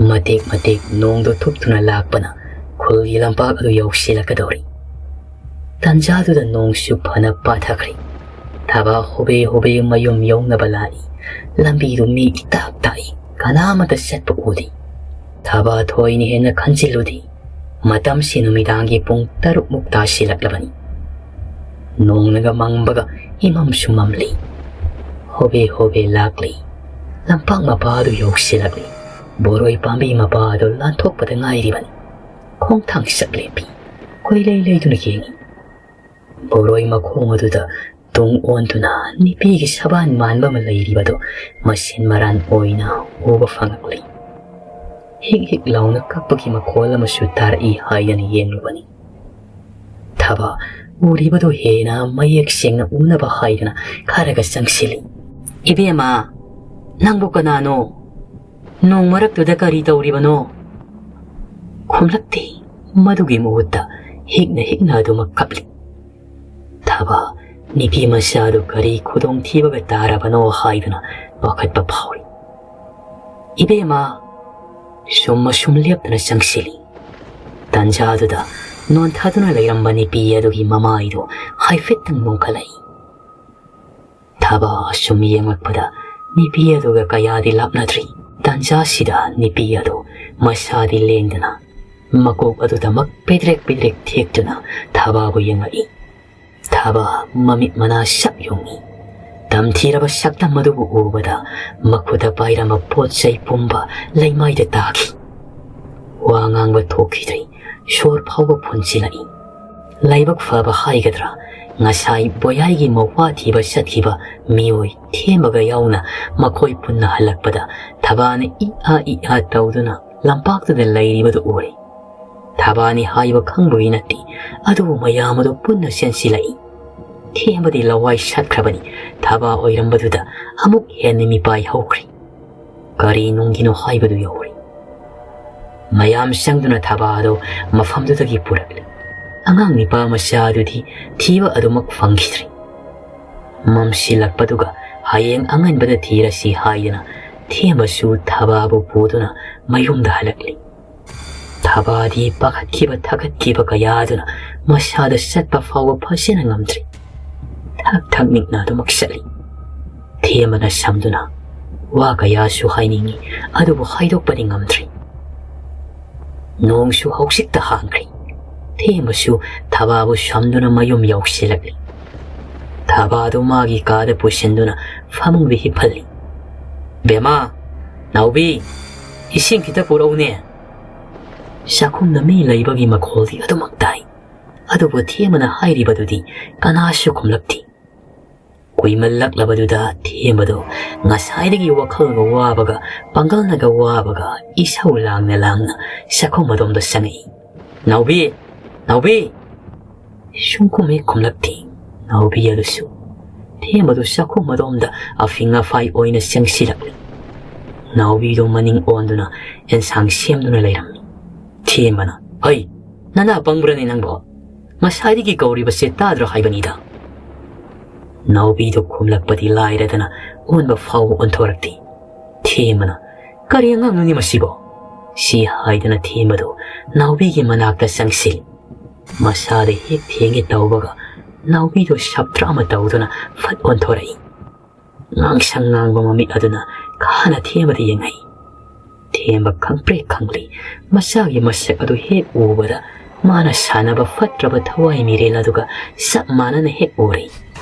ꯃꯇꯦꯛ ꯃꯇꯦꯛ ꯅꯣꯡꯗꯨ ꯊꯨꯞꯇꯨꯅ ꯂꯥꯛꯄꯅ ꯈꯨꯜꯒꯤ ꯂꯝꯄꯥꯛ ꯑꯗꯨ ꯌꯧꯁꯤꯜꯂꯛꯀꯗꯧꯔꯤ꯫ ꯇꯟꯖꯥꯗꯨꯗ ꯅꯣꯡꯁꯨ ꯐꯅ ꯄꯥꯊꯈ꯭ꯔꯦ꯫ ꯊꯕꯥ ꯍꯣꯕꯦ ꯍꯣꯕꯦ ꯃꯌꯨꯝ ꯌꯧꯅꯕ ꯂꯥꯛꯏ꯫ ꯂꯝꯕꯤꯗꯨ ꯃꯤ ꯏꯇꯥꯛ ꯇꯥꯛꯏ꯫ ꯀꯅꯥꯃꯠꯇ ꯆꯠꯄ ꯎꯗꯦ꯫ ꯊꯕꯥ ꯊꯣꯏꯅ ꯍꯦꯟꯅ ꯈꯟꯖꯤꯜꯂꯨꯗꯦ꯫ ꯃꯇꯝꯁꯤ ꯅꯨꯃꯤꯗꯥꯡꯒꯤ ꯄꯨꯡ ꯇꯔꯨꯛꯃꯨꯛ ꯇꯥꯁꯤꯜꯂꯛꯂꯕꯅꯤ꯫ ꯅꯣꯡꯅꯒ ꯃꯪꯕꯒ ꯏꯃꯝꯁꯨ ꯃꯝꯂꯤ꯫ ꯍꯣꯕꯦ ꯍꯣꯕꯦ ꯂꯥꯛꯂꯤ꯫ ꯂꯝꯄꯥꯛ ꯃꯄꯥ ꯑꯗꯨ ꯌꯧꯁꯤꯜꯂꯛꯂꯤ꯫ ꯕꯣꯔꯣꯏ ꯄꯥꯝꯕꯤ ꯃꯄꯥ ꯑꯗꯨ ꯂꯥꯟꯊꯣꯛꯄꯗ ꯉꯥꯏꯔꯤꯕꯅꯤ꯫ ꯈꯣꯡꯊꯥꯡ ꯁꯛ ꯂꯦꯞꯄꯤ꯫ ꯀꯣꯏꯂꯩ ꯂꯩꯗꯨꯅ ꯌꯦꯡꯏ꯫ ꯕꯣꯔꯣꯏ ꯃꯈꯣꯡ ꯑꯗꯨꯗ ꯇꯨꯡ ꯑꯣꯟꯗꯨꯅ ꯅꯨꯄꯤꯒꯤ ꯁꯕꯥꯟ ꯃꯥꯟꯕ ꯑꯃ ꯂꯩꯔꯤꯕꯗꯨ ꯃꯁꯦꯟ ꯃꯔꯥꯟ ꯑꯣꯏꯅ ꯎꯕ ꯐꯪꯂꯛꯂꯤ꯫ ꯍꯤꯛ ꯍꯤꯛ ꯂꯥꯎꯅ ꯀꯞꯄꯒꯤ ꯃꯈꯣꯜ ꯑꯃꯁꯨ ꯇꯥꯔꯛꯏ ꯍꯥꯏꯗꯅ ꯌꯦꯡꯂꯨꯕꯅꯤ꯫ ꯊꯕꯥ ꯎꯔꯤꯕꯗꯨ ꯍꯦꯟꯅ ꯃꯌꯦꯛ ꯁꯦꯡꯅ ꯎꯅꯕ ꯍꯥꯏꯗꯅ ꯈꯔꯒ ꯆꯪꯁꯤꯜꯂꯤ꯫ "ꯏꯕꯦꯝꯃ, ꯅꯪꯕꯨ ꯀꯅꯥꯅꯣ? ꯅꯣꯡ ꯃꯔꯛꯇꯨꯗ ꯀꯔꯤ ꯇꯧꯔꯤꯕꯅꯣ?" ꯈꯨꯝꯂꯛꯇꯦ꯫ ꯃꯗꯨꯒꯤ ꯃꯍꯨꯠꯇ ꯍꯤꯛꯅ ꯍꯤꯛꯅ ꯑꯗꯨꯃꯛ ꯀꯞꯂꯤ꯫ ꯊꯕꯥ ꯅꯨꯄꯤ ꯃꯆꯥꯗꯨ ꯀꯔꯤ ꯈꯨꯗꯣꯡꯊꯤꯕꯒ ꯇꯥꯔꯕꯅꯣ ꯍꯥꯏꯗꯨꯅ ꯄꯥꯈꯠꯄ ꯐꯥꯎꯔꯤ꯫ "ꯏꯕꯦꯝꯃ!" ꯁꯨꯝ ꯑꯁꯨꯝ ꯂꯦꯞꯇꯅ ꯆꯪꯁꯤꯜꯂꯤ꯫ ꯇꯟꯖꯥꯗꯨꯗ ꯅꯣꯟꯊꯗꯨꯅ ꯂꯩꯔꯝꯕ ꯅꯨꯄꯤ ꯑꯗꯨꯒꯤ ꯃꯃꯥꯏꯗꯨ ꯍꯥꯏꯐꯦꯠꯇꯪ ꯅꯣꯡꯈꯠꯂꯛꯏ꯫ ꯊꯕꯥ ꯑꯁꯨꯝ ꯌꯦꯡꯂꯛꯄꯗ ꯅꯨꯄꯤ ꯑꯗꯨꯒ ꯀꯌꯥꯗꯤ ꯂꯥꯞꯅꯗ꯭ꯔꯤ꯫ ꯇꯟꯖꯥꯁꯤꯗ ꯅꯨꯄꯤ ꯑꯗꯨ ꯃꯁꯥꯗꯤ ꯂꯦꯡꯗꯅ ꯃꯀꯣꯛ ꯑꯗꯨꯗꯃꯛ ꯄꯤꯗ꯭ꯔꯦꯛ ꯄꯤꯗ꯭ꯔꯦꯛ ꯊꯦꯛꯇꯨꯅ ꯊꯕꯥꯕꯨ ꯌꯦꯡꯂꯛꯏ꯫ ꯊꯕꯥ ꯃꯃꯤꯠ ꯃꯅꯥ ꯁꯛ ꯌꯨꯡꯏ꯫ ꯇꯝꯊꯤꯔꯕ ꯁꯛꯇꯝ ꯑꯗꯨꯕꯨ ꯎꯕꯗ ꯃꯈꯨꯠꯇ ꯄꯥꯏꯔꯝꯕ ꯄꯣꯠ ꯆꯩ ꯄꯨꯝꯕ ꯂꯩꯃꯥꯏꯗ ꯇꯥꯈꯤ꯫ ꯋꯥ ꯉꯥꯡꯕ ꯊꯣꯛꯈꯤꯗ꯭ꯔꯦ꯫ ꯁꯣꯔ ꯐꯥꯎꯕ ꯐꯨꯟꯁꯤꯜꯂꯛꯏ꯫ ꯂꯥꯏꯕꯛ ꯐꯕ ꯍꯥꯏꯒꯗ꯭ꯔꯥ, ꯉꯁꯥꯏ ꯕꯣꯌꯥꯏꯒꯤ ꯃꯧꯄ꯭ꯋꯥ ꯊꯤꯕ ꯆꯠꯈꯤꯕ ꯃꯤꯑꯣꯏ ꯊꯦꯝꯕꯒ ꯌꯥꯎꯅ ꯃꯈꯣꯏ ꯄꯨꯟꯅ ꯍꯜꯂꯛꯄꯗ ꯊꯕꯥꯅ ꯏ ꯑꯥ ꯏ ꯑꯥ ꯇꯧꯗꯨꯅ ꯂꯝꯄꯥꯛꯇꯨꯗ ꯂꯩꯔꯤꯕꯗꯨ ꯎꯔꯦ꯫ ꯊꯕꯥꯅꯤ ꯍꯥꯏꯕ ꯈꯪꯕꯒꯤ ꯅꯠꯇꯦ, ꯑꯗꯨꯕꯨ ꯃꯌꯥꯝ ꯑꯗꯨ ꯄꯨꯟꯅ ꯆꯦꯟꯁꯤꯜꯂꯛꯏ꯫ ꯊꯦꯝꯕꯗꯤ ꯂꯋꯥꯏ ꯁꯠꯈ꯭ꯔꯕꯅꯤ꯫ ꯊꯕꯥ ꯑꯣꯏꯔꯝꯕꯗꯨꯗ ꯑꯃꯨꯛ ꯍꯦꯟꯅ ꯃꯤꯄꯥꯏ ꯍꯧꯈ꯭ꯔꯦ꯫ ꯀꯔꯤ ꯅꯨꯡꯒꯤꯅꯣ ꯍꯥꯏꯕꯗꯨ ꯌꯧꯔꯦ꯫ ꯃꯌꯥꯝ ꯆꯪꯗꯨꯅ ꯊꯕꯥ ꯑꯗꯨ ꯃꯐꯝꯗꯨꯗꯒꯤ ꯄꯨꯔꯛꯂꯦ꯫ ꯑꯉꯥꯡ ꯅꯤꯄꯥ ꯃꯆꯥ ꯑꯗꯨꯗꯤ ꯊꯤꯕ ꯑꯗꯨꯃꯛ ꯐꯪꯈꯤꯗ꯭ꯔꯦ꯫ ꯃꯝꯁꯤꯜꯂꯛꯄꯗꯨꯒ ꯍꯌꯦꯡ ꯑꯉꯟꯕꯗ ꯊꯤꯔꯁꯤ ꯍꯥꯏꯗꯨꯅ ꯊꯦꯝꯕꯁꯨ ꯊꯕꯥꯕꯨ ꯄꯨꯗꯨꯅ ꯃꯌꯨꯝꯗ ꯍꯜꯂꯛꯂꯤ꯫ ꯊꯕꯥꯗꯤ ꯄꯥꯈꯠꯈꯤꯕ ꯊꯛꯀꯠꯈꯤꯕ ꯀꯌꯥꯗꯨꯅ ꯃꯁꯥꯗ ꯆꯠꯄ ꯐꯥꯎꯕ ꯐꯖꯅ ꯉꯝꯗ꯭ꯔꯤ꯫ ꯊꯛ ꯊꯛ ꯅꯤꯛꯅ ꯑꯗꯨꯃꯛ ꯆꯠꯂꯤ꯫ ꯊꯦꯝꯕꯅ ꯁꯝꯗꯨꯅ ꯋꯥ ꯀꯌꯥꯁꯨ ꯍꯥꯏꯅꯤꯡꯏ, ꯑꯗꯨꯕꯨ ꯍꯥꯏꯗꯣꯛꯄꯗꯤ ꯉꯝꯗ꯭ꯔꯤ꯫ ꯅꯣꯡꯁꯨ ꯍꯧꯖꯤꯛꯇ ꯍꯥꯡꯈ꯭ꯔꯦ꯫ ꯊꯦꯝꯕꯁꯨ ꯊꯕꯥꯕꯨ ꯁꯝꯗꯨꯅ ꯃꯌꯨꯝ ꯌꯧꯁꯤꯜꯂꯛꯂꯤ꯫ ꯊꯕꯥꯗꯨ ꯃꯥꯒꯤ ꯀꯥꯗ ꯄꯨꯁꯤꯟꯗꯨꯅ ꯐꯃꯨꯡꯗ ꯍꯤꯞꯍꯜꯂꯤ꯫ "ꯕꯦꯃꯥ, ꯅꯥꯎꯕꯤ, ꯏꯁꯤꯡ ꯈꯤꯇ ꯄꯨꯔꯛꯎꯅꯦ"꯫ ꯆꯥꯛꯈꯨꯝꯗ ꯃꯤ ꯂꯩꯕꯒꯤ ꯃꯈꯣꯜꯗꯤ ꯑꯗꯨꯃꯛ ꯇꯥꯏ꯫ ꯑꯗꯨꯕꯨ ꯊꯦꯝꯕꯅ ꯍꯥꯏꯔꯤꯕꯗꯨꯗꯤ ꯀꯅꯥꯁꯨ ꯈꯨꯝꯂꯛꯇꯦ꯫ ꯀꯨꯏꯃꯜꯂꯛꯂꯕꯗꯨꯗ ꯊꯦꯝꯕꯗꯣ ꯉꯁꯥꯏꯗꯒꯤ ꯋꯥꯈꯜꯒ ꯋꯥꯕꯒ ꯄꯥꯡꯒꯜꯅꯒ ꯋꯥꯕꯒ ꯏꯁꯧ ꯂꯥꯡꯅ ꯂꯥꯡꯅ ꯆꯥꯛꯈꯨꯝ ꯑꯗꯣꯝꯗ ꯆꯪꯉꯛꯏ꯫ "ꯅꯥꯎꯕꯤ! ꯅꯥꯎꯕꯤ!" ꯁꯨꯡꯈꯨꯝ ꯍꯦꯛ ꯈꯨꯝꯂꯛꯇꯦ꯫ ꯅꯥꯎꯕꯤ ꯑꯗꯨꯁꯨ ꯊꯦꯝꯕꯗꯨ ꯆꯥꯛꯈꯨꯝ ꯑꯗꯣꯝꯗ ꯑꯐꯤꯡ ꯑꯐꯥꯏ ꯑꯣꯏꯅ ꯆꯪꯁꯤꯜꯂꯛꯂꯤ꯫ ꯅꯥꯎꯕꯤꯗꯨ ꯃꯅꯤꯡ ꯑꯣꯟꯗꯨꯅ ꯑꯦꯟꯁꯥꯡ ꯁꯦꯝꯗꯨꯅ ꯂꯩꯔꯝꯃꯤ꯫ ꯊꯦꯝꯕꯅ, "ꯍꯩ, ꯅꯅꯥ ꯄꯪꯕ꯭ꯔꯅꯦ ꯅꯪꯕꯣ? ꯉꯁꯥꯏꯗꯒꯤ ꯀꯧꯔꯤꯕꯁꯦ ꯇꯥꯗ꯭ꯔꯣ ꯍꯥꯏꯕꯅꯤꯗ?" ꯅꯥꯎꯕꯤꯗꯨ ꯈꯨꯝꯂꯛꯄꯗꯤ ꯂꯥꯏꯔꯗꯅ ꯑꯣꯟꯕ ꯐꯥꯎꯕ ꯑꯣꯟꯊꯣꯔꯛꯇꯦ꯫ ꯊꯦꯝꯕꯅ, "ꯀꯔꯤ ꯑꯉꯥꯡꯅꯣꯅꯦ ꯃꯁꯤꯕꯣ?" ꯁꯤ ꯍꯥꯏꯗꯨꯅ ꯊꯦꯝꯕꯗꯨ ꯅꯥꯎꯕꯤꯒꯤ ꯃꯅꯥꯛꯇ ꯆꯪꯁꯤꯜꯂꯤ꯫ ꯃꯁꯥꯗ ꯍꯦꯛ ꯊꯦꯡꯒꯦ ꯇꯧꯕꯒ ꯅꯥꯎꯕꯤꯗꯨ ꯁꯞꯇ꯭ꯔ ꯑꯃ ꯇꯧꯗꯨꯅ ꯐꯠ ꯑꯣꯟꯊꯣꯔꯛꯏ꯫ ꯉꯥꯡꯁꯪ ꯉꯥꯡꯕ ꯃꯃꯤꯠ ꯑꯗꯨꯅ ꯈꯥꯅ ꯊꯦꯝꯕꯗ ꯌꯦꯡꯉꯛꯏ꯫ ꯊꯦꯝꯕ ꯈꯪꯄ꯭ꯔꯦꯛ ꯈꯪꯂꯤ꯫ ꯃꯆꯥꯒꯤ ꯃꯁꯛ ꯑꯗꯨ ꯍꯦꯛ ꯎꯕꯗ ꯃꯥꯅ ꯁꯥꯟꯅꯕ ꯐꯠꯇ꯭ꯔꯕ ꯊꯋꯥꯏ ꯃꯤꯔꯦꯜ ꯑꯗꯨꯒ ꯆꯞ ꯃꯥꯟꯅꯅ ꯍꯦꯛ ꯎꯔꯦ꯫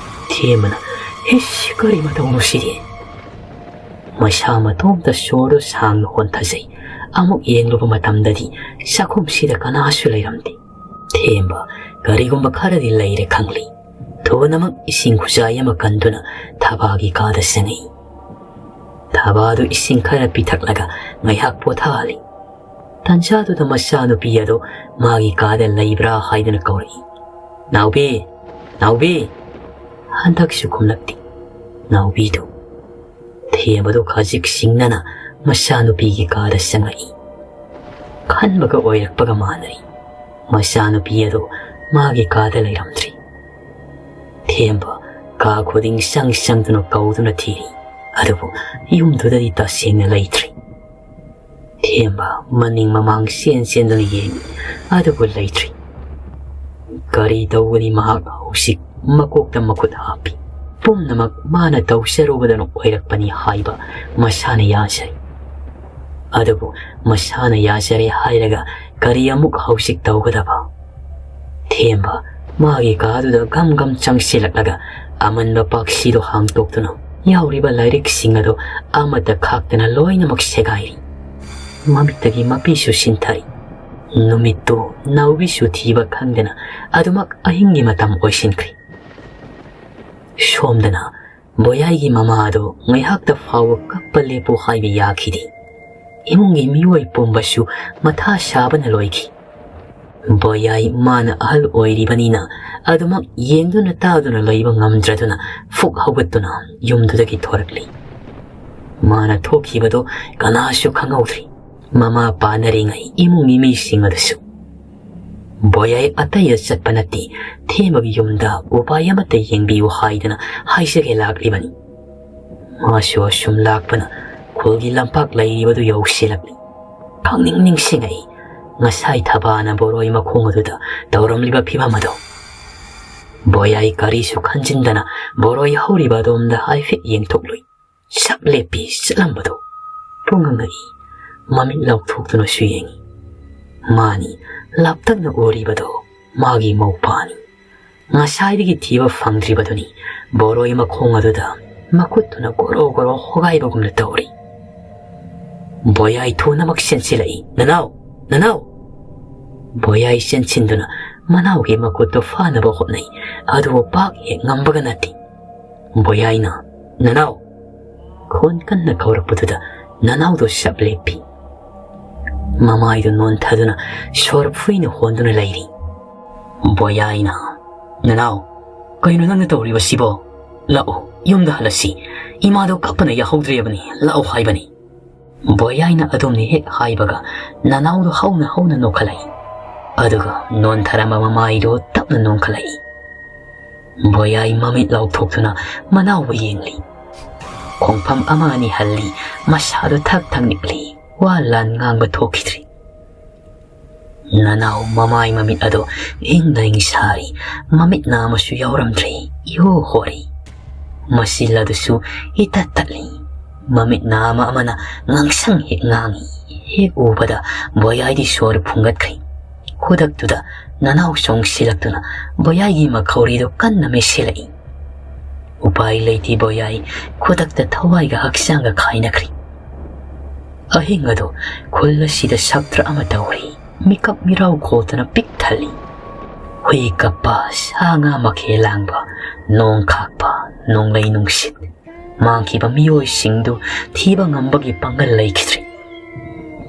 ꯊꯦꯝꯕꯅ, "ꯏꯁ, ꯀꯔꯤ ꯃꯇꯧꯅꯣ ꯁꯤꯗꯤ?" ꯃꯁꯥ ꯃꯇꯣꯝꯇ ꯁꯣꯔꯗꯨ ꯁꯥꯡꯅ ꯍꯣꯟꯊꯖꯩ꯫ ꯑꯃꯨꯛ ꯌꯦꯡꯂꯨꯕ ꯃꯇꯝꯗꯗꯤ ꯆꯥꯛꯈꯨꯝꯁꯤꯗ ꯀꯅꯥꯁꯨ ꯂꯩꯔꯝꯗꯦ꯫ ꯊꯦꯝꯕ ꯀꯔꯤꯒꯨꯝꯕ ꯈꯔꯗꯤ ꯂꯩꯔꯦ ꯈꯪꯂꯤ꯫ ꯊꯨꯅꯃꯛ ꯏꯁꯤꯡ ꯈꯨꯖꯥꯏ ꯑꯃ ꯀꯟꯗꯨꯅ ꯊꯕꯥꯒꯤ ꯀꯥꯗ ꯆꯪꯉꯛꯏ꯫ ꯊꯕꯥꯗꯨ ꯏꯁꯤꯡ ꯈꯔ ꯄꯤꯊꯛꯂꯒ ꯉꯥꯏꯍꯥꯛ ꯄꯣꯊꯥꯍꯜꯂꯤ꯫ ꯇꯟꯖꯥꯗꯨꯗ ꯃꯆꯥꯅꯨꯄꯤ ꯑꯗꯨ ꯃꯥꯒꯤ ꯀꯥꯗ ꯂꯩꯕ꯭ꯔꯥ ꯍꯥꯏꯗꯨꯅ ꯀꯧꯔꯛꯏ꯫ "ꯅꯥꯎꯕꯤ! ꯅꯥꯎꯕꯤ!" ꯍꯟꯗꯛꯁꯨ ꯈꯨꯝꯂꯛꯇꯦ꯫ ꯅꯥꯎꯕꯤꯗꯨ ꯊꯦꯝꯕꯗꯨ ꯈꯖꯤꯛ ꯁꯤꯡꯅꯅ ꯃꯆꯥꯅꯨꯄꯤꯒꯤ ꯀꯥꯗ ꯆꯪꯂꯛꯏ꯫ ꯈꯟꯕꯒ ꯑꯣꯏꯔꯛꯄꯒ ꯃꯥꯟꯅꯔꯤ꯫ ꯃꯆꯥꯅꯨꯄꯤ ꯑꯗꯨ ꯃꯥꯒꯤ ꯀꯥꯗ ꯂꯩꯔꯝꯗ꯭ꯔꯤ꯫ ꯊꯦꯝꯕ ꯀꯥ ꯈꯨꯗꯤꯡ ꯆꯪ ꯆꯪꯗꯨꯅ ꯀꯧꯗꯨꯅ ꯊꯤꯔꯤ꯫ ꯑꯗꯨꯕꯨ ꯌꯨꯝꯗꯨꯗꯗꯤ ꯇꯁꯦꯡꯅ ꯂꯩꯇ꯭ꯔꯤ꯫ ꯊꯦꯝꯕ ꯃꯅꯤꯡ ꯃꯃꯥꯡ ꯆꯦꯟ ꯆꯦꯟꯗꯨꯅ ꯌꯦꯡꯉꯤ꯫ ꯑꯗꯨꯕꯨ ꯂꯩꯇ꯭ꯔꯤ꯫ ꯀꯔꯤ ꯇꯧꯒꯅꯤ ꯃꯍꯥꯛ ꯍꯧꯖꯤꯛ? ꯃꯀꯣꯛꯇ ꯃꯈꯨꯠ ꯍꯥꯞꯄꯤ꯫ ꯄꯨꯝꯅꯃꯛ ꯃꯥꯅ ꯇꯧꯖꯔꯨꯕꯗꯅ ꯑꯣꯏꯔꯛꯄꯅꯤ ꯍꯥꯏꯕ ꯃꯁꯥꯅ ꯌꯥꯖꯩ꯫ ꯑꯗꯨꯕꯨ ꯃꯁꯥꯅ ꯌꯥꯖꯔꯦ ꯍꯥꯏꯔꯒ ꯀꯔꯤ ꯑꯃꯨꯛ ꯍꯧꯖꯤꯛ ꯇꯧꯒꯗꯕ? ꯊꯦꯝꯕ ꯃꯥꯒꯤ ꯀꯥꯗꯨꯗ ꯒꯝ ꯒꯝ ꯆꯪꯁꯤꯜꯂꯛꯂꯒ ꯑꯃꯟꯕ ꯄꯥꯛꯁꯤꯗꯨ ꯍꯥꯡꯇꯣꯛꯇꯨꯅ ꯌꯥꯎꯔꯤꯕ ꯂꯥꯏꯔꯤꯛꯁꯤꯡ ꯑꯗꯨ ꯑꯃꯠꯇ ꯈꯥꯛꯇꯅ ꯂꯣꯏꯅꯃꯛ ꯁꯦꯒꯥꯏꯔꯤ꯫ ꯃꯃꯤꯠꯇꯒꯤ ꯃꯄꯤꯁꯨ ꯁꯤꯟꯊꯔꯤ꯫ ꯅꯨꯃꯤꯠꯇꯨ ꯅꯥꯎꯕꯤꯁꯨ ꯊꯤꯕ ꯈꯪꯗꯅ ꯑꯗꯨꯃꯛ ꯑꯍꯤꯡꯒꯤ ꯃꯇꯝ ꯑꯣꯏꯁꯤꯟꯈ꯭ꯔꯦ꯫ ꯁꯣꯝꯗꯅ ꯕꯣꯌꯥꯏꯒꯤ ꯃꯃꯥ ꯑꯗꯨ ꯉꯥꯏꯍꯥꯛꯇ ꯐꯥꯎꯕ ꯀꯞꯄ ꯂꯦꯞꯄꯨ ꯍꯥꯏꯕ ꯌꯥꯈꯤꯗꯦ꯫ ꯏꯃꯨꯡꯒꯤ ꯃꯤꯑꯣꯏ ꯄꯨꯝꯕꯁꯨ ꯃꯊꯥ ꯁꯥꯕꯅ ꯂꯣꯏꯈꯤ꯫ ꯕꯣꯌꯥꯏ ꯃꯥꯅ ꯑꯍꯜ ꯑꯣꯏꯔꯤꯕꯅꯤꯅ ꯑꯗꯨꯃꯛ ꯌꯦꯡꯗꯨꯅ ꯇꯥꯗꯨꯅ ꯂꯩꯕ ꯉꯝꯗ꯭ꯔꯗꯨꯅ ꯐꯨꯛ ꯍꯧꯒꯠꯇꯨꯅ ꯌꯨꯝꯗꯨꯗꯒꯤ ꯊꯣꯔꯛꯂꯤ꯫ ꯃꯥꯅ ꯊꯣꯛꯈꯤꯕꯗꯨ ꯀꯅꯥꯁꯨ ꯈꯪꯍꯧꯗ꯭ꯔꯤ꯫ ꯃꯃꯥ ꯄꯥꯅꯔꯤꯉꯩ ꯏꯃꯨꯡꯒꯤ ꯃꯤꯁꯤꯡ ꯑꯗꯨꯁꯨ ꯕꯣꯌꯥꯏ ꯑꯇꯩꯗ ꯆꯠꯄ ꯅꯠꯇꯦ, ꯊꯦꯝꯕꯒꯤ ꯌꯨꯝꯗ ꯎꯄꯥꯏ ꯑꯃꯠꯇ ꯌꯦꯡꯕꯤꯌꯨ ꯍꯥꯏꯗꯅ ꯍꯥꯏꯖꯒꯦ ꯂꯥꯛꯂꯤꯕꯅꯤ꯫ ꯃꯥꯁꯨ ꯑꯁꯨꯝ ꯂꯥꯛꯄꯅ ꯈꯨꯜꯒꯤ ꯂꯝꯄꯥꯛ ꯂꯩꯔꯤꯕꯗꯨ ꯌꯧꯁꯤꯜꯂꯛꯂꯤ꯫ ꯈꯪꯅꯤꯡ ꯅꯤꯡꯁꯤꯡꯉꯛꯏ ꯉꯁꯥꯏ ꯊꯕꯥꯅ ꯕꯣꯔꯣꯏ ꯃꯈꯣꯡ ꯑꯗꯨꯗ ꯇꯧꯔꯝꯂꯤꯕ ꯐꯤꯕꯝ ꯑꯗꯨ꯫ ꯕꯣꯌꯥꯏ ꯀꯔꯤꯁꯨ ꯈꯟꯖꯤꯟꯗꯅ ꯕꯣꯔꯣꯏ ꯍꯧꯔꯤꯕ ꯑꯗꯣꯝꯗ ꯍꯥꯏꯐꯦꯠ ꯌꯦꯡꯊꯣꯛꯂꯨꯏ꯫ ꯆꯞ ꯂꯦꯞꯄꯤ ꯆꯠꯂꯝꯕꯗꯨ ꯄꯨꯡꯉꯛ ꯉꯛꯏ꯫ ꯃꯃꯤꯠ ꯂꯥꯎꯊꯣꯛꯇꯨꯅꯁꯨ ꯌꯦꯡꯏ꯫ ꯃꯥꯅꯤ, ꯂꯥꯞꯇꯛꯅ ꯎꯔꯤꯕꯗꯨ ꯃꯥꯒꯤ ꯃꯧꯄꯥꯅꯤ꯫ ꯉꯁꯥꯏꯗꯒꯤ ꯊꯤꯕ ꯐꯪꯗ꯭ꯔꯤꯕꯗꯨꯅꯤ ꯕꯣꯔꯣꯏ ꯃꯈꯣꯡ ꯑꯗꯨꯗ ꯃꯈꯨꯠꯇꯨꯅ ꯒꯣꯔꯣ ꯒꯣꯔꯣ ꯍꯣꯒꯥꯏꯕꯒꯨꯝꯅ ꯇꯧꯔꯤ꯫ ꯕꯣꯌꯥꯏ ꯊꯨꯅꯃꯛ ꯆꯦꯟꯁꯤꯜꯂꯛꯏ꯫ "ꯅꯅꯥꯎ! ꯅꯅꯥꯎ!" ꯕꯣꯌꯥꯏ ꯆꯦꯟꯁꯤꯟꯗꯨꯅ ꯃꯅꯥꯎꯒꯤ ꯃꯈꯨꯠꯇꯨ ꯐꯥꯅꯕ ꯍꯣꯠꯅꯩ, ꯑꯗꯨꯕꯨ ꯄꯥꯛ ꯍꯦꯛ ꯉꯝꯕꯒ ꯅꯠꯇꯦ꯫ ꯕꯣꯌꯥꯏꯅ, "ꯅꯅꯥꯎ!" ꯈꯣꯟ ꯀꯟꯅ ꯀꯧꯔꯛꯄꯗꯨꯗ ꯅꯅꯥꯎꯗꯨ ꯆꯞ ꯂꯦꯞꯄꯤ꯫ ꯃꯃꯥꯏꯗꯨ ꯅꯣꯟꯊꯗꯨꯅ ꯁꯣꯔ ꯐꯨꯏꯅ ꯍꯣꯟꯗꯨꯅ ꯂꯩꯔꯤ꯫ ꯕꯣꯌꯥꯏꯅ, "ꯅꯅꯥꯎ, ꯀꯩꯅꯣ ꯅꯪꯅ ꯇꯧꯔꯤꯕꯁꯤꯕꯣ? ꯂꯥꯛꯑꯣ, ꯌꯨꯝꯗ ꯍꯜꯂꯁꯤ꯫ ꯏꯃꯥꯗꯣ ꯀꯞꯄꯅ ꯌꯥꯍꯧꯗ꯭ꯔꯦꯕꯅꯤ, ꯂꯥꯛꯑꯣ ꯍꯥꯏꯕꯅꯤ꯫" ꯕꯣꯌꯥꯏꯅ ꯑꯗꯨꯝꯅ ꯍꯦꯛ ꯍꯥꯏꯕꯒ ꯅꯅꯥꯎꯗꯣ ꯍꯧꯅ ꯍꯧꯅ ꯅꯣꯛꯈꯠꯂꯛꯏ꯫ ꯑꯗꯨꯒ ꯅꯣꯟꯊꯔꯝꯕ ꯃꯃꯥꯏꯗꯣ ꯇꯞꯅ ꯅꯣꯟꯈꯠꯂꯛꯏ꯫ ꯕꯣꯌꯥꯏ ꯃꯃꯤꯠ ꯂꯥꯎꯊꯣꯛꯇꯨꯅ ꯃꯅꯥꯎꯕꯨ ꯌꯦꯡꯂꯤ꯫ ꯈꯣꯡꯐꯝ ꯑꯃ ꯑꯅꯤ ꯍꯜꯂꯤ, ꯃꯁꯥꯗꯨ ꯊꯛ ꯊꯛ ꯅꯤꯛꯂꯤ, ꯋꯥ ꯂꯥꯟ ꯉꯥꯡꯕ ꯊꯣꯛꯈꯤꯗ꯭ꯔꯤ꯫ ꯅꯅꯥꯎ ꯃꯃꯥꯏ ꯃꯃꯤꯠ ꯑꯗꯣ ꯏꯪ ꯂꯥꯏꯪ ꯁꯥꯔꯤ, ꯃꯃꯤꯠ ꯅꯥ ꯑꯃꯁꯨ ꯌꯥꯎꯔꯝꯗ꯭ꯔꯤ, ꯏꯍꯣ ꯍꯣꯔꯤ꯫ ꯃꯆꯤꯜ ꯑꯗꯨꯁꯨ ꯏꯇꯠ ꯇꯠꯂꯤ꯫ ꯃꯃꯤꯠ ꯅꯥ ꯑꯃ ꯑꯃꯅ ꯉꯥꯡꯁꯪ ꯍꯦꯛ ꯉꯥꯡꯏ, ꯍꯦꯛ ꯎꯕꯗ ꯕꯣꯌꯥꯏꯗꯤ ꯁꯣꯔ ꯐꯨꯡꯒꯠꯈ꯭ꯔꯤ꯫ ꯈꯨꯗꯛꯇꯨꯗ ꯅꯅꯥꯎ ꯆꯣꯡꯁꯤꯜꯂꯛꯇꯨꯅ ꯕꯣꯌꯥꯏꯒꯤ ꯃꯈꯧꯔꯤꯗꯨ ꯀꯟꯅ ꯃꯦꯠꯁꯤꯜꯂꯛꯏ꯫ ꯎꯄꯥꯏ ꯂꯩꯇꯦ ꯕꯣꯌꯥꯏ, ꯈꯨꯗꯛꯇ ꯊꯋꯥꯏꯒ ꯍꯛꯆꯥꯡꯒ ꯈꯥꯏꯅꯈ꯭ꯔꯤ꯫ ꯑꯍꯤꯡ ꯑꯗꯨ ꯈꯨꯜ ꯑꯁꯤꯗ ꯁꯛꯇ꯭ꯔ ꯑꯃ ꯇꯧꯔꯤ꯫ ꯃꯤꯀꯞ ꯃꯤꯔꯥꯎ ꯈꯣꯜꯗꯅ ꯄꯤꯛ ꯊꯜꯂꯤ꯫ ꯍꯨꯏ ꯀꯞꯄ, ꯁꯥ ꯉꯥ ꯃꯈꯦꯜ ꯂꯥꯡꯕ, ꯅꯣꯡ ꯈꯥꯛꯄ, ꯅꯣꯡꯂꯩ ꯅꯨꯡꯁꯤꯠ, ꯃꯥꯡꯈꯤꯕ ꯃꯤꯑꯣꯏꯁꯤꯡꯗꯨ ꯊꯤꯕ ꯉꯝꯕꯒꯤ ꯄꯥꯡꯒꯜ ꯂꯩꯈꯤꯗ꯭ꯔꯦ꯫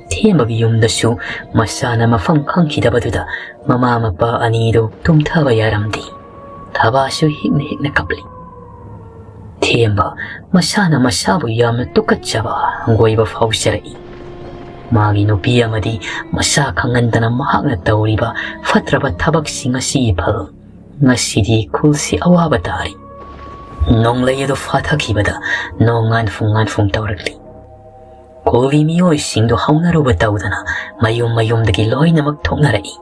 ꯊꯦꯝꯕꯒꯤ ꯌꯨꯝꯗꯁꯨ ꯃꯁꯥꯅ ꯃꯐꯝ ꯈꯪꯈꯤꯗꯕꯗꯨꯗ ꯃꯃꯥ ꯃꯄꯥ ꯑꯅꯤꯗꯨ ꯇꯨꯝꯊꯕ ꯌꯥꯔꯝꯗꯦ꯫ ꯊꯕꯥꯁꯨ ꯍꯤꯛꯅ ꯍꯤꯛꯅ ꯀꯞꯂꯤ꯫ ꯊꯦꯝꯕ ꯃꯁꯥꯅ ꯃꯁꯥꯕꯨ ꯌꯥꯝꯅ ꯇꯨꯀꯠꯆꯕ, ꯍꯪꯒꯣꯏꯕ ꯐꯥꯎꯖꯔꯛꯏ꯫ ꯃꯥꯒꯤ ꯅꯨꯄꯤ ꯑꯃꯗꯤ ꯃꯁꯥ ꯈꯪꯍꯟꯗꯅ ꯃꯍꯥꯛꯅ ꯇꯧꯔꯤꯕ ꯐꯠꯇ꯭ꯔꯕ ꯊꯕꯛꯁꯤꯡ ꯑꯁꯤꯒꯤ ꯐꯜ ꯉꯁꯤꯗꯤ ꯈꯨꯜꯁꯤ ꯑꯋꯥꯕ ꯇꯥꯔꯤ꯫ ꯅꯣꯡꯂꯩ ꯑꯗꯨ ꯐꯥꯊꯈꯤꯕꯗ ꯅꯣꯡ ꯉꯥꯟꯐꯨꯡ ꯉꯥꯟꯐꯨꯡ ꯇꯧꯔꯛꯂꯤ꯫ ꯈꯨꯜꯒꯤ ꯃꯤꯑꯣꯏꯁꯤꯡꯗꯨ ꯍꯧꯅꯔꯨꯕ ꯇꯧꯗꯅ ꯃꯌꯨꯝ ꯃꯌꯨꯝꯗꯒꯤ ꯂꯣꯏꯅꯃꯛ ꯊꯣꯛꯅꯔꯛꯏ꯫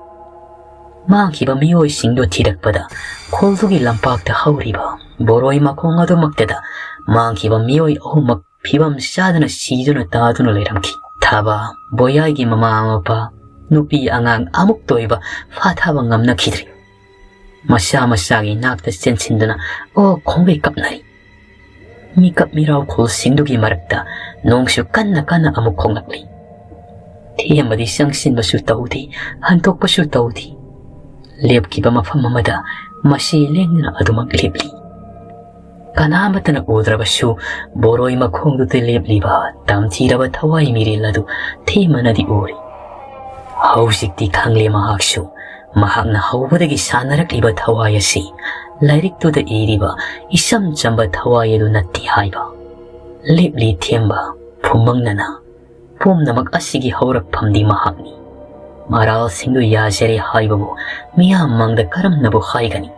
ꯃꯥꯡꯈꯤꯕ ꯃꯤꯑꯣꯏꯁꯤꯡꯗꯨ ꯊꯤꯔꯛꯄꯗ ꯈꯨꯜꯗꯨꯒꯤ ꯂꯝꯄꯥꯛꯇ ꯍꯧꯔꯤꯕ ꯕꯣꯔꯣꯏ ꯃꯈꯣꯡ ꯑꯗꯨꯃꯛꯇꯗ ꯃꯥꯡꯈꯤꯕ ꯃꯤꯑꯣꯏ ꯑꯍꯨꯝꯃꯛ ꯐꯤꯕꯝ ꯆꯥꯗꯅ ꯁꯤꯗꯨꯅ ꯇꯥꯗꯨꯅ ꯂꯩꯔꯝꯈꯤ꯫ ꯊꯥꯕ, ꯕꯣꯌꯥꯏꯒꯤ ꯃꯃꯥ ꯃꯄꯥ, ꯅꯨꯄꯤ ꯑꯉꯥꯡ ꯑꯃꯨꯛꯇ ꯑꯣꯏꯕ ꯐꯥꯊꯕ ꯉꯝꯅꯈꯤꯗ꯭ꯔꯤ꯫ ꯃꯁꯥ ꯃꯁꯥꯒꯤ ꯅꯥꯛꯇ ꯆꯦꯟꯁꯤꯟꯗꯨꯅ ꯑꯣ ꯈꯣꯡꯒꯩ ꯀꯞꯅꯔꯤ꯫ ꯃꯤꯀꯞ ꯃꯤꯔꯥꯎ ꯈꯨꯜꯁꯤꯡꯗꯨꯒꯤ ꯃꯔꯛꯇ ꯅꯣꯡꯁꯨ ꯀꯟꯅ ꯀꯟꯅ ꯑꯃꯨꯛ ꯈꯣꯡꯂꯛꯂꯤ꯫ ꯊꯦꯝꯕꯗꯤ ꯆꯪꯁꯤꯟꯕꯁꯨ ꯇꯧꯗꯦ, ꯍꯟꯗꯣꯛꯄꯁꯨ ꯇꯧꯗꯦ꯫ ꯂꯦꯞꯈꯤꯕ ꯃꯐꯝ ꯑꯃꯗ ꯃꯁꯤ ꯂꯦꯡꯗꯅ ꯑꯗꯨꯃꯛ ꯂꯦꯞꯂꯤ꯫ ꯀꯅꯥꯃꯠꯇꯅ ꯎꯗ꯭ꯔꯕꯁꯨ ꯕꯣꯔꯣꯏ ꯃꯈꯣꯡꯗꯨꯗ ꯂꯦꯞꯂꯤꯕ ꯇꯝꯊꯤꯔꯕ ꯊꯋꯥꯏ ꯃꯤꯔꯦꯜ ꯑꯗꯨ ꯊꯦꯝꯕꯅꯗꯤ ꯎꯔꯤ꯫ ꯍꯧꯖꯤꯛꯇꯤ ꯈꯪꯂꯦ ꯃꯍꯥꯛꯁꯨ, ꯃꯍꯥꯛꯅ ꯍꯧꯕꯗꯒꯤ ꯁꯥꯟꯅꯔꯛꯂꯤꯕ ꯊꯋꯥꯏ ꯑꯁꯤ ꯂꯥꯏꯔꯤꯛꯇꯨꯗ ꯏꯔꯤꯕ ꯏꯆꯝ ꯆꯝꯕ ꯊꯋꯥꯏ ꯑꯗꯨ ꯅꯠꯇꯦ ꯍꯥꯏꯕ꯫ ꯂꯦꯞꯂꯤ ꯊꯦꯝꯕ ꯐꯨꯝꯕꯪꯅꯅ꯫ ꯄꯨꯝꯅꯃꯛ ꯑꯁꯤꯒꯤ ꯍꯧꯔꯛꯐꯝꯗꯤ ꯃꯍꯥꯛꯅꯤ꯫ ꯃꯔꯥꯜꯁꯤꯡꯗꯨ ꯌꯥꯖꯔꯦ ꯍꯥꯏꯕꯕꯨ ꯃꯤꯌꯥꯝ ꯃꯥꯡꯗ ꯀꯔꯝꯅꯕꯨ ꯍꯥꯏꯒꯅꯤ?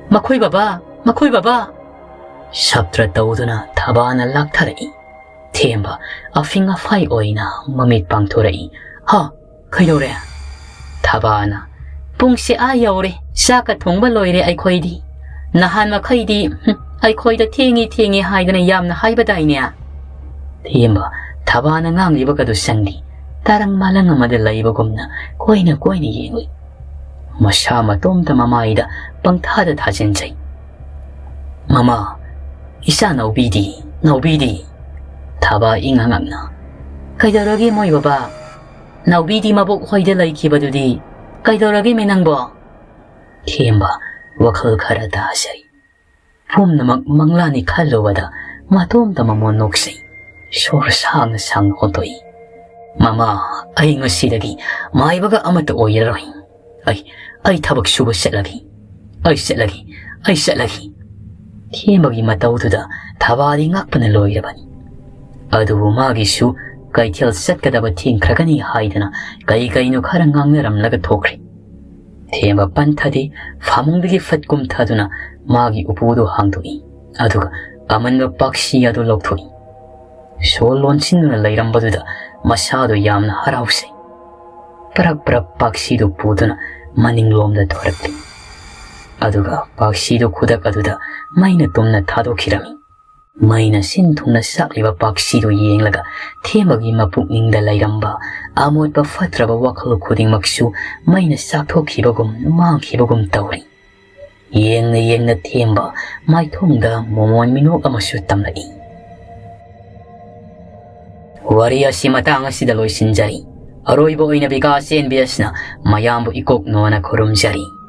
"ꯃꯈꯣꯏ ꯕꯕꯥ! ꯃꯈꯣꯏ ꯕꯕꯥ!" ꯁꯞꯇ꯭ꯔ ꯇꯧꯗꯨꯅ ꯊꯕꯥꯅ ꯂꯥꯛꯊꯔꯛꯏ꯫ ꯊꯦꯝꯕ ꯑꯐꯤꯡ ꯑꯐꯥꯏ ꯑꯣꯏꯅ ꯃꯃꯤꯠ ꯄꯥꯡꯊꯣꯔꯛꯏ꯫ "ꯍꯥ? ꯀꯩꯗꯧꯔꯦ?" ꯊꯕꯥꯅ, "ꯄꯨꯡꯁꯦ ꯑꯥ ꯌꯧꯔꯦ, ꯆꯥꯛꯀ ꯊꯣꯡꯕ ꯂꯣꯏꯔꯦ ꯑꯩꯈꯣꯏꯗꯤ꯫ ꯅꯍꯥꯟ ꯃꯈꯩꯗꯤ, ꯍꯨꯝ, ꯑꯩꯈꯣꯏꯗ ꯊꯦꯡꯉꯤ ꯊꯦꯡꯉꯤ ꯍꯥꯏꯗꯅ ꯌꯥꯝꯅ ꯍꯥꯏꯕꯗꯥꯏꯅꯦ?" ꯊꯦꯝꯕ ꯊꯕꯥꯅ ꯉꯥꯡꯂꯤꯕꯒꯗꯨ ꯆꯪꯗꯦ꯫ ꯇꯔꯪ ꯃꯥꯂꯪ ꯑꯃꯗ ꯂꯩꯕꯒꯨꯝꯅ ꯀꯣꯏꯅ ꯀꯣꯏꯅ ꯌꯦꯡꯂꯤ꯫ ꯃꯁꯥ ꯃꯇꯣꯝꯇ ꯃꯃꯥꯏꯗ ꯄꯪꯊꯥꯗ ꯊꯥꯖꯤꯟꯖꯩ꯫ "ꯃꯃꯥ, ꯏꯆꯥ ꯅꯥꯎꯕꯤꯗꯤ, ꯅꯥꯎꯕꯤꯗꯤ?" ꯊꯕꯥ ꯏꯉꯛ ꯉꯛꯅ꯫ "ꯀꯩꯗꯧꯔꯒꯦ ꯃꯣꯏ ꯕꯕꯥ? ꯅꯥꯎꯕꯤꯗꯤ ꯃꯕꯣꯛ ꯍꯣꯏꯗ ꯂꯩꯈꯤꯕꯗꯨꯗꯤ ꯀꯩꯗꯧꯔꯒꯦ ꯃꯤ ꯅꯪꯕꯣ?" ꯊꯦꯝꯕ ꯋꯥꯈꯜ ꯈꯔ ꯇꯥꯖꯩ꯫ ꯄꯨꯝꯅꯃꯛ ꯃꯪꯂꯥꯅꯤ ꯈꯜꯂꯨꯕꯗ ꯃꯇꯣꯝꯇ ꯃꯃꯣꯟ ꯅꯣꯛꯆꯩ꯫ ꯁꯣꯔ ꯁꯥꯡꯅ ꯁꯥꯡꯅ ꯍꯣꯟꯗꯣꯛꯏ꯫ "ꯃꯃꯥ, ꯑꯩ ꯉꯁꯤꯗꯒꯤ ꯃꯥꯏꯕꯒ ꯑꯃꯠꯇ ꯑꯣꯏꯔꯔꯣꯏ꯫ ꯑꯩ, ꯑꯩ ꯊꯕꯛ ꯁꯨꯕ ꯆꯠꯂꯒꯦ꯫ ꯑꯩ ꯆꯠꯂꯒꯦ, ꯑꯩ ꯆꯠꯂꯒꯦ꯫" ꯊꯦꯝꯕꯒꯤ ꯃꯇꯧꯗꯨꯗ ꯊꯕꯥꯗꯤ ꯉꯛꯄꯅ ꯂꯣꯏꯔꯕꯅꯤ꯫ ꯑꯗꯨꯕꯨ ꯃꯥꯒꯤꯁꯨ ꯀꯩꯊꯦꯜ ꯆꯠꯀꯗꯕ ꯊꯦꯡꯈ꯭ꯔꯒꯅꯤ ꯍꯥꯏꯗꯅ ꯀꯩ ꯀꯩꯅꯣ ꯈꯔ ꯉꯥꯡꯅꯔꯝꯂꯒ ꯊꯣꯛꯈ꯭ꯔꯦ꯫ ꯊꯦꯝꯕ ꯄꯟꯊꯗꯤ ꯐꯃꯨꯡꯗꯒꯤ ꯐꯠ ꯀꯨꯝꯊꯗꯨꯅ ꯃꯥꯒꯤ ꯎꯄꯨꯗꯨ ꯍꯥꯡꯗꯣꯛꯏ꯫ ꯑꯗꯨꯒ ꯑꯃꯟꯕ ꯄꯥꯛꯁꯤ ꯑꯗꯨ ꯂꯧꯊꯣꯛꯏ꯫ ꯁꯣ ꯂꯣꯟꯁꯤꯟꯗꯨꯅ ꯂꯩꯔꯝꯕꯗꯨꯗ ꯃꯁꯥꯗꯨ ꯌꯥꯝꯅ ꯍꯔꯥꯎꯖꯩ꯫ ꯄꯔꯞ ꯄꯔꯞ ꯄꯥꯛꯁꯤꯗꯨ ꯄꯨꯗꯨꯅ ꯃꯅꯤꯡꯂꯣꯝꯗ ꯊꯣꯔꯛꯂꯤ꯫ ꯑꯗꯨꯒ ꯄꯥꯛꯁꯤꯗꯨ ꯈꯨꯗꯛ ꯑꯗꯨꯗ ꯃꯩꯅ ꯇꯨꯝꯅ ꯊꯥꯗꯣꯛꯈꯤꯔꯝꯃꯤ꯫ ꯃꯩꯅ ꯁꯤꯟ ꯊꯨꯡꯅ ꯆꯥꯛꯂꯤꯕ ꯄꯥꯛꯁꯤꯗꯨ ꯌꯦꯡꯂꯒ ꯊꯦꯝꯕꯒꯤ ꯃꯄꯨꯛꯅꯤꯡꯗ ꯂꯩꯔꯝꯕ ꯑꯃꯣꯠꯄ ꯐꯠꯇ꯭ꯔꯕ ꯋꯥꯈꯜ ꯈꯨꯗꯤꯡꯃꯛꯁꯨ ꯃꯩꯅ ꯆꯥꯛꯊꯣꯛꯈꯤꯕꯒꯨꯝ ꯃꯥꯡꯈꯤꯕꯒꯨꯝ ꯇꯧꯔꯤ꯫ ꯌꯦꯡꯅ ꯌꯦꯡꯅ ꯊꯦꯝꯕ ꯃꯥꯏꯊꯣꯡꯗ ꯃꯣꯃꯣꯟ ꯃꯤꯅꯣꯛ ꯑꯃꯁꯨ ꯇꯝꯂꯛꯏ꯫ ꯋꯥꯔꯤ ꯑꯁꯤ ꯃꯇꯥꯡ ꯑꯁꯤꯗ ꯂꯣꯏꯁꯤꯟꯖꯔꯤ꯫ ꯑꯔꯣꯏꯕ ꯑꯣꯏꯅ ꯕꯤꯀꯥꯁ ꯑꯦꯟ ꯕꯤ ꯑꯦꯁꯅ ꯃꯌꯥꯝꯕꯨ ꯏꯀꯣꯛ ꯅꯣꯟꯅ ꯈꯨꯔꯨꯝꯖꯔꯤ꯫